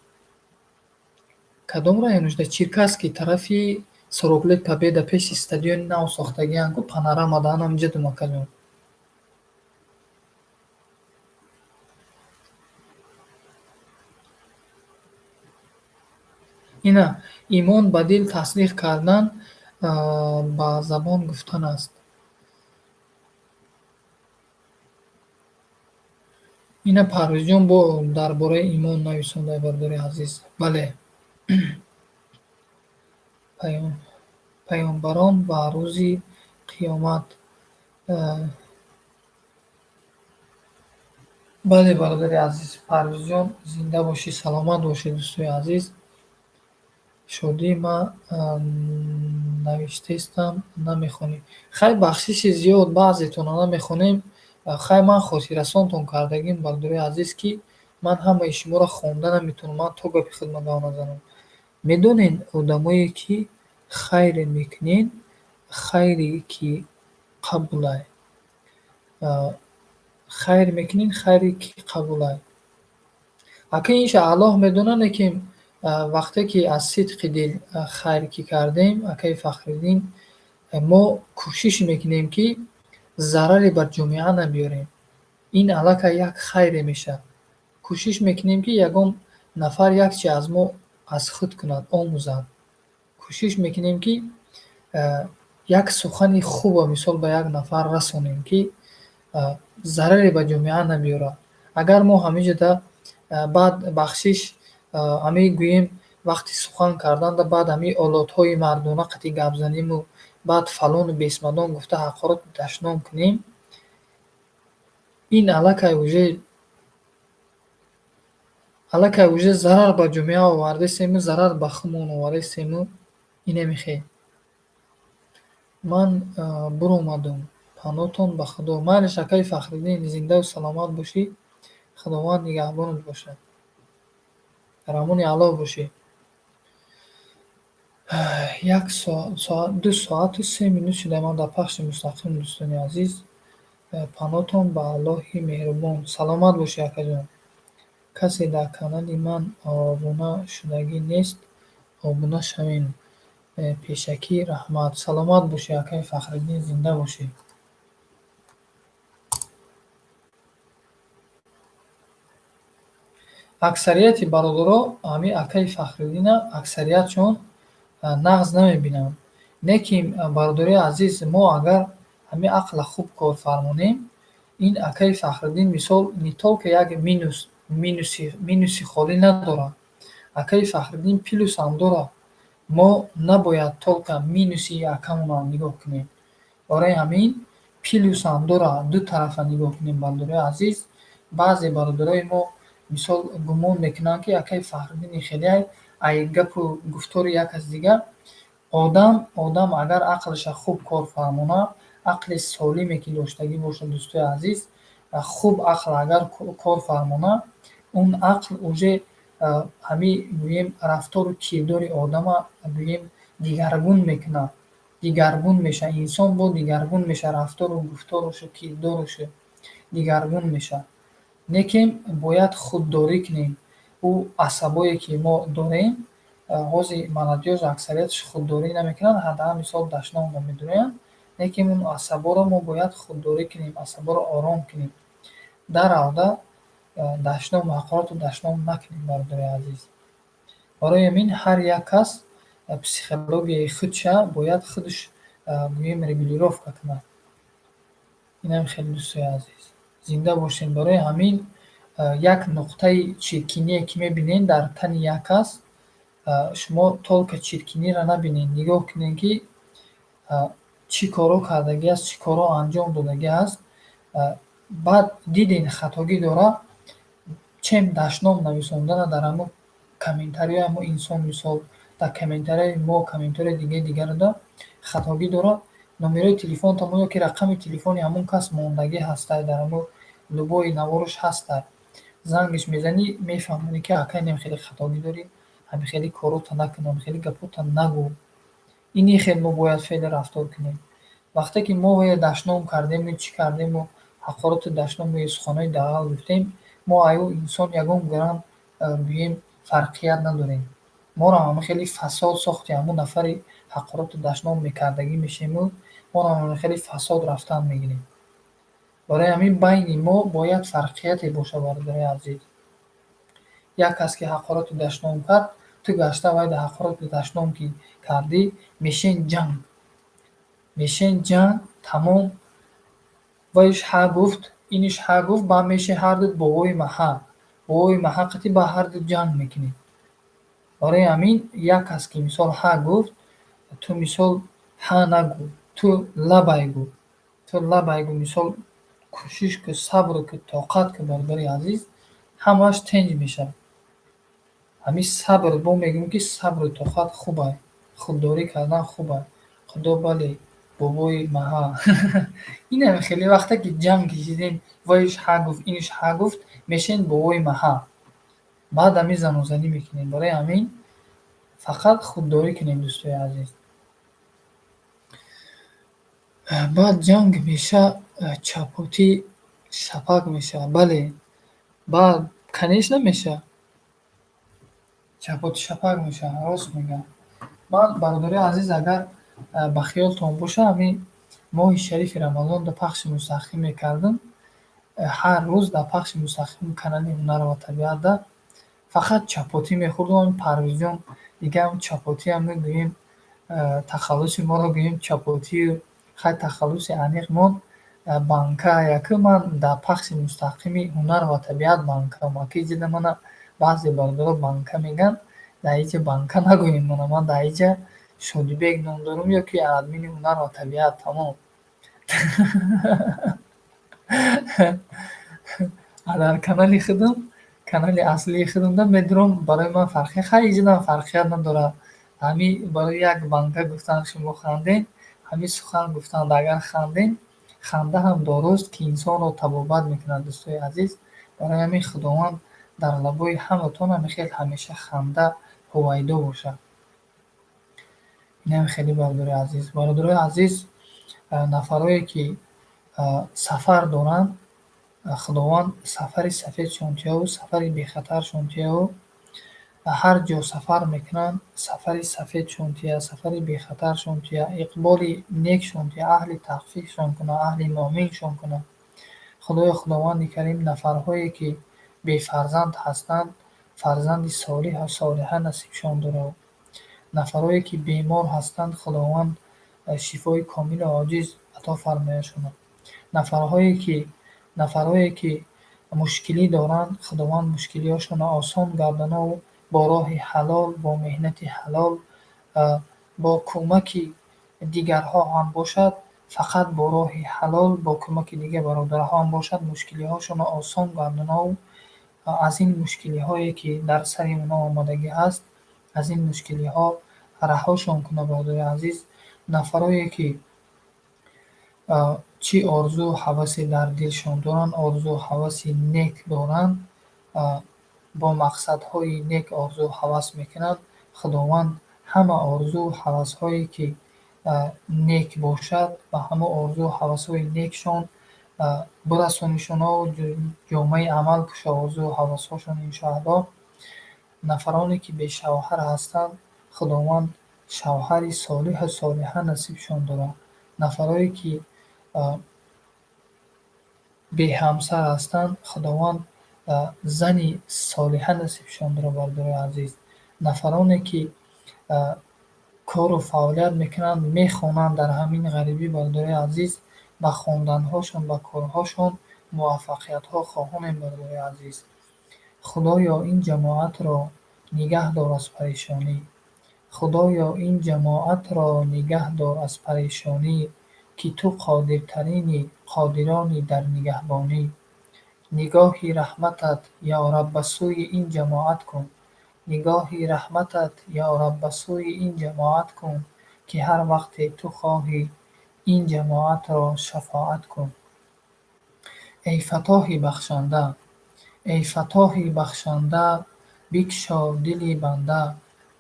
Кадом районаш? Дар Черкасский, тарафи 40 лет Победа, пеши стадиони нав сохтагиан ку, Панорама да, анам ҷадум, акаҷон. Ина, имон ба дил тасдиқ кардан, ба забон гуфтан аст. Ина Парвизҷон бо дар бораи имон нависонда, бародари азиз. Бале, паёмбарон ва рӯзи қиёмат. Бале, бародари азиз Парвизҷон, зинда бошӣ, саломат бошед, дӯстои азиз. Шодӣ, ман навиштестам, намехонӣ. Хай, бахшиши зиёд, баъзетонро намехонем. Хай, ман хотиррасонтон кардагим, бародарои азиз, ки ман ҳамаи шуморо хонда наметавонам, ман то гапи худро гап назанам. Медонед, одамое ки хайре мекунед, хайре ки қабулай. Хайр мекунед, хайре ки қабулай. Ака, инша Аллоҳ медонад, лекин вақте ки аз сидқи дил хайр ки кардем, акаи Фахриддин, мо кӯшиш мекунем, ки зараре бар ҷомеа набиёрем. Ин аллакай як хайре мешавад. Кӯшиш мекунем, ки ягон нафар як чи аз мо аз худ кунад, омӯзад. Кӯшиш мекунем, ки як сухани хуба, мисол, ба як нафар расонем, ки зараре ба ҷомеа набиёрад. Агар мо ҳамиҷода баъд, бахшиш, ҳамин гӯем, вақти сухан карданда баъд ҳамин олотҳои мардона қатъи гап заниму баъд фалону бесмадон гуфта ҳақорат дашном кунем, ин аллакай уже зарар ба ҷомеа овардесему, зарар ба худмон овардесему, инами хел. Ман буромадум, паноҳтон ба Худо. Майлиш, акаи Фахриддин, зиндаву саломат бошӣ, Худованд нигаҳбонат бошад. Дар амони Аллоҳ бошӣ. Як соат, 2 соату 3 минут шуда ман дар пахши мустақим, дӯстони азиз. Паноҳтон ба Аллоҳи меҳрубон. Саломат бошӣ, акаҷон. Касе дар канали ман обуна шудагӣ нест, обуна шавем. Пешакӣ раҳмат. Саломат бошӣ, акаи Фахриддин, зинда бошӣ. Аксарияти бародаро ҳамин акаи Фахриддина аксариятшон нағз намебинанд. Лекин, бародарои азиз, мо агар ҳамин ақла хуб кор фармонем, ин акаи Фахриддин, мисол, не только як минус, минуси холӣ надорад. Акаи Фахриддин плюсам дорад. Мо набояд только минуси акамонро нигоҳ кунем. Барои ҳамин плюсам дорад, ду тарафа нигоҳ кунем, бародарои азиз. Баъзе бародарои мо, мисол, гумон мекунанд, ки акаи Фахриддини хеле ай гапу гуфтори як кас дигар. Одам агар ақлаша хуб кор фармонад, ақли солиме ки доштагӣ бошад, дӯстои азиз, хуб ақл агар кор фармонад, он ақл уже ҳамин, гӯем, рафтору кирдори одама, гӯем, дигаргун мекунад, дигаргун мешавад инсон, бо дигаргун мешавад рафтору гуфторушу кирдорушу дигаргун мешавад. Лекин бояд худдорӣ кунем. Ӯ асабое ки мо дорем, ҳозир молодёжь аксарияташ худдорӣ намекунанд, ҳадда, мисол, дашномро медоранд, лекин он асаборо мо бояд худдорӣ кунем, асаборо ором кунем. Дар авда дашному ҳақорату дашном накунем, бародари азиз. Барои ҳамин ҳар як кас психологияи худша бояд худаш, гӯем, регулировка кунад. Инам хеле, дӯстои азиз. Зинда бошем. Барои ҳамин як нуқтаи чиркиние ки мебинед дар тани як кас, шумо только чиркиниро набинед, нигоҳ кунед, ки чӣ корҳо кардагӣ аст, чӣ корҳо анҷом додагӣ аст. Баъд дидем, хатогӣ дорад, чем дашном нависондана дар ҳамон комментарияи ҳамон инсон, мисол, дар комментарияи мо, комментарияи дигаи дигарада хатогӣ дорад, номерои телефонтон ё ки рақами телефони ҳамон кас мондагӣ ҳастай, дар ҳамон любой навораш ҳастай. Зангаш мезанӣ, мефаҳмонӣ, ки ака, инам хеле хатогӣ дорӣ, ҳамин хеле корото накун, ҳамин хеле гапота нагӯ. Ини хел мо бояд феъле рафтор кунем. Вақте ки мо вая дашном кардему, чӣ кардему, ҳақорату дашному суханҳои дағал гуфтем, мо аю инсон ягон грам, гӯем, фарқият надорем. Моро ҳама хеле фасод сохти ҳамон нафари ҳақорату дашном мекардагӣ мешавему, моро ҳама хеле фасод рафтан мегирем. Барои ҳамин байни мо бояд фарқияте бошад, бародарои азиз. Як кас ки ҳақорату дашном кард, ту гашта вайда ҳақорату дашном ки кардӣ, мешен ҷанг. Мешен ҷанг, тамом, вайш ҳа гуфт, иниш ҳа гуфт, баъд меши ҳарду бовои маҳа. Бовои маҳа қатӣ ба ҳарду ҷанг мекунед. Барои ҳамин як кас ки, мисол, ҳа гуфт, ту, мисол, ҳа нагӯ, ту лабай гӯ. Ту лабай гӯ, мисол, кӯшиш кун, сабр кун, тоқат кун, бародари азиз, ҳамааш тинҷ мешавад. Ҳамин сабр, бо мегӯем, ки сабру тоқат хубай, худдорӣ кардан хубай. Худо, бале, бобои маҳа. Инам хеле вақте ки ҷанг кишидем, вайш ҳа гуфт, инш ҳа гуфт, мешавем бобои маҳа. Баъд ҳамин занозанӣ мекунем. Барои ҳамин фақат худдорӣ кунем, дӯстои азиз. Баъд ҷанг меша, чапотӣ шапак мешавад. Бале, баъд, конечно, меша. Чапотӣ шапак мешавад, рост мегӯям. Баъд, бародарои азиз, агар ба хиёлтон боша, ҳамин моҳи шарифи Рамазон дар пахши мустақим мекардам. Ҳар рӯз дар пахши мустақими канали Ҳунар ва табиатда фақат чапотӣ мехӯрдам. Ҳамин Парвизҷон дигаам чапотиам мегӯем, тахаллуси моро гӯем чапотию, хай, тахаллуси аниқ мон банка яку ман дар пахши мустақими Ҳунар ва табиат банкам. Аки иҷода мана баъзе бародаро банка мегӯянд, дар иҷа банка нагӯем мана, ман дар иҷа Шодибек ном дорам ё ки админи Ҳунар ва табиат, тамом. Дар канали худам, канали аслии худамда медурам, барои ман фарқият, хай, иҷодам фарқият надорад. Ҳамин барои як банка гуфтан шумо хандем, ҳамин сухан гуфтанд агар хандем, ханда ҳам доруст, ки инсонро табобат мекунад, дӯстои азиз. Барои ҳамин Худованд дар лабои ҳаматон ҳамин хел ҳамеша ханда ҳувайдо бошад. Инам хеле, бародарои азиз. Бародарои азиз, нафарое ки сафар доранд, Худованд сафари сафедшон тияву сафари бехатаршон тияву, ҳар ҷо сафар мекунанд, сафари сафедшон тия, сафари бехатаршон тия, иқболи некшон тия, аҳли тахфифшон кунад, аҳли муъминшон кунад. Худоё, Худованди Карим, нафарҳое ки бефарзанд ҳастанд, фарзанди солиҳу солиҳа насибшон дорад. Нафарое ки бемор ҳастанд, Худованд шифои комилу оҷиз ато фармояшонад. Нафарҳое ки мушкилӣ доранд, Худованд мушкилиҳошонро осон гардонаву бо роҳи ҳалол, бо меҳнати ҳалол, бо кӯмаки дигарҳо ҳам бошад, фақат бо роҳи ҳалол, бо кӯмаки дигар бародарҳо ҳам бошад, мушкилиҳошонро осон гардонаву аз ин мушкилиҳое ки дар сари онҳо омадагӣ ҳаст, аз ин мушкилиҳо раҳошон кунад, бародари азиз. Нафарое ки чӣ орзу ҳавасе дар дилшон доранд, орзу ҳаваси нек доранд, бо мақсадҳои нек орзу ҳавас мекунанд, Худованд ҳама орзу ҳавасҳое ки нек бошад, ба ҳама орзу ҳавасҳои некшон бирасонишонаву ҷомаи амал куша орзу ҳавасҳошон, иншоаллоҳ. Нафароне ки бешавҳар ҳастанд, Худованд шавҳари солиҳу солиҳа насибшон дорад. Нафарое ки беҳамсар ҳастанд, Худованд зани солиҳа насибшон дорад, бародарои азиз. Нафароне ки кору фаъолият мекунанд, мехонанд дар ҳамин ғарибӣ, бародарои азиз, ба хонданҳошон, ба корҳошон муваффақиятҳо хоҳонем, бародарои азиз. Худоё, ин ҷамоатро нигаҳ дор аз парешонӣ. Худоё, ин ҷамоатро нигаҳ дор аз парешонӣ, ки ту қодиртарини қодирони дар нигаҳбонӣ. Нигоҳи раҳматат, ё Раб, ба сӯи ин ҷамоат кун. Нигоҳи раҳматат, ё Раб, ба сӯи ин ҷамоат кун, ки ҳар вақте ту хоҳӣ ин ҷамоатро шафоат кун. Эй Фаттоҳи бахшанда, эй Фаттоҳи бахшанда, бикшо дили банда,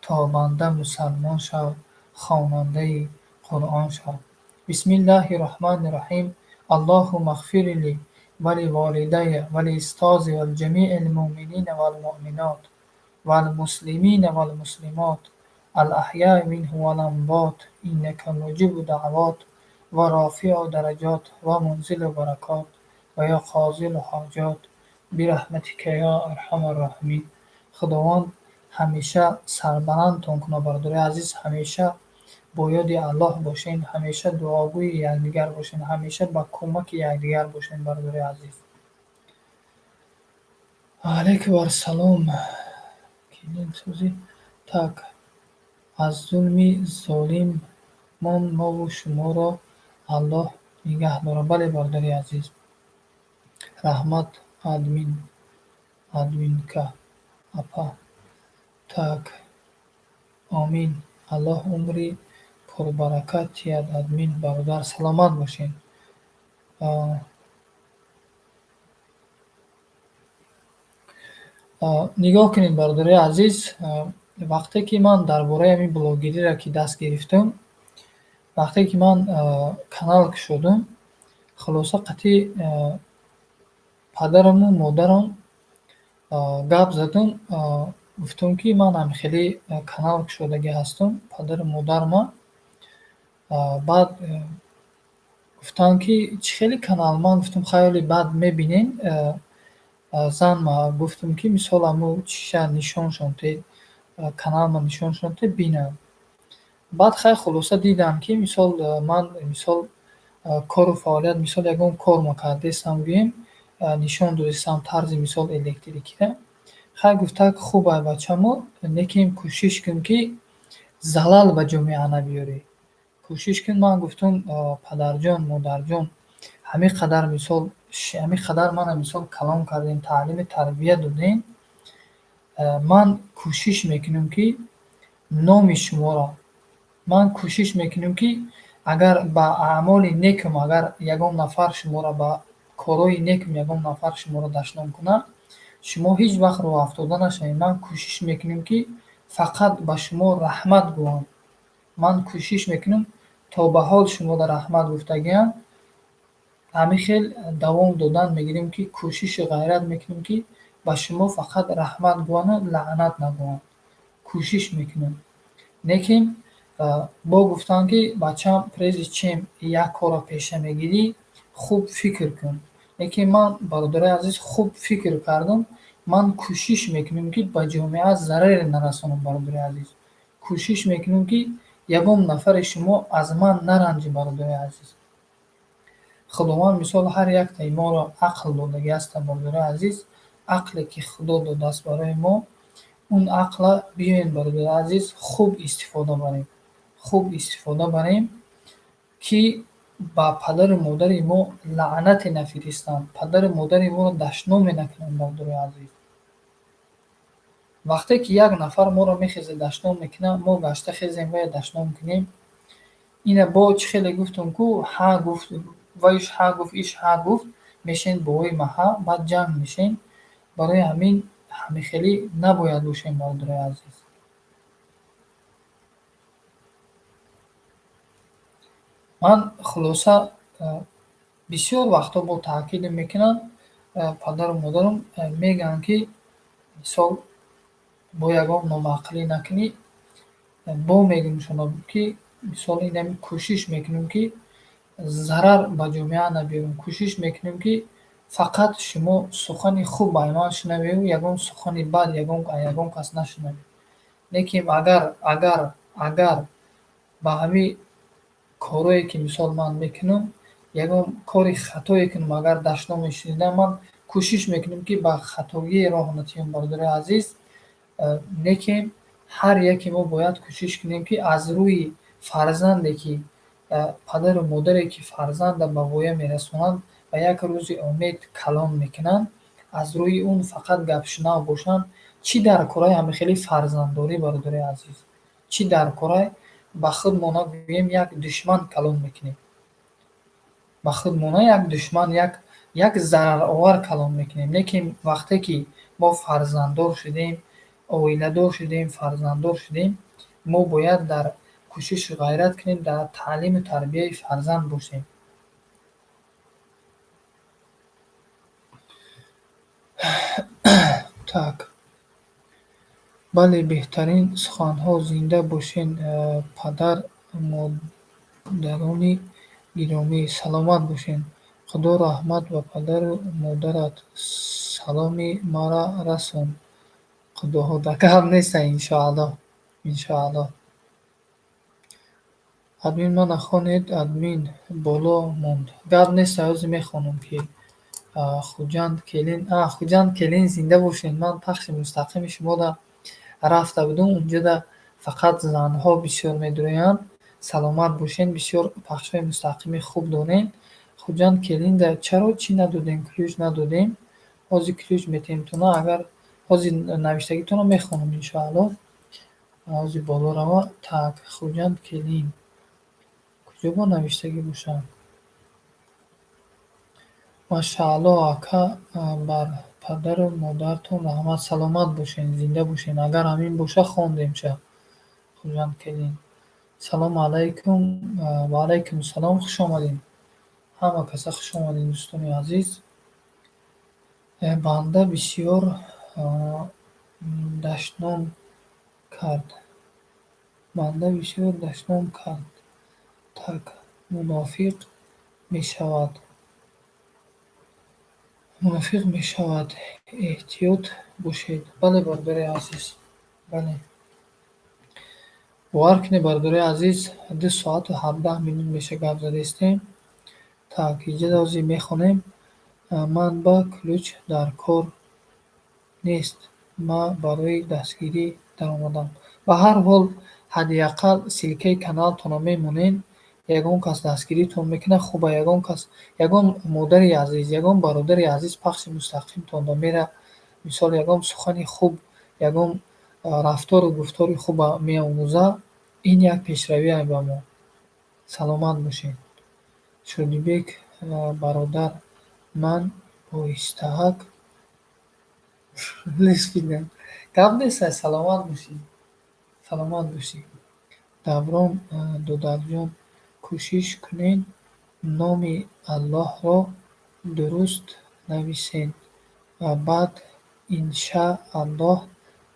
то банда мусалмон шав, хонандаи Қуръон шав. Бисмиллаҳи роҳмани роҳим. Аллоҳумма ғфир ли ва ли волидайя ва ли устози ва ли ҷамиил муъминина вал муъминот вал муслимина вал муслимот ал аҳяи минҳу вал амвот иннака муҷибу даъвот ва рофиу дараҷот ва мунзилу баракот ва ё қозилу ҳоҷот бираҳматика ё арҳамар роҳимин. Худованд ҳамеша сарбаландтон кунад, бародарои азиз, ҳамеша бо ёди Аллоҳ бошен, ҳамеша дуогӯи якдигар бошен, ҳамеша ба кӯмаки якдигар бошен, бародарои азиз. Алайкум ассалом. Келинсозӣ так аз зулми золимон мову шуморо Аллоҳ нигаҳ дорад. Бале, бародари азиз. Раҳмат, админ, админка, апа. Так, омин. Аллоҳ умри пурбаракат диҳад, админ бародар, саломат бошед. Нигоҳ кунед, бародарои азиз, вақте ки ман дар бораи ҳамин блогериро ки даст гирифтам, вақте ки ман канал кушодам, хулоса қатъи падараму модарам гап задам, гуфтам, ки ман ҳам хеле канал кушодагӣ ҳастам. Падару модарма баъд гуфтанд, ки чӣ хеле канал? Ман гуфтам, хаёли баъд мебинем. Занма гуфтам, ки мисол ҳаму чиша нишоншон те, каналма нишоншон те, бинанд. Баъд хай, хулоса, дидам, ки мисол ман мисол кору фаъолият, мисол ягон корма кардестам, гӯем, нишон додистам тарзи мисол электрикира. Хай, гуфта, хуб ай, бачамо, лекин кӯшиш кун, ки залал ба ҷомеа набиёрӣ, кӯшиш кун. Ман гуфтам, падарҷон, модарҷон, ҳамин қадар мисол, ҳамин қадар мана мисол калон кардем, таълими тарбия додем, ман кӯшиш мекунам, ки номи шуморо, ман кӯшиш мекунам, ки агар ба аъмоли некам, агар ягон нафар шуморо, ба корҳои некам ягон нафар шуморо дашном кунад, шумо ҳеҷ вақт рӯҳафтода нашавед. Ман кӯшиш мекунам, ки фақат ба шумо раҳмат гӯям. Ман кӯшиш мекунам, то ба ҳол шуморо раҳмат гуфтагиам, ҳамин хел давом додан мегирем, ки кӯшишу ғайрат мекунем, ки ба шумо фақат раҳмат гӯяну лаънат нагӯям. Кӯшиш мекунем. Лекин бо гуфтанд, ки бачам, прежде чем як корро пеша мегирӣ, хуб фикр кун. Лекин ман, бародарои азиз, хуб фикр кардам. Ман кӯшиш мекунам, ки ба ҷомеа зараре нарасонам, бародарои азиз. Кӯшиш мекунам, ки ягон нафари шумо аз ман наранҷӣ, бародарои азиз. Худованд мисол ҳар яктаи моро ақл додагӣ ҳаста, бародарои азиз. Ақле ки Худо додааст барои мо, он ақла биёем, бародарои азиз, хуб истифода барем, хуб истифода барем, ки ба падару модари мо лаънате нафиристанд, падару модари моро дашноме накунанд, бародарои азиз. Вақте ки як нафар моро мехезад, дашном мекунад, мо гашта хезем вая дашном кунем, ина бо чӣ хеле гуфтам ку, ҳа гуфт вайш, ҳа гуфт иш, ҳа гуфт, мешен бовои маҳа, баъд ҷанг мешен. Барои ҳамин ҳамин хелӣ набояд бошем, бародарои азиз. Ман хулоса бисёр вақтҳо бо таъкид мекунам, падару модарам мегӯянд, ки мисол бо ягон номаъқулӣ накунӣ. Бо мегӯмшона, ки мисол инами кӯшиш мекунем, ки зарар ба ҷомеа набиёрем, кӯшиш мекунем, ки фақат шумо сухани хуб аз ман шунаведу ягон сухани бад ягон кас нашунавед. Лекин агар ба ҳамин корое ки мисол ман мекунам, ягон кори хатое кунам, агар дашноме шунидам, ман кӯшиш мекунам, ки ба хатогӣ роҳ натиҳам, бародарои азиз. Лекин ҳар яке мо бояд кӯшиш кунем, ки аз рӯи фарзанде ки падару модаре ки фарзанда ба воя мерасонанд ва як рӯзи умед калон мекунанд, аз рӯи он фақат гапшунав бошанд. Чӣ дар кораи ҳамин хели фарзанддорӣ, бародарои азиз? Чӣ дар кораи? Ба худмона гӯем, як душман калон мекунем, ба худмона як душман, як зараровар калон мекунем. Лекин вақте ки мо фарзанддор шудем, оиладор шудем, фарзанддор шудем, мо бояд дар кӯшишу ғайрат кунем, дар таълиму тарбияи фарзанд бошем. Так, бале, беҳтарин суханҳо. Зинда бошен, падар модарони гиромӣ, саломат бошен. Худо раҳмат ба падару модарат, саломи маро расон. Худоҳо гап неста, иншоаллоҳ, иншоаллоҳ. Админ, мана хонед, админ боло монд. Гап неста, ҳозир мехонам, ки Хуҷанд келин, Хуҷанд келин, зинда бошед. Ман пахши мустақими шумода рафта будум, унҷода фақат занҳо бисёр медурӯянд. Саломат бошед, бисёр пахшҳои мустақими хуб дорем. Хуҷанд келинда чаро чӣ надодем, ключ надодем? Ҳозир ключ метиҳем туна, агар ҳозир навиштагитонро мехонам, иншоаллоҳ. Ози боло рава. Так, Хуҷанд келин. Куҷо бо навиштагӣ бошад? Машааллоҳ, ака, бар падару модаратон раҳмат, саломат бошед, зинда бошед. Агар ҳамин боша, хондемша. Хуҷанд келин. Салому алайкум. Ва алайкум салом, хуш омадед. Ҳама каса хуш омадед, дӯстони азиз. Банда бисёр дашном кард. Банда бисёр дашном кард. Так, мунофиқ мешавад. Мунофиқ мешавад. Эҳтиёт бошед. Бале, бародари азиз. Бале. Бовар кунед, бародари азиз, 2 соату 17 минут меша гап задаистем. Так, иҷа ҳозир мехонем. Ман ба ключ дар кор нест. Ман барои дастгирӣ даромадам. Ба ҳар ҳол, ҳадди ақал ссылкаи каналтонро мемонед, ягон кас дастгиритон мекунад, хуба ягон кас, ягон модари азиз, ягон бародари азиз пахши мустақимтонро мера, мисол, ягон сухани хуб, ягон рафтору гуфтори хуба меомӯзад, ин як пешравие ба мо. Саломат бошед. Шодибек бародар, ман оҳистаак леспидам. Гап нест, саломат бошӣ. Саломат бошӣ. Даврон Додарҷон, кӯшиш кунед, номи Аллоҳро дуруст нависед, баъд иншааллоҳ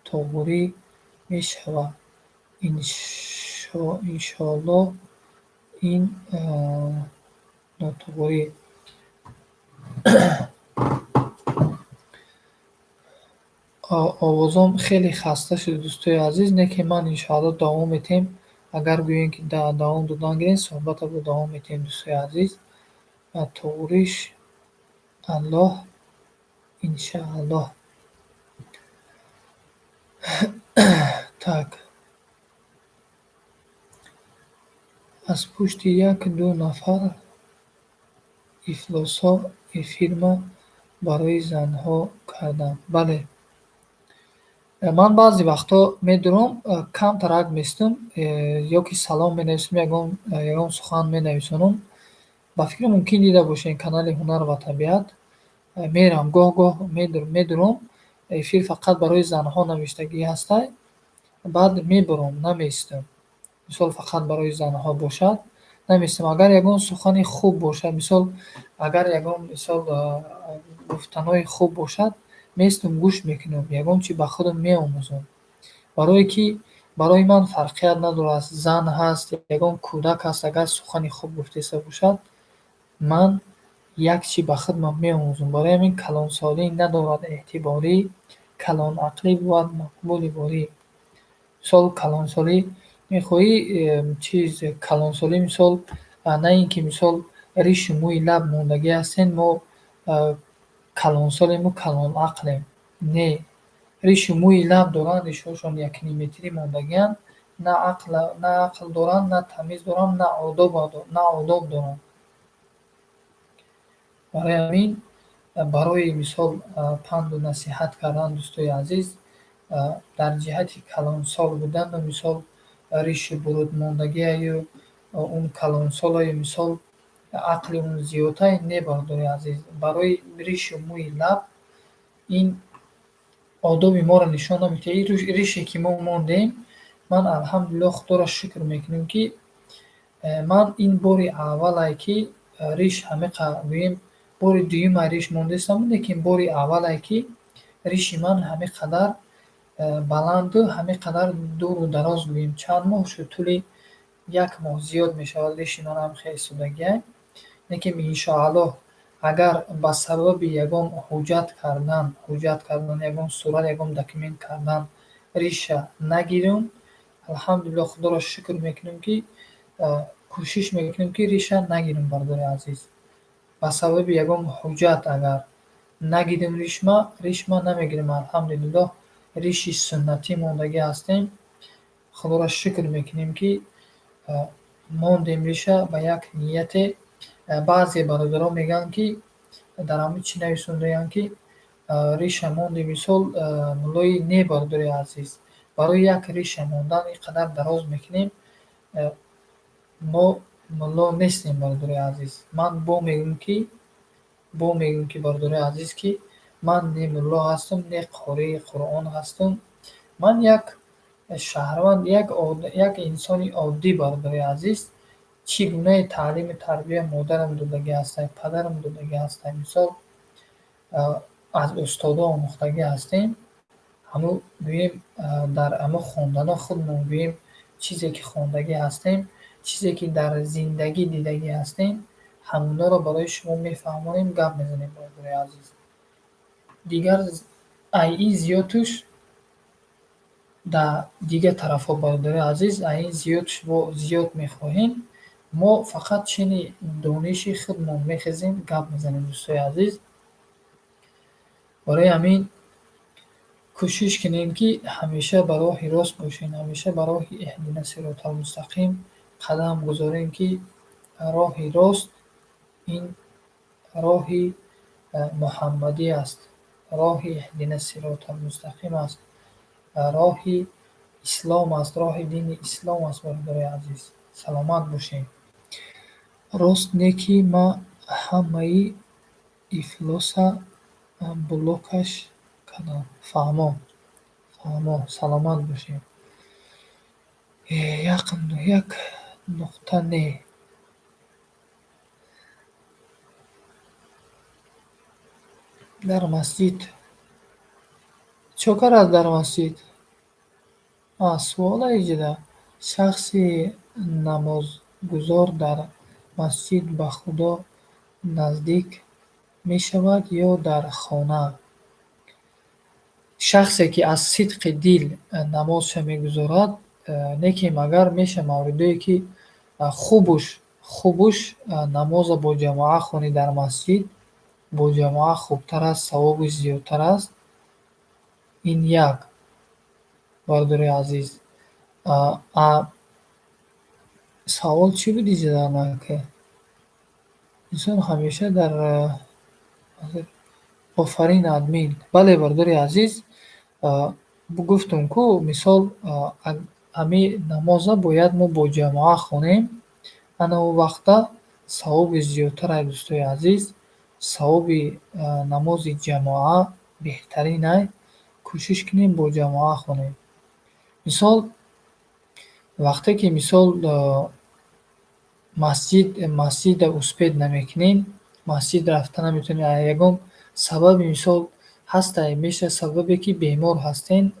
тоғрӣ мешавад. Иншоаллоҳ ин нотуғрӣ. Овозом хеле хаста шуд, дӯстои азиз, не ки ман иншоаллоҳ давом метиҳем. Агар гӯем, ки давом додан гирем, суҳбатро давом метиҳем, дӯстои азиз. Туғриш Аллоҳ, иншааллоҳ. Так. Аз пушти як-ду нафар ифлосҳо эфирма барои занҳо кардам. Бале. Ман баъзе вақтҳо медурам, камтарак местум, ё ки салом менависам, ягон сухан менависонам. Ба фикрам, мумкин дида бошед канали Ҳунар ва табиат. Мерам, гоҳ-гоҳ медурам, эфир фақат барои занҳо навиштагӣ ҳастай, баъд мебурам, намеистам. Мисол, фақат барои занҳо бошад, намеистам. Агар ягон сухани хуб бошад, мисол, агар ягон, мисол, гуфтанҳои хуб бошад, меистам, гӯш мекунам, ягон чи ба худам меомӯзам. Барое ки барои ман фарқият надорад, зан ҳаст, ягон кӯдак ҳаст, агар сухани хуб гуфтеста бошад, ман як чи ба худам меомӯзам. Барои ҳамин калонсолӣ надорад эътиборӣ, калонақлӣ бувад мақбули борӣ. Мисол, калонсолӣ мехоҳӣ, чиз, калонсолӣ, мисол, на ин ки, мисол, ришу мӯи лаб мондагӣ ҳастем, мо калонсолему калонақлем. Не. Ришу мӯи лаб доранд, ришҳошон якниметрӣ мондагианд, на ақл доранд, на тамиз доранд, на одоб доранд. Барои ҳамин, барои мисол, панду насиҳат кардан, дӯстои азиз, дар ҷиҳати калонсол будану, мисол, ришу буруд мондагиаю он калонсолаю, мисол, ақли он зиёдтай, не, бародари азиз. Барои ришу мӯи лаб ин одоби моро нишон намедиҳад. Ин рише ки мо мондем, ман алҳамдулиллоҳ, Худоро шукр мекунем, ки ман ин бори аввалае ки риш ҳамиқа, гӯем, бори дуюма риш мондастам, лекин бори аввалае ки риши ман ҳамин қадар баланду ҳамин қадар дуру дароз, гӯем, чанд моҳ шуд, тӯли як моҳ зиёд мешавад, риши ман ҳам хеле истодагиай. Лекин иншоаллоҳ, агар ба сабаби ягон ҳуҷҷат кардан, ягон сурат, ягон документ кардан риша нагирам, алҳамдулиллоҳ, Худоро шукр мекунем, ки кӯшиш мекунем, ки риша нагирам, бародари азиз. Ба сабаби ягон ҳуҷҷат агар нагирем ришма, ришма намегирем, алҳамдулиллоҳ, риши суннатӣ мондагӣ ҳастем. Худоро шукр мекунем, ки мондем риша ба як нияте. Баъзе бародарон мегӯянд, ки дар ҳамин чӣ нависондаянд, ки риша монди, мисол, муллои. Не, бародари азиз. Барои як риша мондан ин қадар дароз мекунем. Мо мулло нестем, бародарои азиз. Ман бо мегӯм ки, бародарои азиз, ки ман не мулло ҳастам, не қории Қуръон ҳастам. Ман як шаҳрванд, як инсони оддӣ, бародарои азиз. Чӣ гунаи таълиму тарбия модарам додагӣ ҳастанд, падарам додагӣ ҳастанд, мисол, аз устодо омӯхтагӣ ҳастем. Ҳамун, гӯем, дар ҳамун хондано худмон, гӯем, чизе ки хондагӣ ҳастем, чизе ки дар зиндагӣ дидагӣ ҳастем, ҳамонаро барои шумо мефаҳмонем, гап мезанем, бародарои азиз. Дигар ай ин зиёдтуш дар дигар тарафҳо, бародарои азиз, ай ин зиёд шумо зиёд мехоҳем. Мо фақат чини дониши худмон мехезем, гап мезанем, дӯстои азиз. Барои ҳамин кӯшиш кунем, ки ҳамеша ба роҳи рост бошем, ҳамеша ба роҳи иҳдина сироталмустақим қадам гузорем, ки роҳи рост ин роҳи муҳаммадӣ аст, роҳи иҳдина сироталмустақим аст, роҳи ислом аст, роҳи дини ислом аст, бародарои азиз. Саломат бошем. Рост не, ки ман ҳамаи ифлоса блокаш кардам. Фаҳмо, фаҳмо, саломат бошем. Як нуқта не. Дар масҷид чо кард, дар масҷид? Суола иҷода. Шахси намозгузор дар масҷид ба Худо наздик мешавад ё дар хона? Шахсе ки аз сидқи дил намозша мегузорад, не ки магар меша мавридое ки хубуш намоза бо ҷамоа хонӣ дар масҷид, бо ҷамоа хубтар аст, савобиш зиёдтар аст. Ин як, бародарои азиз. Савол чӣ буд иҷода? Инсон ҳамеша дар. Офарин, админ. Бале, бародари азиз, гуфтум ку, мисол, ҳамин намоза бояд мо бо ҷамоа хонем. Ана он вақта савоби зиёдтар ай, дӯстои азиз. Савоби намози ҷамоа беҳтарин ай. Кӯшиш кунем, бо ҷамоа хонем. Мисол, вақте ки, мисол, масҷида успеть намекунем, масҷид рафта наметавонем, ягон сабаби, мисол, ҳастай, меша сабабе ки бемор ҳастен,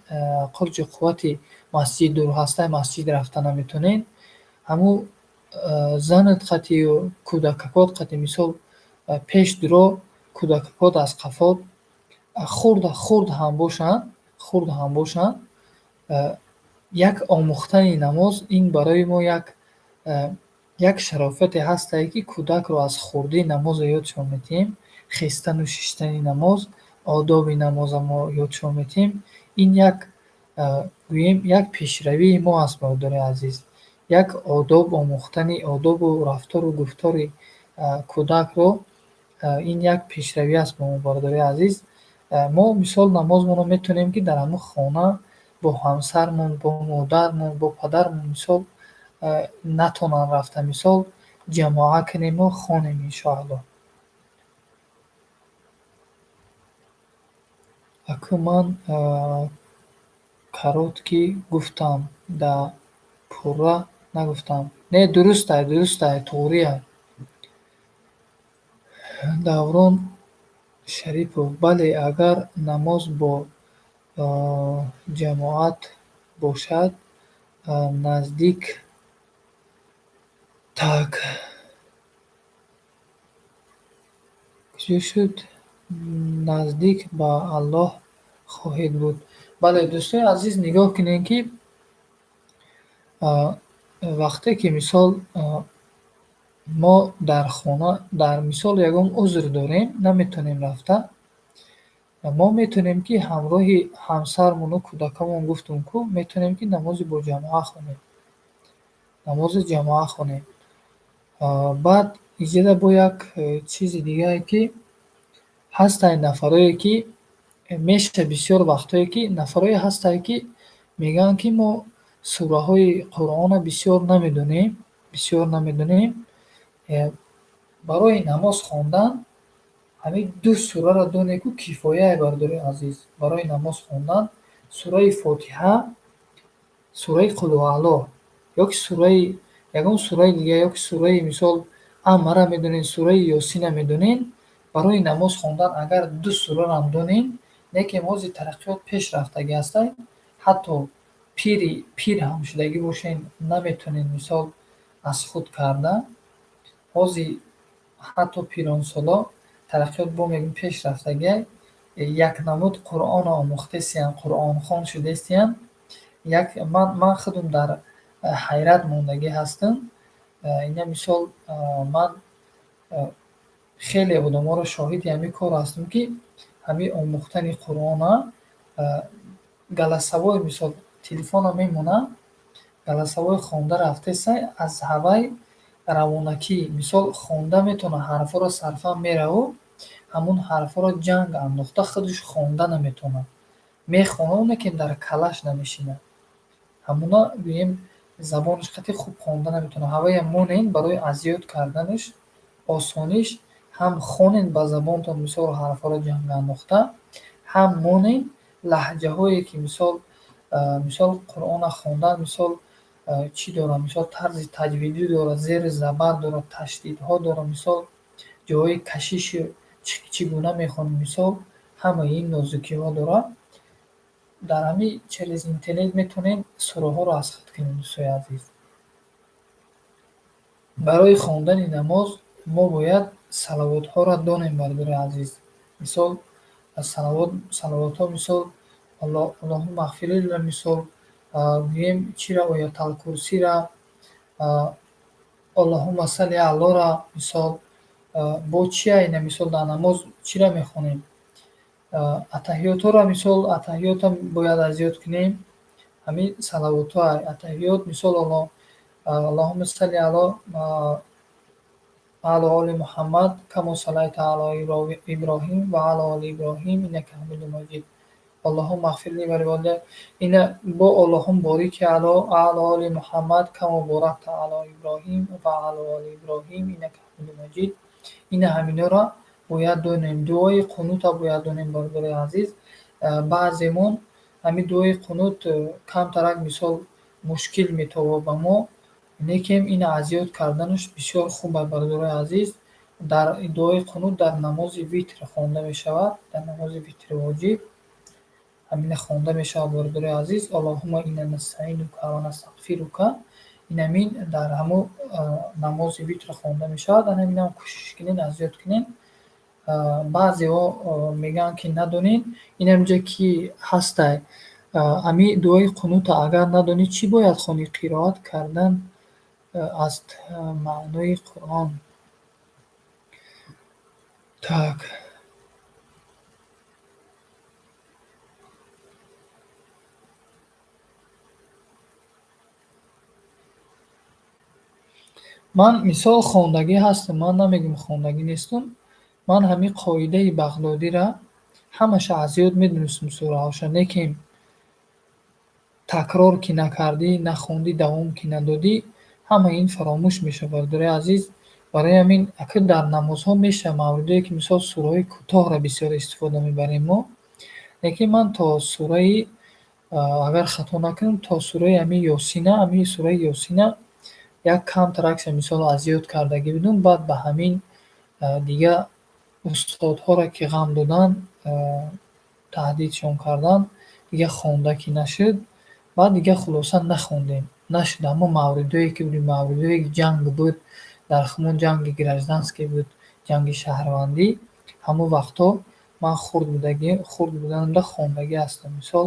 қурҷу қуввати масҷид дур ҳастай, масҷид рафта наметавонен, ҳамун занат қатию кӯдакакот қати, мисол, пеш дуро, кӯдакакот аз қафо, хурд ҳам бошанд, хурд ҳам бошанд, як омӯхтани намоз ин барои мо як шарофате ҳастае, ки кӯдакро аз хурдӣ намозро ёдшон медиҳем, хестану шиштани намоз, одоби намоза мо ёдшон медиҳем. Ин як, гӯем, як пешравии мо аст, бародарои азиз. Як одоб омӯхтани, одобу рафтору гуфтори кӯдакро, ин як пешравӣ аст ба мо, бародарои азиз. Мо, мисол, намозмонро метавонем, ки дар ҳамун хона бо ҳамсармон, бо модармон, бо падармон, мисол, натонанд рафта, мисол, ҷамоа кунему хонем, иншоаллоҳ. Аку ман короткий гуфтам, да пурра нагуфтам. Не, дурустай, дурустай, туғрия. Даврон Шарипов: бале, агар намоз бо ҷамоат бошад, наздик. Так, куҷо шуд? Наздик ба Аллоҳ хоҳед буд. Бале, дӯстои азиз, нигоҳ кунед, ки вақте ки, мисол, мо дар хона, дар мисол, ягон узр дорем, наметавонем рафта, мо метавонем, ки ҳамроҳи ҳамсармону кӯдакамон, гуфтум ку, метавонем, ки намози бо ҷамоа хонем, намози ҷамоа хонем. Баъд иҷода бо як чизи дигае, ки ҳастанд нафарое, ки меша, бисёр вақтҳое ки нафарое ҳастанд, ки Мегӯянд, ки мо сураҳои Қуръонро бисёр намедонем, бисёр намедонем. Барои намоз хондан ҳамин ду сураро донед, ку кифояе, бародарои азиз. Барои намоз хондан сураи Фотиҳа, сураи Қулҳуаллоҳ ё ки сураи ягон сураи дига, ё ки сураи, мисол, Аммара медонед, сураи Ёсина медонед. Барои намоз хондан агар ду сурарам донем, лекин ҳозир тараққиёт пеш рафтагӣ ҳастай, ҳатто пири пир ҳам шудагӣ бошен, наметонед, мисол, аз худ карда. Ҳозир ҳатто пиронсоло тараққиёт бо мегӯем пеш рафтагиай, як намуд Қуръонро омӯхтесиянд, қуръонхон шудесиянд. Як ман худам дар ҳайрат мондагӣ ҳастам. Ина, мисол, ман хеле одаморо шоҳиди ҳамин кор ҳастам, ки ҳамин омӯхтани Қуръона голосовой, мисол, телефонро мемонад, голосовой хонда рафтесай, аз ҳавай равонакӣ, мисол, хонда метавонад, ҳарфҳоро сарфаҳм мераву, ҳамун ҳарфҳоро ҷанг андохта худаш хонда наметавонад. Мехонад, лекин дар калаш намешинад. Ҳамуна, гӯем, забонаш қати хуб хонда наметавонад. Ҳавая монен, барои азёд карданаш осониш, ҳам хонен ба забонтон, мисол, ҳарфҳоро ҷанг андохта, ҳам монен лаҳҷаҳое ки, мисол, Қуръонро хондан, мисол, чӣ дорад, мисол, тарзи таҷвидӣ дорад, зери забар дорад, ташдидҳо дорад, мисол, ҷойҳои кашиши чӣ гуна мехонем, мисол, ҳамаи ин нозукиҳо дорад. Дар ҳамин через интернет метавонем сураҳоро аз худ кунем, дӯстои азиз. Барои хондани намоз мо бояд салавотҳоро донем, бародари азиз. Мисол, салавот, салавотҳо, мисол, Аллоҳумма ағфирлира, мисол, гӯем, чира, Ояталкурсира, Аллоҳумма салли аллора, мисол, бо чия ина, мисол, дар намоз чира мехонем? Атаҳиётҳоро, мисол, атаҳиётам бояд аз ёд кунем. Ҳамин салавотҳо, атаҳиёт, мисол, Аллоҳумма салли ало оли Муҳаммад камо саллайта ало Иброҳим ва ало оли Иброҳим иннака ҳамидун маҷид. Аллоҳумма ағфир ли ва ливолидайя. Ина бо Аллоҳум борики ало оли Муҳаммад камо боракта ало Иброҳим ва ало оли Иброҳим иннака ҳамидун маҷид. Ина ҳаминҳоро бояд донем. Дуои қунута бояд донем, бародарои азиз. Баъземон ҳамин дуои қунут камтарак, мисол, мушкил метобад ба мо, лекин ина аз ёд карданаш бисёр хуб аст, бародарои азиз. Дар дуои қунут дар намози витр хонда мешавад, дар намози витри воҷиб ҳамина хонда мешавад, бародарои азиз. Аллоҳумма инна настаинука ва настағфирука. Инамин дар ҳамун намози витр хонда мешавад. Ана ҳаминам кӯшиш кунед, аз ёд кунед. Баъзеҳо мегӯянд, ки надонед. Инамҷа ки ҳастай, ҳамин дуои қунута агар надонӣ, чӣ бояд хонӣ? Қироат кардан аз маънои Қуръон. Так. Ман, мисол, хондагӣ ҳастам, ман намегӯям хондагӣ нестам. Ман ҳамин қоидаи Бағдодира ҳамаша аз ёд медонистам, сураҳоша, лекин такрор ки накардӣ, нахондӣ, давом ки надодӣ, ҳамаи ин фаромӯш мешавад, бародарои азиз. Барои ҳамин ака дар намозҳо мешавад мавридое, ки, мисол, сураҳои кӯтоҳро бисёр истифода мебарем мо. Лекин ман то сураи, агар хато накунам, то сураи ҳамин Ёсина, ҳамин сураи Ёсина як камтаракша, мисол, аз ёд кардагӣ будум, баъд ба ҳамин дига устодҳоро ки ғам доданд, таҳдидшон карданд, дига хонда ки нашуд, баъд дига хулоса нахондем. Нашуд. Ҳамон мавридое ки будем, мавридое ки ҷанг буд, дар ҳамон ҷанги гражданский буд, ҷанги шаҳрвандӣ, ҳамон вақтҳо ман хурд будагӣ, хурд буданамда хондагӣ ҳастам. Мисол,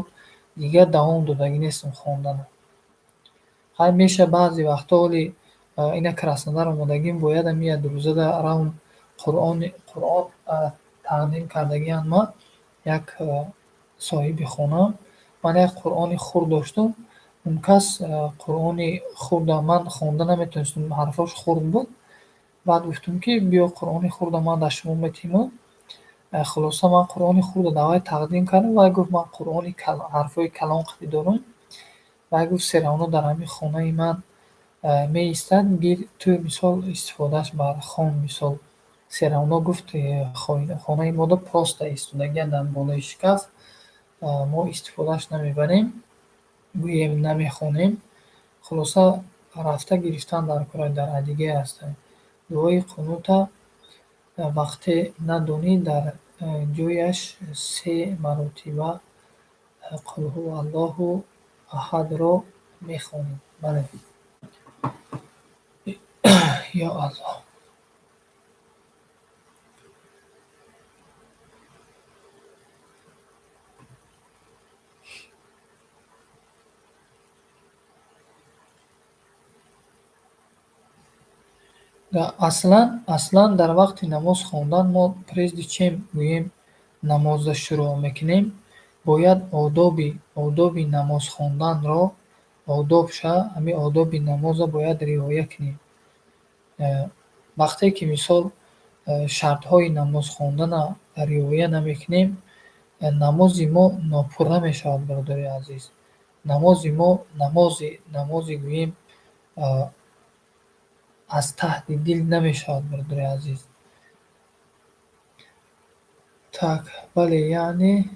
дигар давом додагӣ нестам хонданро. Хай, меша баъзе вақтҳо, оли ина Краснодар омадагим, бояд ҳамин як рӯзада равм, Қуръон тақдим кардагиам ман як соҳиби хона. Ман як Қуръони хурд доштум. Он кас Қуръони хурда ман хонда наметавонистам, ҳарфҳош хурд буд. Баъд гуфтум, ки биё, Қуръони хурда ман дар шумо метиҳму. Хулоса, ман Қуръони хурда давай тақдим кардам. Вай гуфт: «Ман Қуръони ҳарфҳои калон қадӣ дорам». Вай гуфт, всё равно дар ҳамин хонаи ман меистад, гир ту, мисол, истифодааш бар, хон, мисол. Всё равно, гуфт, хонаи мода просто истодагия дар болои шкаф, мо истифодааш намебарем, гӯем, намехонем. Хулоса, рафта гирифтан дар кора, дар Адигея ҳастанд. Дуои қунута вақте надонӣ, дар ҷояш се маротиба «Қул ҳува Аллоҳу аҳадро мехонем. Бале. Ё Аллоҳ. Аслан дар вақти намоз хондан мо, прежде чем, гӯем, намоза шурӯъ мекунем, бояд одоби намоз хонданро, одобша, ҳамин одоби намоза бояд риоя кунем. Вақте ки, мисол, шартҳои намоз хондана риоя намекунем, намози мо нопурра мешавад, бародари азиз. Намози мо намози, гӯем, аз таҳти дил намешавад, бародари азиз. Так, бале, яъне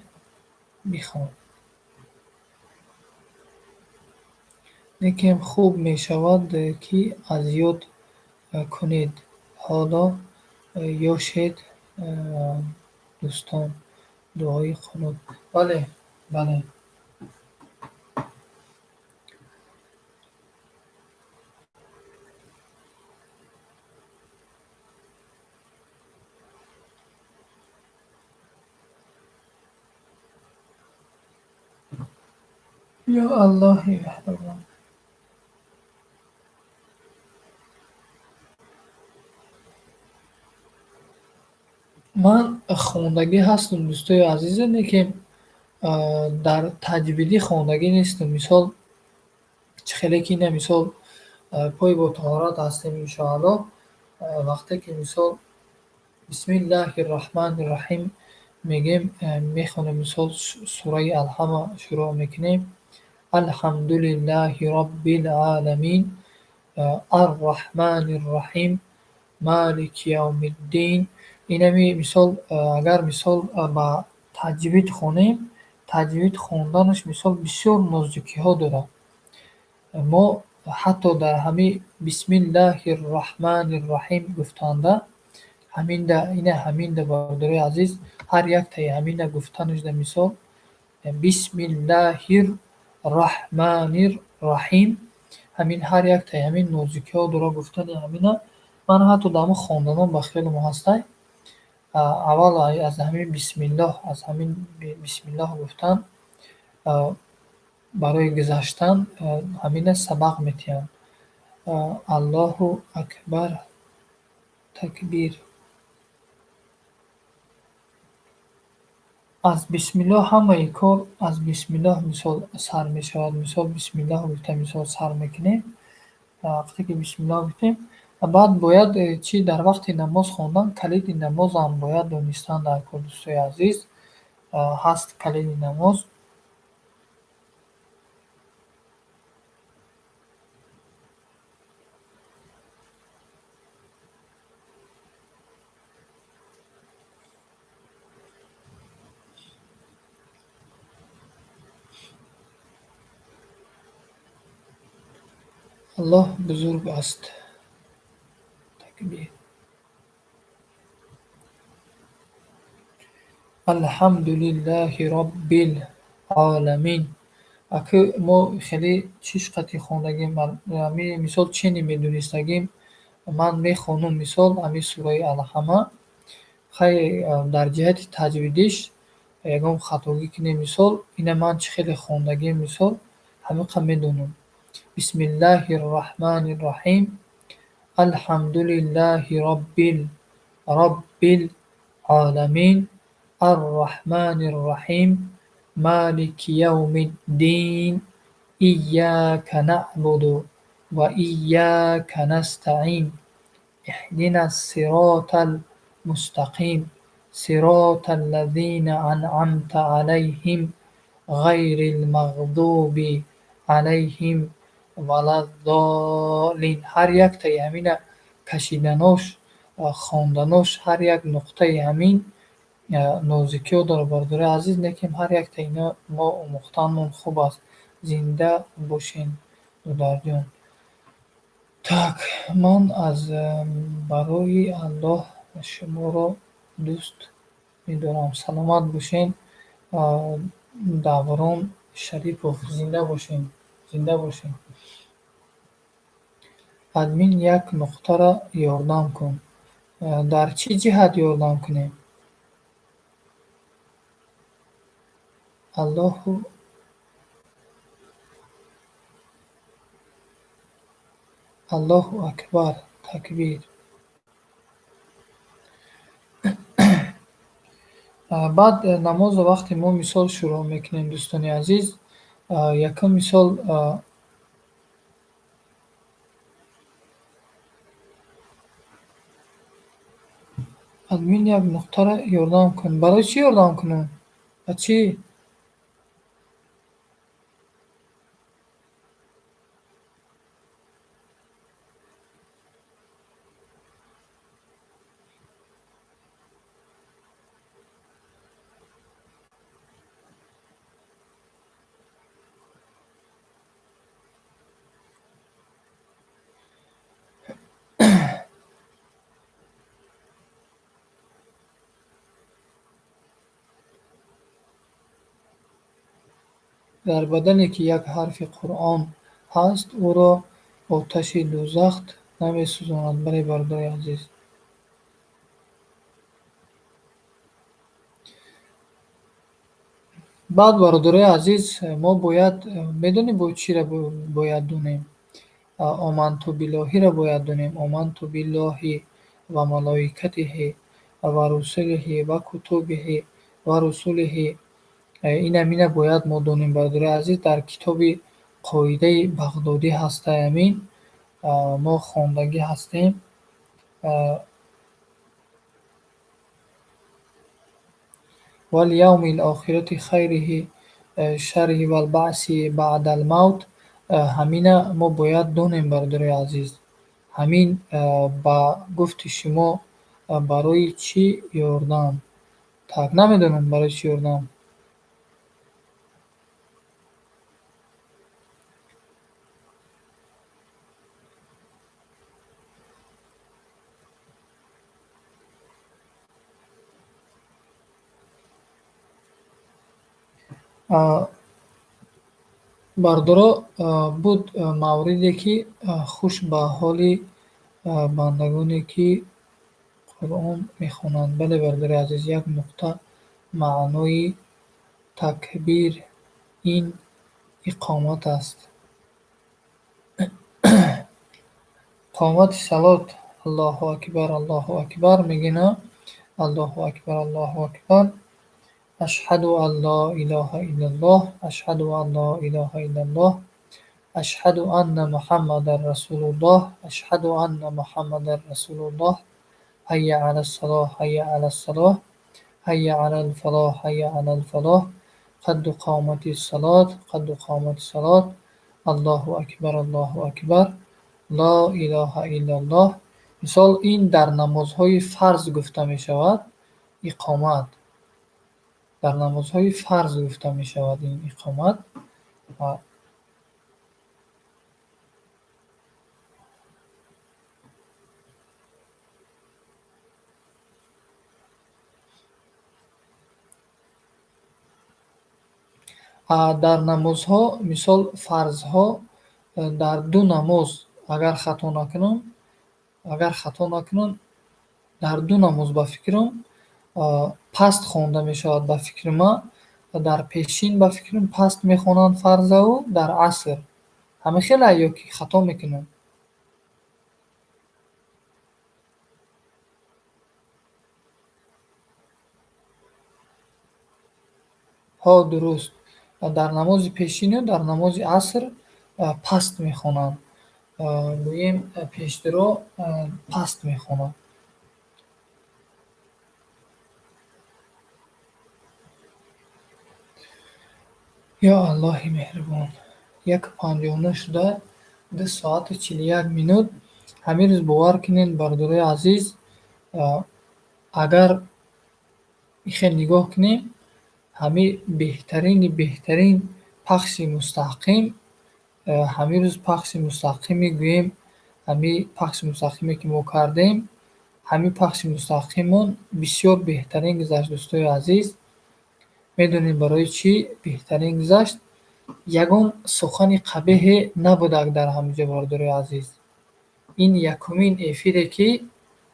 бихон. Лекин хуб мешавад, ки аз ёд кунед. Ҳоло ёшед, дӯстон, дуои қунут. Бале, бале. Ё Аллоҳи меҳрубон. Ман хондагӣ ҳастам, дӯстои азиза, лекин дар таҷвидӣ хондагӣ нестам. Мисол, чӣ хеле ки ина, мисол, пой бо таҳорат ҳастем, иншоаллоҳ, вақте ки, мисол, бисмиллаҳи рраҳмани рраҳим мегем, мехонем, мисол, сураи Алҳама шурӯъ мекунем. Алҳамдулиллаҳи роббил оламин, арраҳмани рраҳим, малики явмиддин. Инами, мисол, агар, мисол, ба таҷвид хонем, таҷвид хонданаш, мисол, бисёр нозукиҳо дорад. Мо ҳатто дар ҳамин бисмиллаҳи рраҳмани рраҳим гуфтанда, ҳаминда, ина ҳаминда, бародарои азиз, ҳар яктаи ҳамина гуфтанашда, мисол, бисмиллаҳир раҳманир раҳим, ҳамин ҳар яктаи ҳамин нозукиҳо дорад гуфтани ҳамина. Ман ҳатто дар ҳамин хонданон ба хиёлам ҳастай, аввал аз ҳамин бисмиллоҳ, аз ҳамин бисмиллоҳ гуфтан барои гузаштан ҳамина сабақ метиҳанд. Аллоҳу акбар, такбир. Аз бисмиллоҳ ҳамаи кор аз бисмиллоҳ, мисол, сар мешавад. Мисол, бисмиллоҳ гуфта, мисол, сар мекунем. Вақте ки бисмиллоҳ гуфтем, баъд бояд чӣ, дар вақти намоз хондан калиди намозам бояд донистан дар кор, дӯстои азиз. Ҳаст калиди намоз. Аллоҳ бузург аст. Такбир. Алҳамдулиллаҳи роббил оламин. Аки мо хеле чиш қати хондагим, ами, мисол, чени медонистагим, ман мехонум, мисол, ами сураи Алҳама. Хай, дар ҷиҳати таҷвидиш ягон хатогӣ кунем, мисол, ина ман чӣ хеле хондагим, мисол, ҳамиқа медонам. Бисмиллаҳи рраҳмани рраҳим. Алҳамдулиллаҳи роббил оламин. Арраҳмани рраҳим. Малики явмиддин. Ияка наъбуду ва ияка настаъин. Иҳдина ссиротал мустақим. Сиротал лазина анъамта алайҳим ғайрил мағзуби алайҳим валаззоллин. Ҳар яктаи ҳамина кашиданош, хонданош, ҳар як нуқтаи ҳамин нозикиҳо дорад, бародарои азиз, лекин ҳар яктаи ино мо омӯхтанмон хуб аст. Зинда бошен, додарҷон. Так, ман аз барои Аллоҳ шуморо дӯст медорам. Саломат бошен, Даврон Шарипов. Зинда бошен, зинда бошен. Админ, як нуқтара ёрдам кун. Дар чӣ ҷиҳат ёрдам кунем? Аллоҳу Аллоҳу акбар, такбир. Баъд намозро вақте мо мисол шурӯъ мекунем, дӯстони азиз, якум мисол админ, як нуқтара ёрдам кун. Барои чӣ ёрдам кунам? Ба чӣ? Дар бадане ки як ҳарфи Қуръон ҳаст, ӯро оташи дӯзах намесӯзонад. Бале, бародари азиз. Баъд, бародарои азиз, мо бояд медонем, бо чиро бояд донем? Оманту биллоҳиро бояд донем. Оманту биллоҳи ва малоикатиҳи ва русулиҳи ва кутубиҳи ва русулиҳи. Инамина бояд мо донем, бародарои азиз. Дар китоби Қоидаи Бағдодӣ ҳастай амин, мо хондагӣ ҳастем. Валявми лохирати хайриҳи шарриҳи валбаъси баъдал мавт. Ҳамина мо бояд донем, бародарои азиз. Ҳамин ба гуфти шумо барои чӣ ёрдам? Так, намедонам барои чӣ ёрдам. Бародаро, буд мавриде ки хуш ба ҳоли бандагоне ки Қуръон мехонанд. Бале, бародари азиз, як нуқта маънои такбир ин иқомат аст. Қомати салот Аллоҳу акбар, Аллоҳу акбар мегӯна, Аллоҳу акбар, Аллоҳу акбар. Ашҳаду ан ло илоҳа иллаллоҳ, ашҳаду ан ло илоҳа иллаллоҳ, ашҳаду анна Муҳаммадан расулуллоҳ, ашҳаду анна Муҳаммадан расулуллоҳ, ҳайя алас салоҳ, ҳайя алас салоҳ, ҳайя алал фалоҳ, ҳайя алал фалоҳ, қад қоматис салот, қад қоматис салот, Аллоҳу акбар, Аллоҳу акбар, ло илоҳа иллаллоҳ. Мисол, ин дар намозҳои фарз гуфта мешавад, иқомат. Дар намозҳои фарз гуфта мешавад ин иқомат. Дар намозҳо, мисол, фарзҳо дар ду намоз, агар хато накунам, дар ду намоз, ба фикрам, паст хонда мешавад, ба фикри ман, дар пешин, ба фикрам, паст мехонанд фарзаву дар аср. Ҳамин хела ё ки хато мекунам? Ҳо, дуруст. Дар намози пешину дар намози аср паст мехонанд. Гӯем, пешдиро паст мехонанд. Ё Аллоҳи меҳрубон. 1:59 шуда, 2 соату 41 минут. Ҳамин рӯз, бовар кунед, бародарои азиз, агар хел нигоҳ кунем, ҳамин беҳтарини беҳтарин пахши мустақим, ҳамин рӯз пахши мустақиме гӯем, ҳамин пахши мустақиме, ки мо кардем, ҳамин пахши мустақимон бисёр беҳтарин гузашт, дӯстои азиз. Медонед, барои чӣ беҳтарин гузашт? Ягон сухани қабеҳе набудак дар ҳаминҷо, бародарои азиз. Ин якумин эфире, ки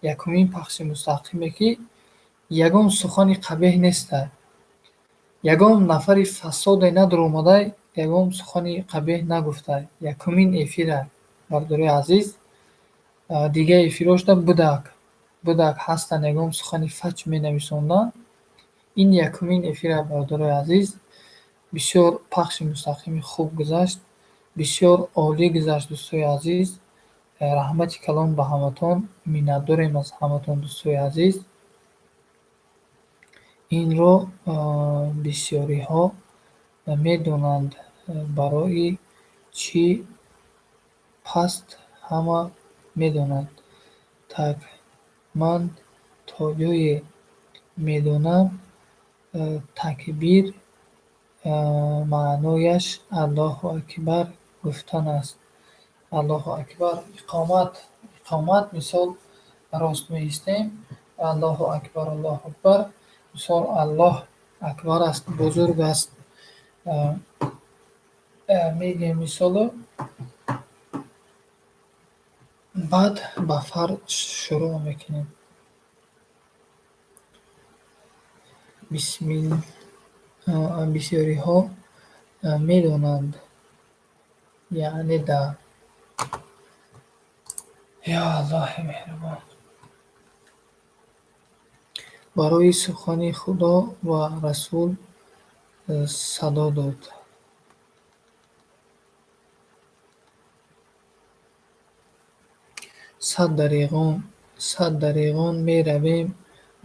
якумин пахши мустақиме, ки ягон сухани қабеҳ неста, ягон нафари фасоде надуромадай, ягон сухани қабеҳ нагуфтай. Якумин эфира, бародарои азиз. Дигар эфирҳошда будак, ҳастанд, ягон сухани фач менависонданд. Ин якумин эфира, бародарои азиз. Бисёр пахши мустақими хуб гузашт, бисёр олӣ гузашт, дӯстои азиз. Раҳмати калон ба ҳаматон, миннатдорем аз ҳаматон, дӯстои азиз. Инро бисёриҳо медонанд. Барои чӣ паст, ҳама медонанд. Так, ман то ҷое медонам, такбир маънояш Аллоҳу акбар гуфтан аст. Аллоҳу акбар, иқомат, иқомат, мисол, рост меистем, Аллоҳу акбар, Аллоҳу акбар, мисол, Аллоҳ акбар аст, бузург аст, мегӯем, мисолу, баъд ба фарз шурӯъ мекунем. Бисмил, бисёриҳо медонанд, яъне да. Ё Аллоҳи меҳрубон. Барои сухани Худо ва Расул садо дод. Сад дареғон, сад дареғон меравем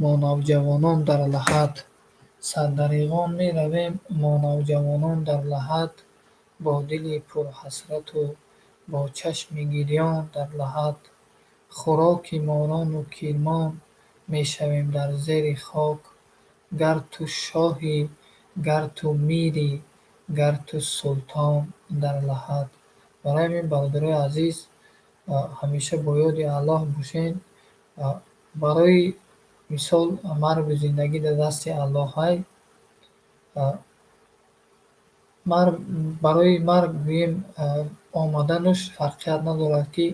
мо навҷавонон дар лаҳад, сад дареғон меравем мо навҷавонон дар лаҳад, бо дили пурҳасрату бо чашми гирён дар лаҳад. Хӯроки морону кирмон мешавем дар зери хок, гар ту шоҳӣ, гар ту мирӣ, гар ту султон дар лаҳад. Барои ҳамин, бародарои азиз, ҳамеша бо ёди Аллоҳ бошед. Барои мисол, маргу зиндагӣ дар дасти Аллоҳай. Барои марг, гӯем, омаданаш фарқият надорад, ки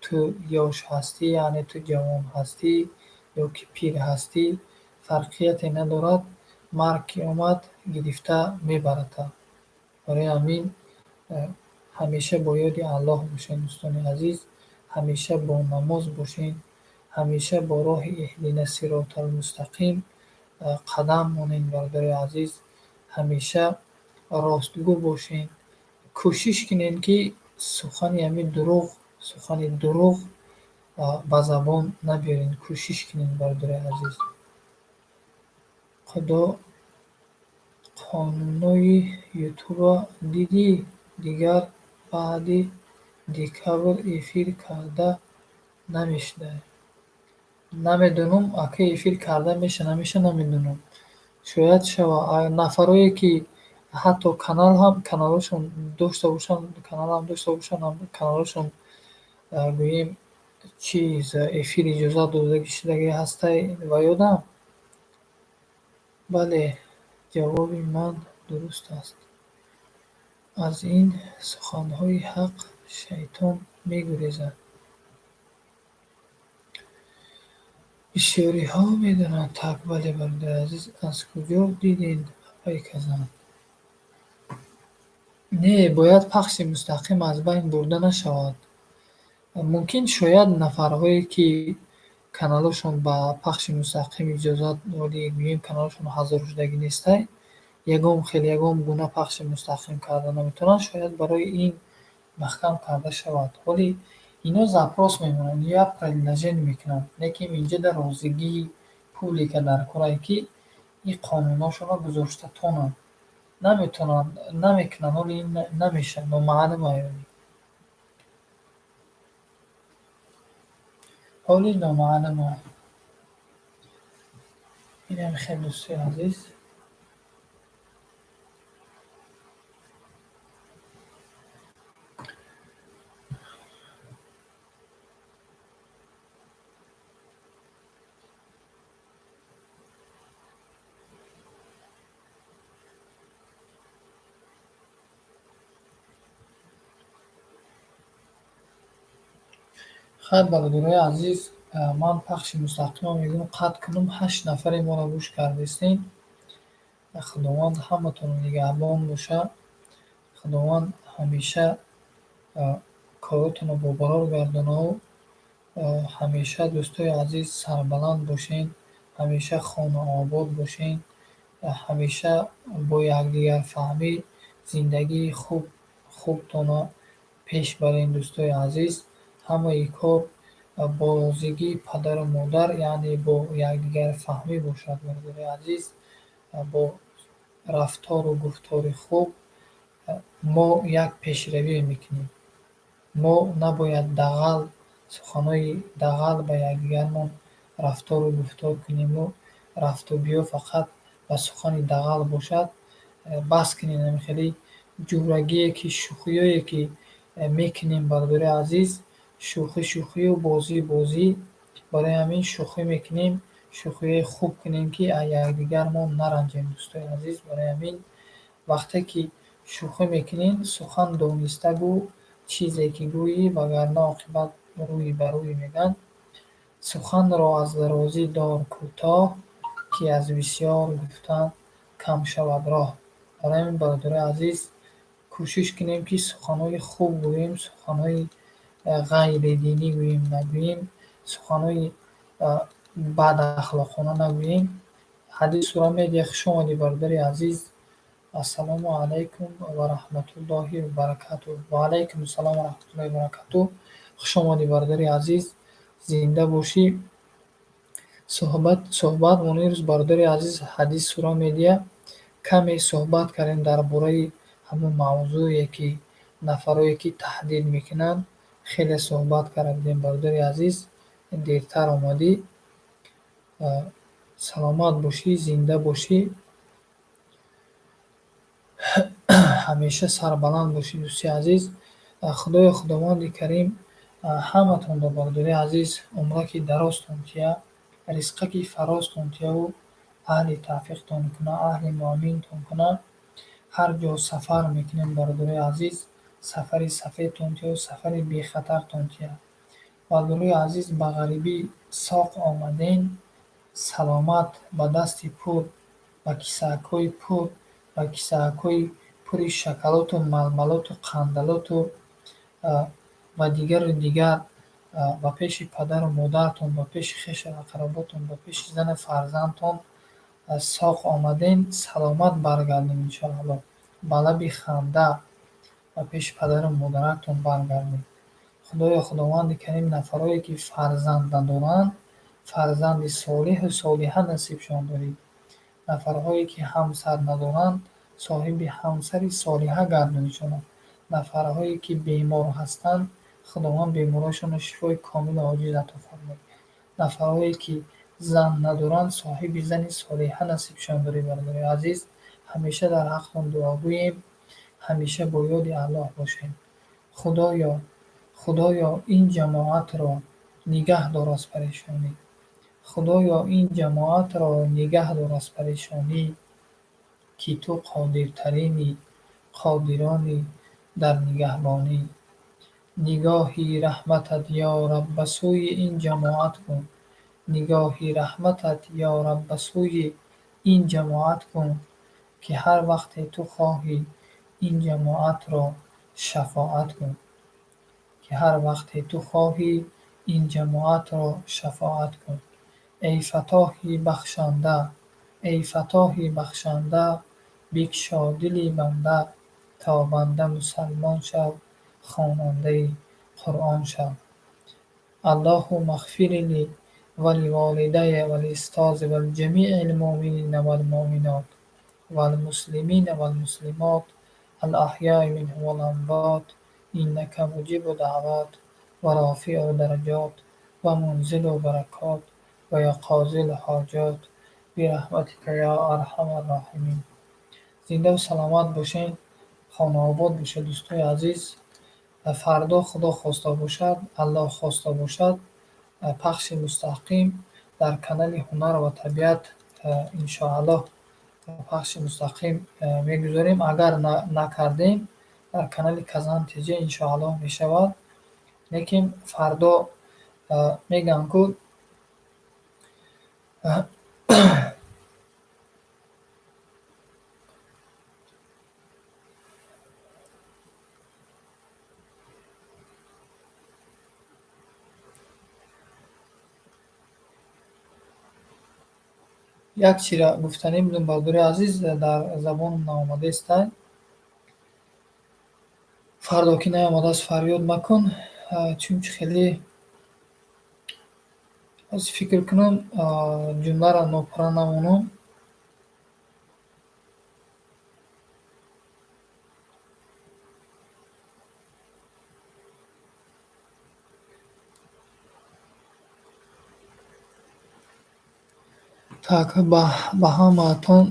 ту ёш ҳастӣ, яъне ту ҷавон ҳастӣ ё ки пир ҳастӣ, фарқияте надорад. Марг ки омад, гирифта мебарада. Барои ҳамин ҳамеша бо ёди Аллоҳ бошед, дӯстони азиз, ҳамеша бо намоз бошед, ҳамеша бо роҳи иҳдина сироталмустақим қадам монед, бародарои азиз, ҳамеша ростгӯ бошед. Кӯшиш кунед, ки сухани ҳамин дурӯғ, сухани дурӯғ ба забон набиёред. Кӯшиш кунед, бародарои азиз. Худо, қонунои Ютуба дидӣ? Дигар баъди декабр эфир карда намешуда. Намедонам, ака, эфир карда меша, намеша, намедонам. Шояд шава. Нафарое, ки ҳатто канал ҳам, каналҳошон дошта бошанд, каналам дошта бошанд, каналҳошон, гӯем, чиз, эфир иҷозат додашудагӣ ҳастай ва ёдам? Бале, ҷавоби ман дуруст аст. Аз ин суханҳои ҳақ шайтон мегурезад. Бисёриҳо медонанд. Так, бале, бародари азиз, аз куҷо дидед, апай Казан? Не, бояд пахши мустақим аз байн бурда нашавад. Мумкин, шояд нафарҳое, ки каналҳошон ба пахши мустақим иҷозат, гӯем, каналҳошон ҳазоршудагӣ нестай, ягон хел, ягон гуна пахши мустақим карда наметавонанд, шояд барои ин маҳкам карда шавад. Ҳоли ино запрос мемонанд, як предложение мекунанд, лекин инҷа дар розигии публика дар корае, ки ин қонунҳошонро гузошта тонанд. Наметавонанд, намекунанд, ҳоли ин намешавад, номаълум аёни. Ҳоли номаълум ай. Инам хеле дӯстои азиз. Хайр, бародарои азиз, ман пахши мустақимро мегӯям қатъ кунам. 8 нафаре моро гӯш кардистем. Худованд ҳаматонро нигаҳбон боша. Худованд ҳамеша коротонро бобарор гардонаву ҳамеша дӯстои азиз сарбаланд бошен, ҳамеша хонаобод бошен, ҳамеша бо якдигарфаҳмӣ зиндагии хубтонро пеш барен дӯстои азиз. Ҳамаи кор бо розигии падару модар, яъне бо якдигарфаҳмӣ бошад, бародарои азиз, бо рафтору гуфтори хуб мо як пешравӣ мекунем. Мо набояд дағал, суханҳои дағал ба якдигармон рафтору гуфтор куниму рафту биё фақат ба сухани дағал бошад. Бас кунем ҳамин хеле ҷурагие ки шӯхиҳое ки мекунем, бародарои азиз, шӯхӣ шӯхию бозӣ бозӣ. Барои ҳамин шӯхӣ мекунем, шӯхиҳои хуб кунем, ки аз якдигармон наранҷем, дӯстои азиз. Барои ҳамин вақте ки шӯхӣ мекунем, сухан дониста гӯ, чизе ки гӯӣ, вагарна оқибат рӯй ба рӯй мегӯянд. Суханро аз дарозӣ дор кӯтоҳ, ки аз бисёр гуфтан кам шавад роҳ. Барои ҳамин, бародарои азиз, кӯшиш кунем, ки суханҳои хуб гӯем, суханҳои ғайридинӣ гӯем нагӯем, суханҳои бадахлоқона нагӯем. Ҳадис Сура Медиа, хуш омадӣ, бародари азиз. Ассалому алайкум ва раҳматуллоҳи ва баракатуҳ. Ва алайкум ассалом ва раҳматуллоҳи ва баракатуҳ. Хуш омадӣ, бародари азиз, зинда бошӣ. Суҳбат имрӯз, бародари азиз, Ҳадис Сура Медиа, каме суҳбат кардем дар бораи ҳамон мавзӯе ки нафарое ки таҳдид мекунанд. Хеле суҳбат карда будем, бародари азиз, дертар омадӣ. Саломат бошӣ, зинда бошӣ, ҳамеша сарбаланд бошӣ, дӯсти азиз. Худоё, Худованди Карим ҳаматонро, бародари азиз, умраки дарозтон тия, ризқаки фарозтон тияву аҳли тавфиқтон куна, аҳли муъминтон куна. Ҳар ҷо сафар мекунем, бародарои азиз, сафари сафедтон тияву сафари бехатартон тия. Бародарои азиз, ба ғарибӣ соқ омадем, саломат, ба дасти пур, ба кисаакҳои пур, ба кисаакҳои пури шоколоту малмалоту қандалоту ва дигару дигар ба пеши падару модартон, ба пеши хешу ақработон, ба пеши зану фарзандтон соқ омадем, саломат баргардем иншоаллоҳ. Ба лаби ханда ба пеши падару модаратон баргардем. Худоё, Худованди Карим нафарое ки фарзанд надоранд, фарзанди солиҳу солиҳа насибшон дорӣ. Нафарҳое ки ҳамсар надоранд, соҳиби ҳамсари солиҳа гардонишонанд. Нафарҳое ки бемор ҳастанд, Худованд беморашонро шифои комилу оҷиз ато фармояд. Нафарҳое ки зан надоранд, соҳиби зани солиҳа насибшон дорӣ, бародарои азиз. Ҳамеша дар ҳақтон дуогӯем, ҳамеша бо ёди Аллоҳ бошем. Худоё, Худоё, ин ҷамоатро нигаҳ дор аз парешонӣ. Худоё, ин ҷамоатро нигаҳ дор аз парешонӣ, ки ту қодиртарини қодирони дар нигаҳбонӣ. Нигоҳи раҳматат, ё Раб, ба сӯи ин ҷамоат кун. Нигоҳи раҳматат, ё Раб, ба сӯи ин ҷамоат кун, ки ҳар вақте ту хоҳӣ ин ҷамоатро шафоат кун. Ки ҳар вақте ту хоҳӣ ин ҷамоатро шафоат кун. Эй Фатоҳи бахшанда, эй Фатоҳи бахшанда, бикшо дили банда, то банда мусалмон шав, хонандаи Қуръон шав. Аллоҳумма ғфир ли ва ливолидайя ва лиустози ва лиҷамиил муъминина вал муъминот. Вал-муслимина вал-муслимот, ал-аҳёи минҳум вал-амвот, иннака муҷибу даъвот, ва рофиу дараҷот, ва мунзилу баракот, ва ё қозил ҳоҷот, бираҳматика ё арҳамар роҳимин. Зиндаву саломат бошед, хонаобод бошед, дӯстои азиз. Фардо Худо хоста бошад, Аллоҳ хоста бошад, пахши мустақим дар канали Ҳунар ва табиат, иншоаллоҳ, пахши мустақим мегузорем. Агар накардем, дар канали Казан ТЖ иншоаллоҳ мешавад. Лекин фардо мегӯям, ку як чизро гуфтанӣ будем, бародари азиз, дар забоном наомадааст. Фардо ки наомадааст, фарёд макун, чунки хеле фикр кунам, ҷумларо нопурра намонам. Так, ба ҳамаатон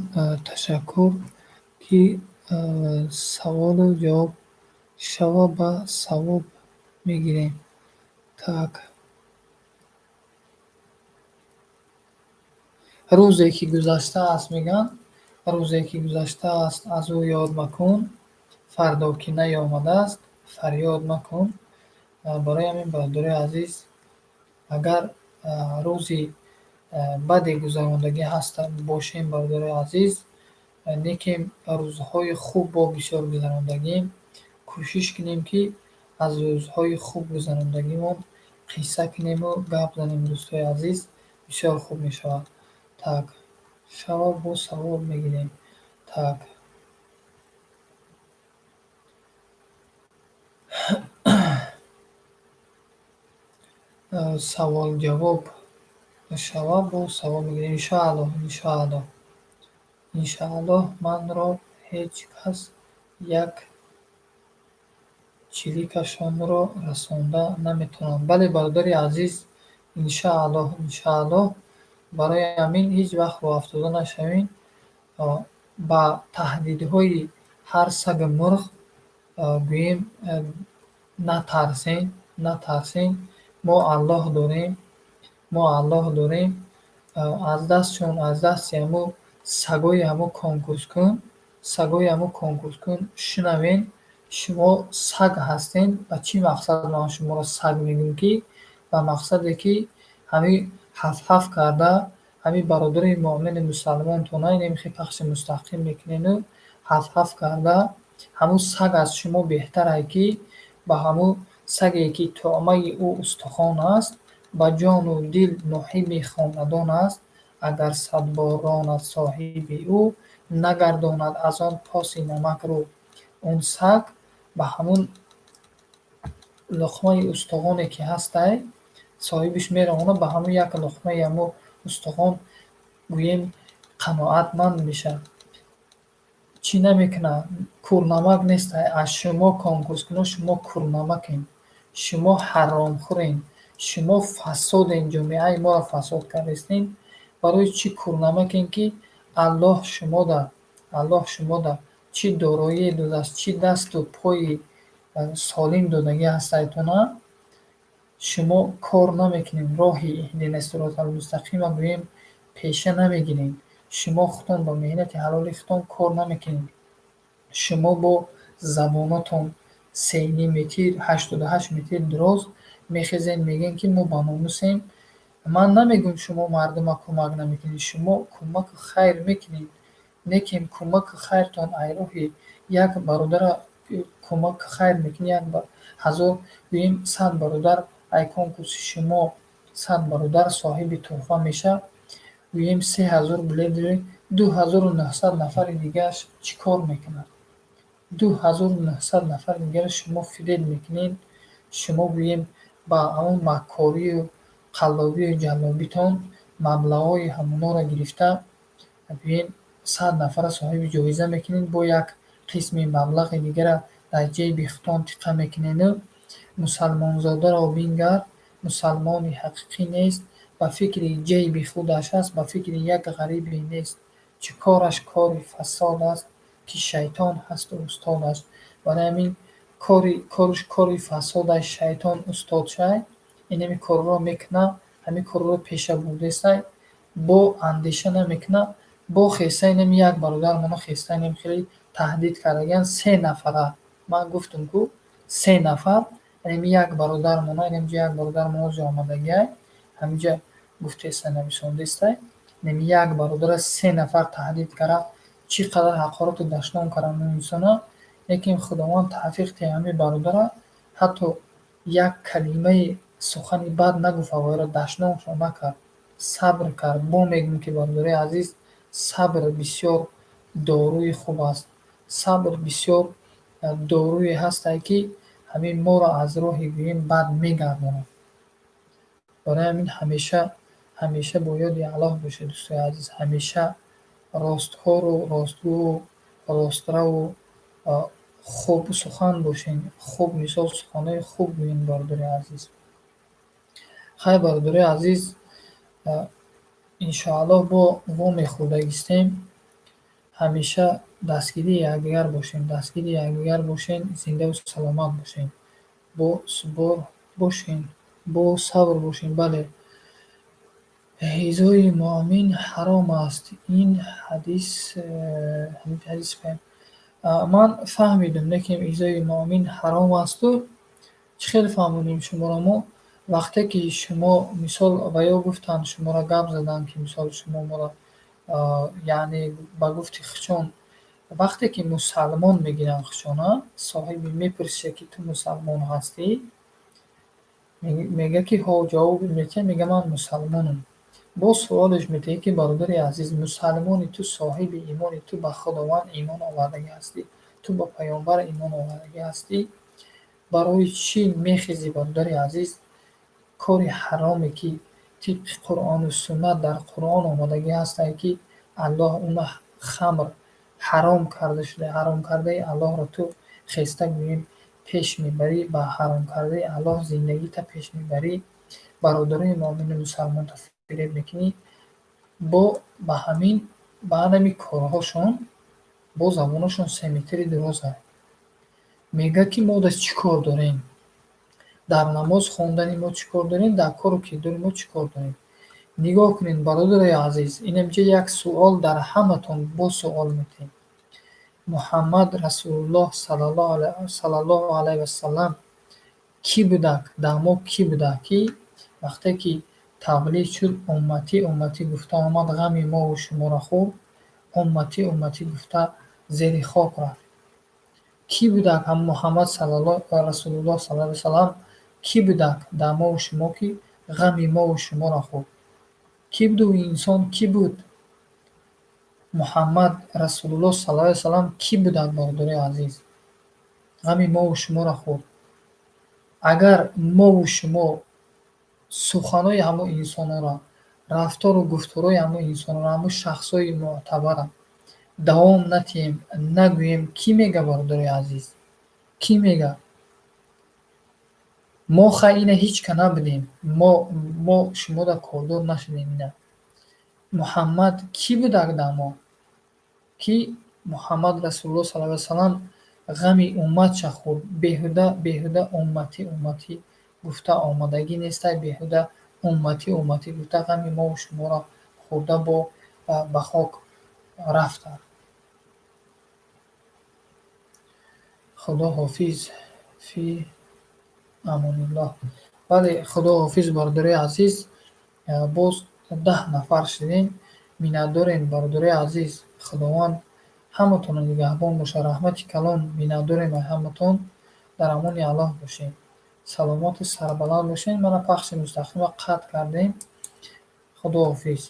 ташаккур, ки саволу ҷавоб шава, ба савоб мегирем. Так. Рӯзе ки гузаштааст, мегӯянд, рӯзе ки гузаштааст, аз ӯ ёд макун, фардо ки наёмадааст, фарёд макун. Барои ҳамин, бародарои азиз, агар рӯзи баде гузарондагӣ ҳаста бошем, бародарои азиз, лекин рӯзҳои хуб бо бисёр гузарондагием, кӯшиш кунем, ки аз рӯзҳои хуб гузарондагимон қисса кунему гап занем, дӯстои азиз, бисёр хуб мешавад. Так, шава, бо савоб мегирем. Так. Савол ҷавоб шава, бо савоб мегирем. Иншоаллоҳ, иншоаллоҳ. Иншоаллоҳ, манро ҳеҷ кас як чиликашонро расонда наметавонад. Бале, бародари азиз, иншоаллоҳ, иншоаллоҳ. Барои ҳамин ҳеҷ вақт рӯҳафтода нашавем. Ба таҳдидҳои ҳар сагу мурғ, гӯем, натарсем, натарсем. Мо Аллоҳ дорем, мо Аллоҳ дорем. Аз дастшон, аз дасти ҳамо сагои ҳамо конкурскун, сагои ҳамо конкурскун шунавен, шумо саг ҳастен. Ба чӣ мақсад ман шуморо саг мегӯям? Ки ба мақсаде ки ҳамин ҳафт-ҳафт карда, ҳамин бародари муъмини мусалмонтона инамихе пахши мустақим мекунену ҳафт-ҳафт карда, ҳамун саг аз шумо беҳтарае, ки ба ҳамун саге ки туъмаи ӯ устухон аст, ба ҷону дил муҳибби хонадон аст, агар садбор ронад соҳиби ӯ, нагардонад аз он поси намак рӯ. Он саг ба ҳамун луқмаи устухоне ки ҳастай, соҳибиш меравонад, ба ҳамун як луқмаи ҳамун устухон, гӯем, қаноатманд мешавад. Чӣ намекунад? Курнамак нестай. Аз шумо конкурскуно, шумо курнамакен, шумо ҳаромхӯрен, шумо фасоден, ҷомеаи моро фасод кардастен. Барои чӣ курнамакен, ки Аллоҳ шумода, Аллоҳ шумода чӣ дороие додааст, чӣ дасту пои солим додагӣ ҳастайтона, шумо кор намекунед, роҳи иҳдина сиротал мустақима, гӯем, пеша намегиред. Шумо худтон ба меҳнати ҳалоли худтон кор намекунед. Шумо бо забонотон 3,5 метр, 88 метр дароз мехезед, мегӯед, ки мо ба номусем. Ман намегӯям, шумо мардума кӯмак намекунед, шумо кӯмаку хайр мекунед, лекин кӯмаку хайртон ай роҳи як бародара кӯмаку хайр мекунед, як ҳазор, гӯем, 100 бародар ай конкурси шумо, 100 бародар соҳиби тӯҳфа мешавад, гӯем, 3000 билет доред, 2900 нафари дигааш чӣ кор мекунад? 2900 нафари дигарро шумо фиреб мекунед, шумо, гӯем, ба ҳамон маккорию қаллобию ҷаллобитон маблағҳои ҳамонҳоро гирифта, гӯем, 100 нафара соҳиби ҷоиза мекунед, бо як қисми маблағи дигара дар ҷейби худтон тиқа мекунеду. Мусалмонзодаро бингар, мусалмони ҳақиқӣ нест, ба фикри ҷейби худаш аст, ба фикри як ғарибе нест. Чӣ кораш кори фасод аст, ки шайтон ҳасту устод аст. Барои ҳамин корш кори фасод аст, шайтон устодшай, инами корро мекуна, ҳамин корро пеша бурдесай, бо андеша намекуна, бо хеста инами як бародармоно хеста инами хеле таҳдид кардагианд се нафара. Ман гуфтам, ку се нафар инами як бародармоно, инамҷа як бародармон ози омадагиай, ҳаминҷа гуфтеста, нависондестай, инами як бародара се нафар таҳдид кард, чӣ қадар ҳақорату дашном карданд он инсона, лекин Худованд тавфиқ диҳад ҳамин бародара, ҳатто як калимаи сухани бад нагуфт, аввалро дашномшон накард, сабр кард. Бо мегӯм, ки, бародарои азиз, сабр бисёр доруи хуб аст. Сабр бисёр доруе ҳастае, ки ҳамин моро аз роҳи, гӯем, бад мегардонад. Барои ҳамин ҳамеша, ҳамеша бо ёди Аллоҳ бошед, дӯстои азиз, ҳамеша росткору, ростгӯву, ростраву хубсухан бошед, хуб, мисол, суханҳои хуб гӯед, бародарои азиз. Хайр, бародарои азиз, иншоаллоҳ, бо вомехӯрдагистем. Ҳамеша дастгирии якдигар бошем, дастгири якдигар бошем, зиндаву саломат бошем, бо субор бошем, бо сабр бошем. Бале, изои муъмин ҳаром аст. Ин ҳадис, ҳадис ман фаҳмидам, лекин изои муъмин ҳаром асту чӣ хел фаҳмонем шуморо мо? Вақте ки шумо, мисол, ва ё гуфтанд, шуморо гап заданд, ки, мисол, шумо моро, яъне ба гуфти худшон, вақте ки мусалмон мегиранд худшона, соҳиби мепурсиша, ки ту мусалмон ҳастӣ? Мега, ки ҳо, ҷавоб метиҳад, мега: «Ман мусалмонам». Боз суолеш метиҳад, ки бародари азиз, мусалмони ту, соҳиби имони ту, ба Худованд имон овардагӣ ҳастӣ, ту ба Паёмбар имон овардагӣ ҳастӣ, барои чӣ мехезӣ, бародари азиз, кори ҳароме, ки тибқи Қуръону суннат дар Қуръон омадагӣ ҳастае, ки Аллоҳ уна хамр ҳаром карда шуда, ҳаром кардаи Аллоҳро ту хеста, гӯем, пеш мебарӣ, ба ҳаром кардаи Аллоҳ зиндагита пеш мебарӣ, бародарои муъмину мусалмонта фиреб мекунӣ? Бо ба ҳамин, ба ҳамин корҳошон, бо забоношон 3 метри дароза. Мега, ки мо да чӣ кор дорем? Дар намоз хондани мо чӣ кор дорем? Дар кору кирдори мо чӣ кор дорем? Нигоҳ кунед, бародарои азиз, инамҷа як суол дар ҳаматон боз суол метиҳем. Муҳаммад Расулуллоҳ саллаллоҳу алайҳи васалам кӣ будак? Дар мо кӣ будак, ки вақте ки тавлид шуд, умматӣ, умматӣ гуфта омад, ғами мову шуморо хӯрд, умматӣ, умматӣ гуфта зери хок рафт? Кӣ будак ҳам Муҳаммад Расулуллоҳ саллаллоҳу алайҳи васалам? Кӣ будак дар мову шумо, ки ғами мову шуморо хӯрд? Кӣ буду инсон, кӣ буд? Муҳаммад Расулуллоҳ саллаллоҳу алайҳи васалам кӣ будак, бародарои азиз, ғами мову шуморо хӯрд? Агар мову шумо суханҳои ҳамон инсонҳоро, рафтору гуфторҳои ҳамон инсонҳоро, ҳамон шахсҳои мӯътабарро давом натиҳем, нагӯем, кӣ мега, бародарои азиз, кӣ мега? Мо хай ина ҳеҷ ка набудем, мо шумода кордор нашудем. Ина Муҳаммад кӣ будак дар мо, ки Муҳаммад Расулуллоҳ саллаллоҳу алайҳи васалам ғами умматша хӯрд? Беҳуда, беҳуда умматӣ, умматӣ гуфта омадагӣ нестай, беҳуда умматӣ, умматӣ гуфта ғами мову шуморо хӯрда, бо ба хок рафтанд. Худо ҳофиз, фи амониллоҳ. Бале, худо ҳофиз, бародарои азиз. Боз 10 нафар шудем. Миннатдорем, бародарои азиз. Худованд ҳаматонро нигаҳбон бошад. Раҳмати калон, миннатдорем аз ҳаматон. Дар амони Аллоҳ бошем, саломату сарбаланд бошем. Мана, пахши мустақимро қатъ кардем. Худо ҳофиз.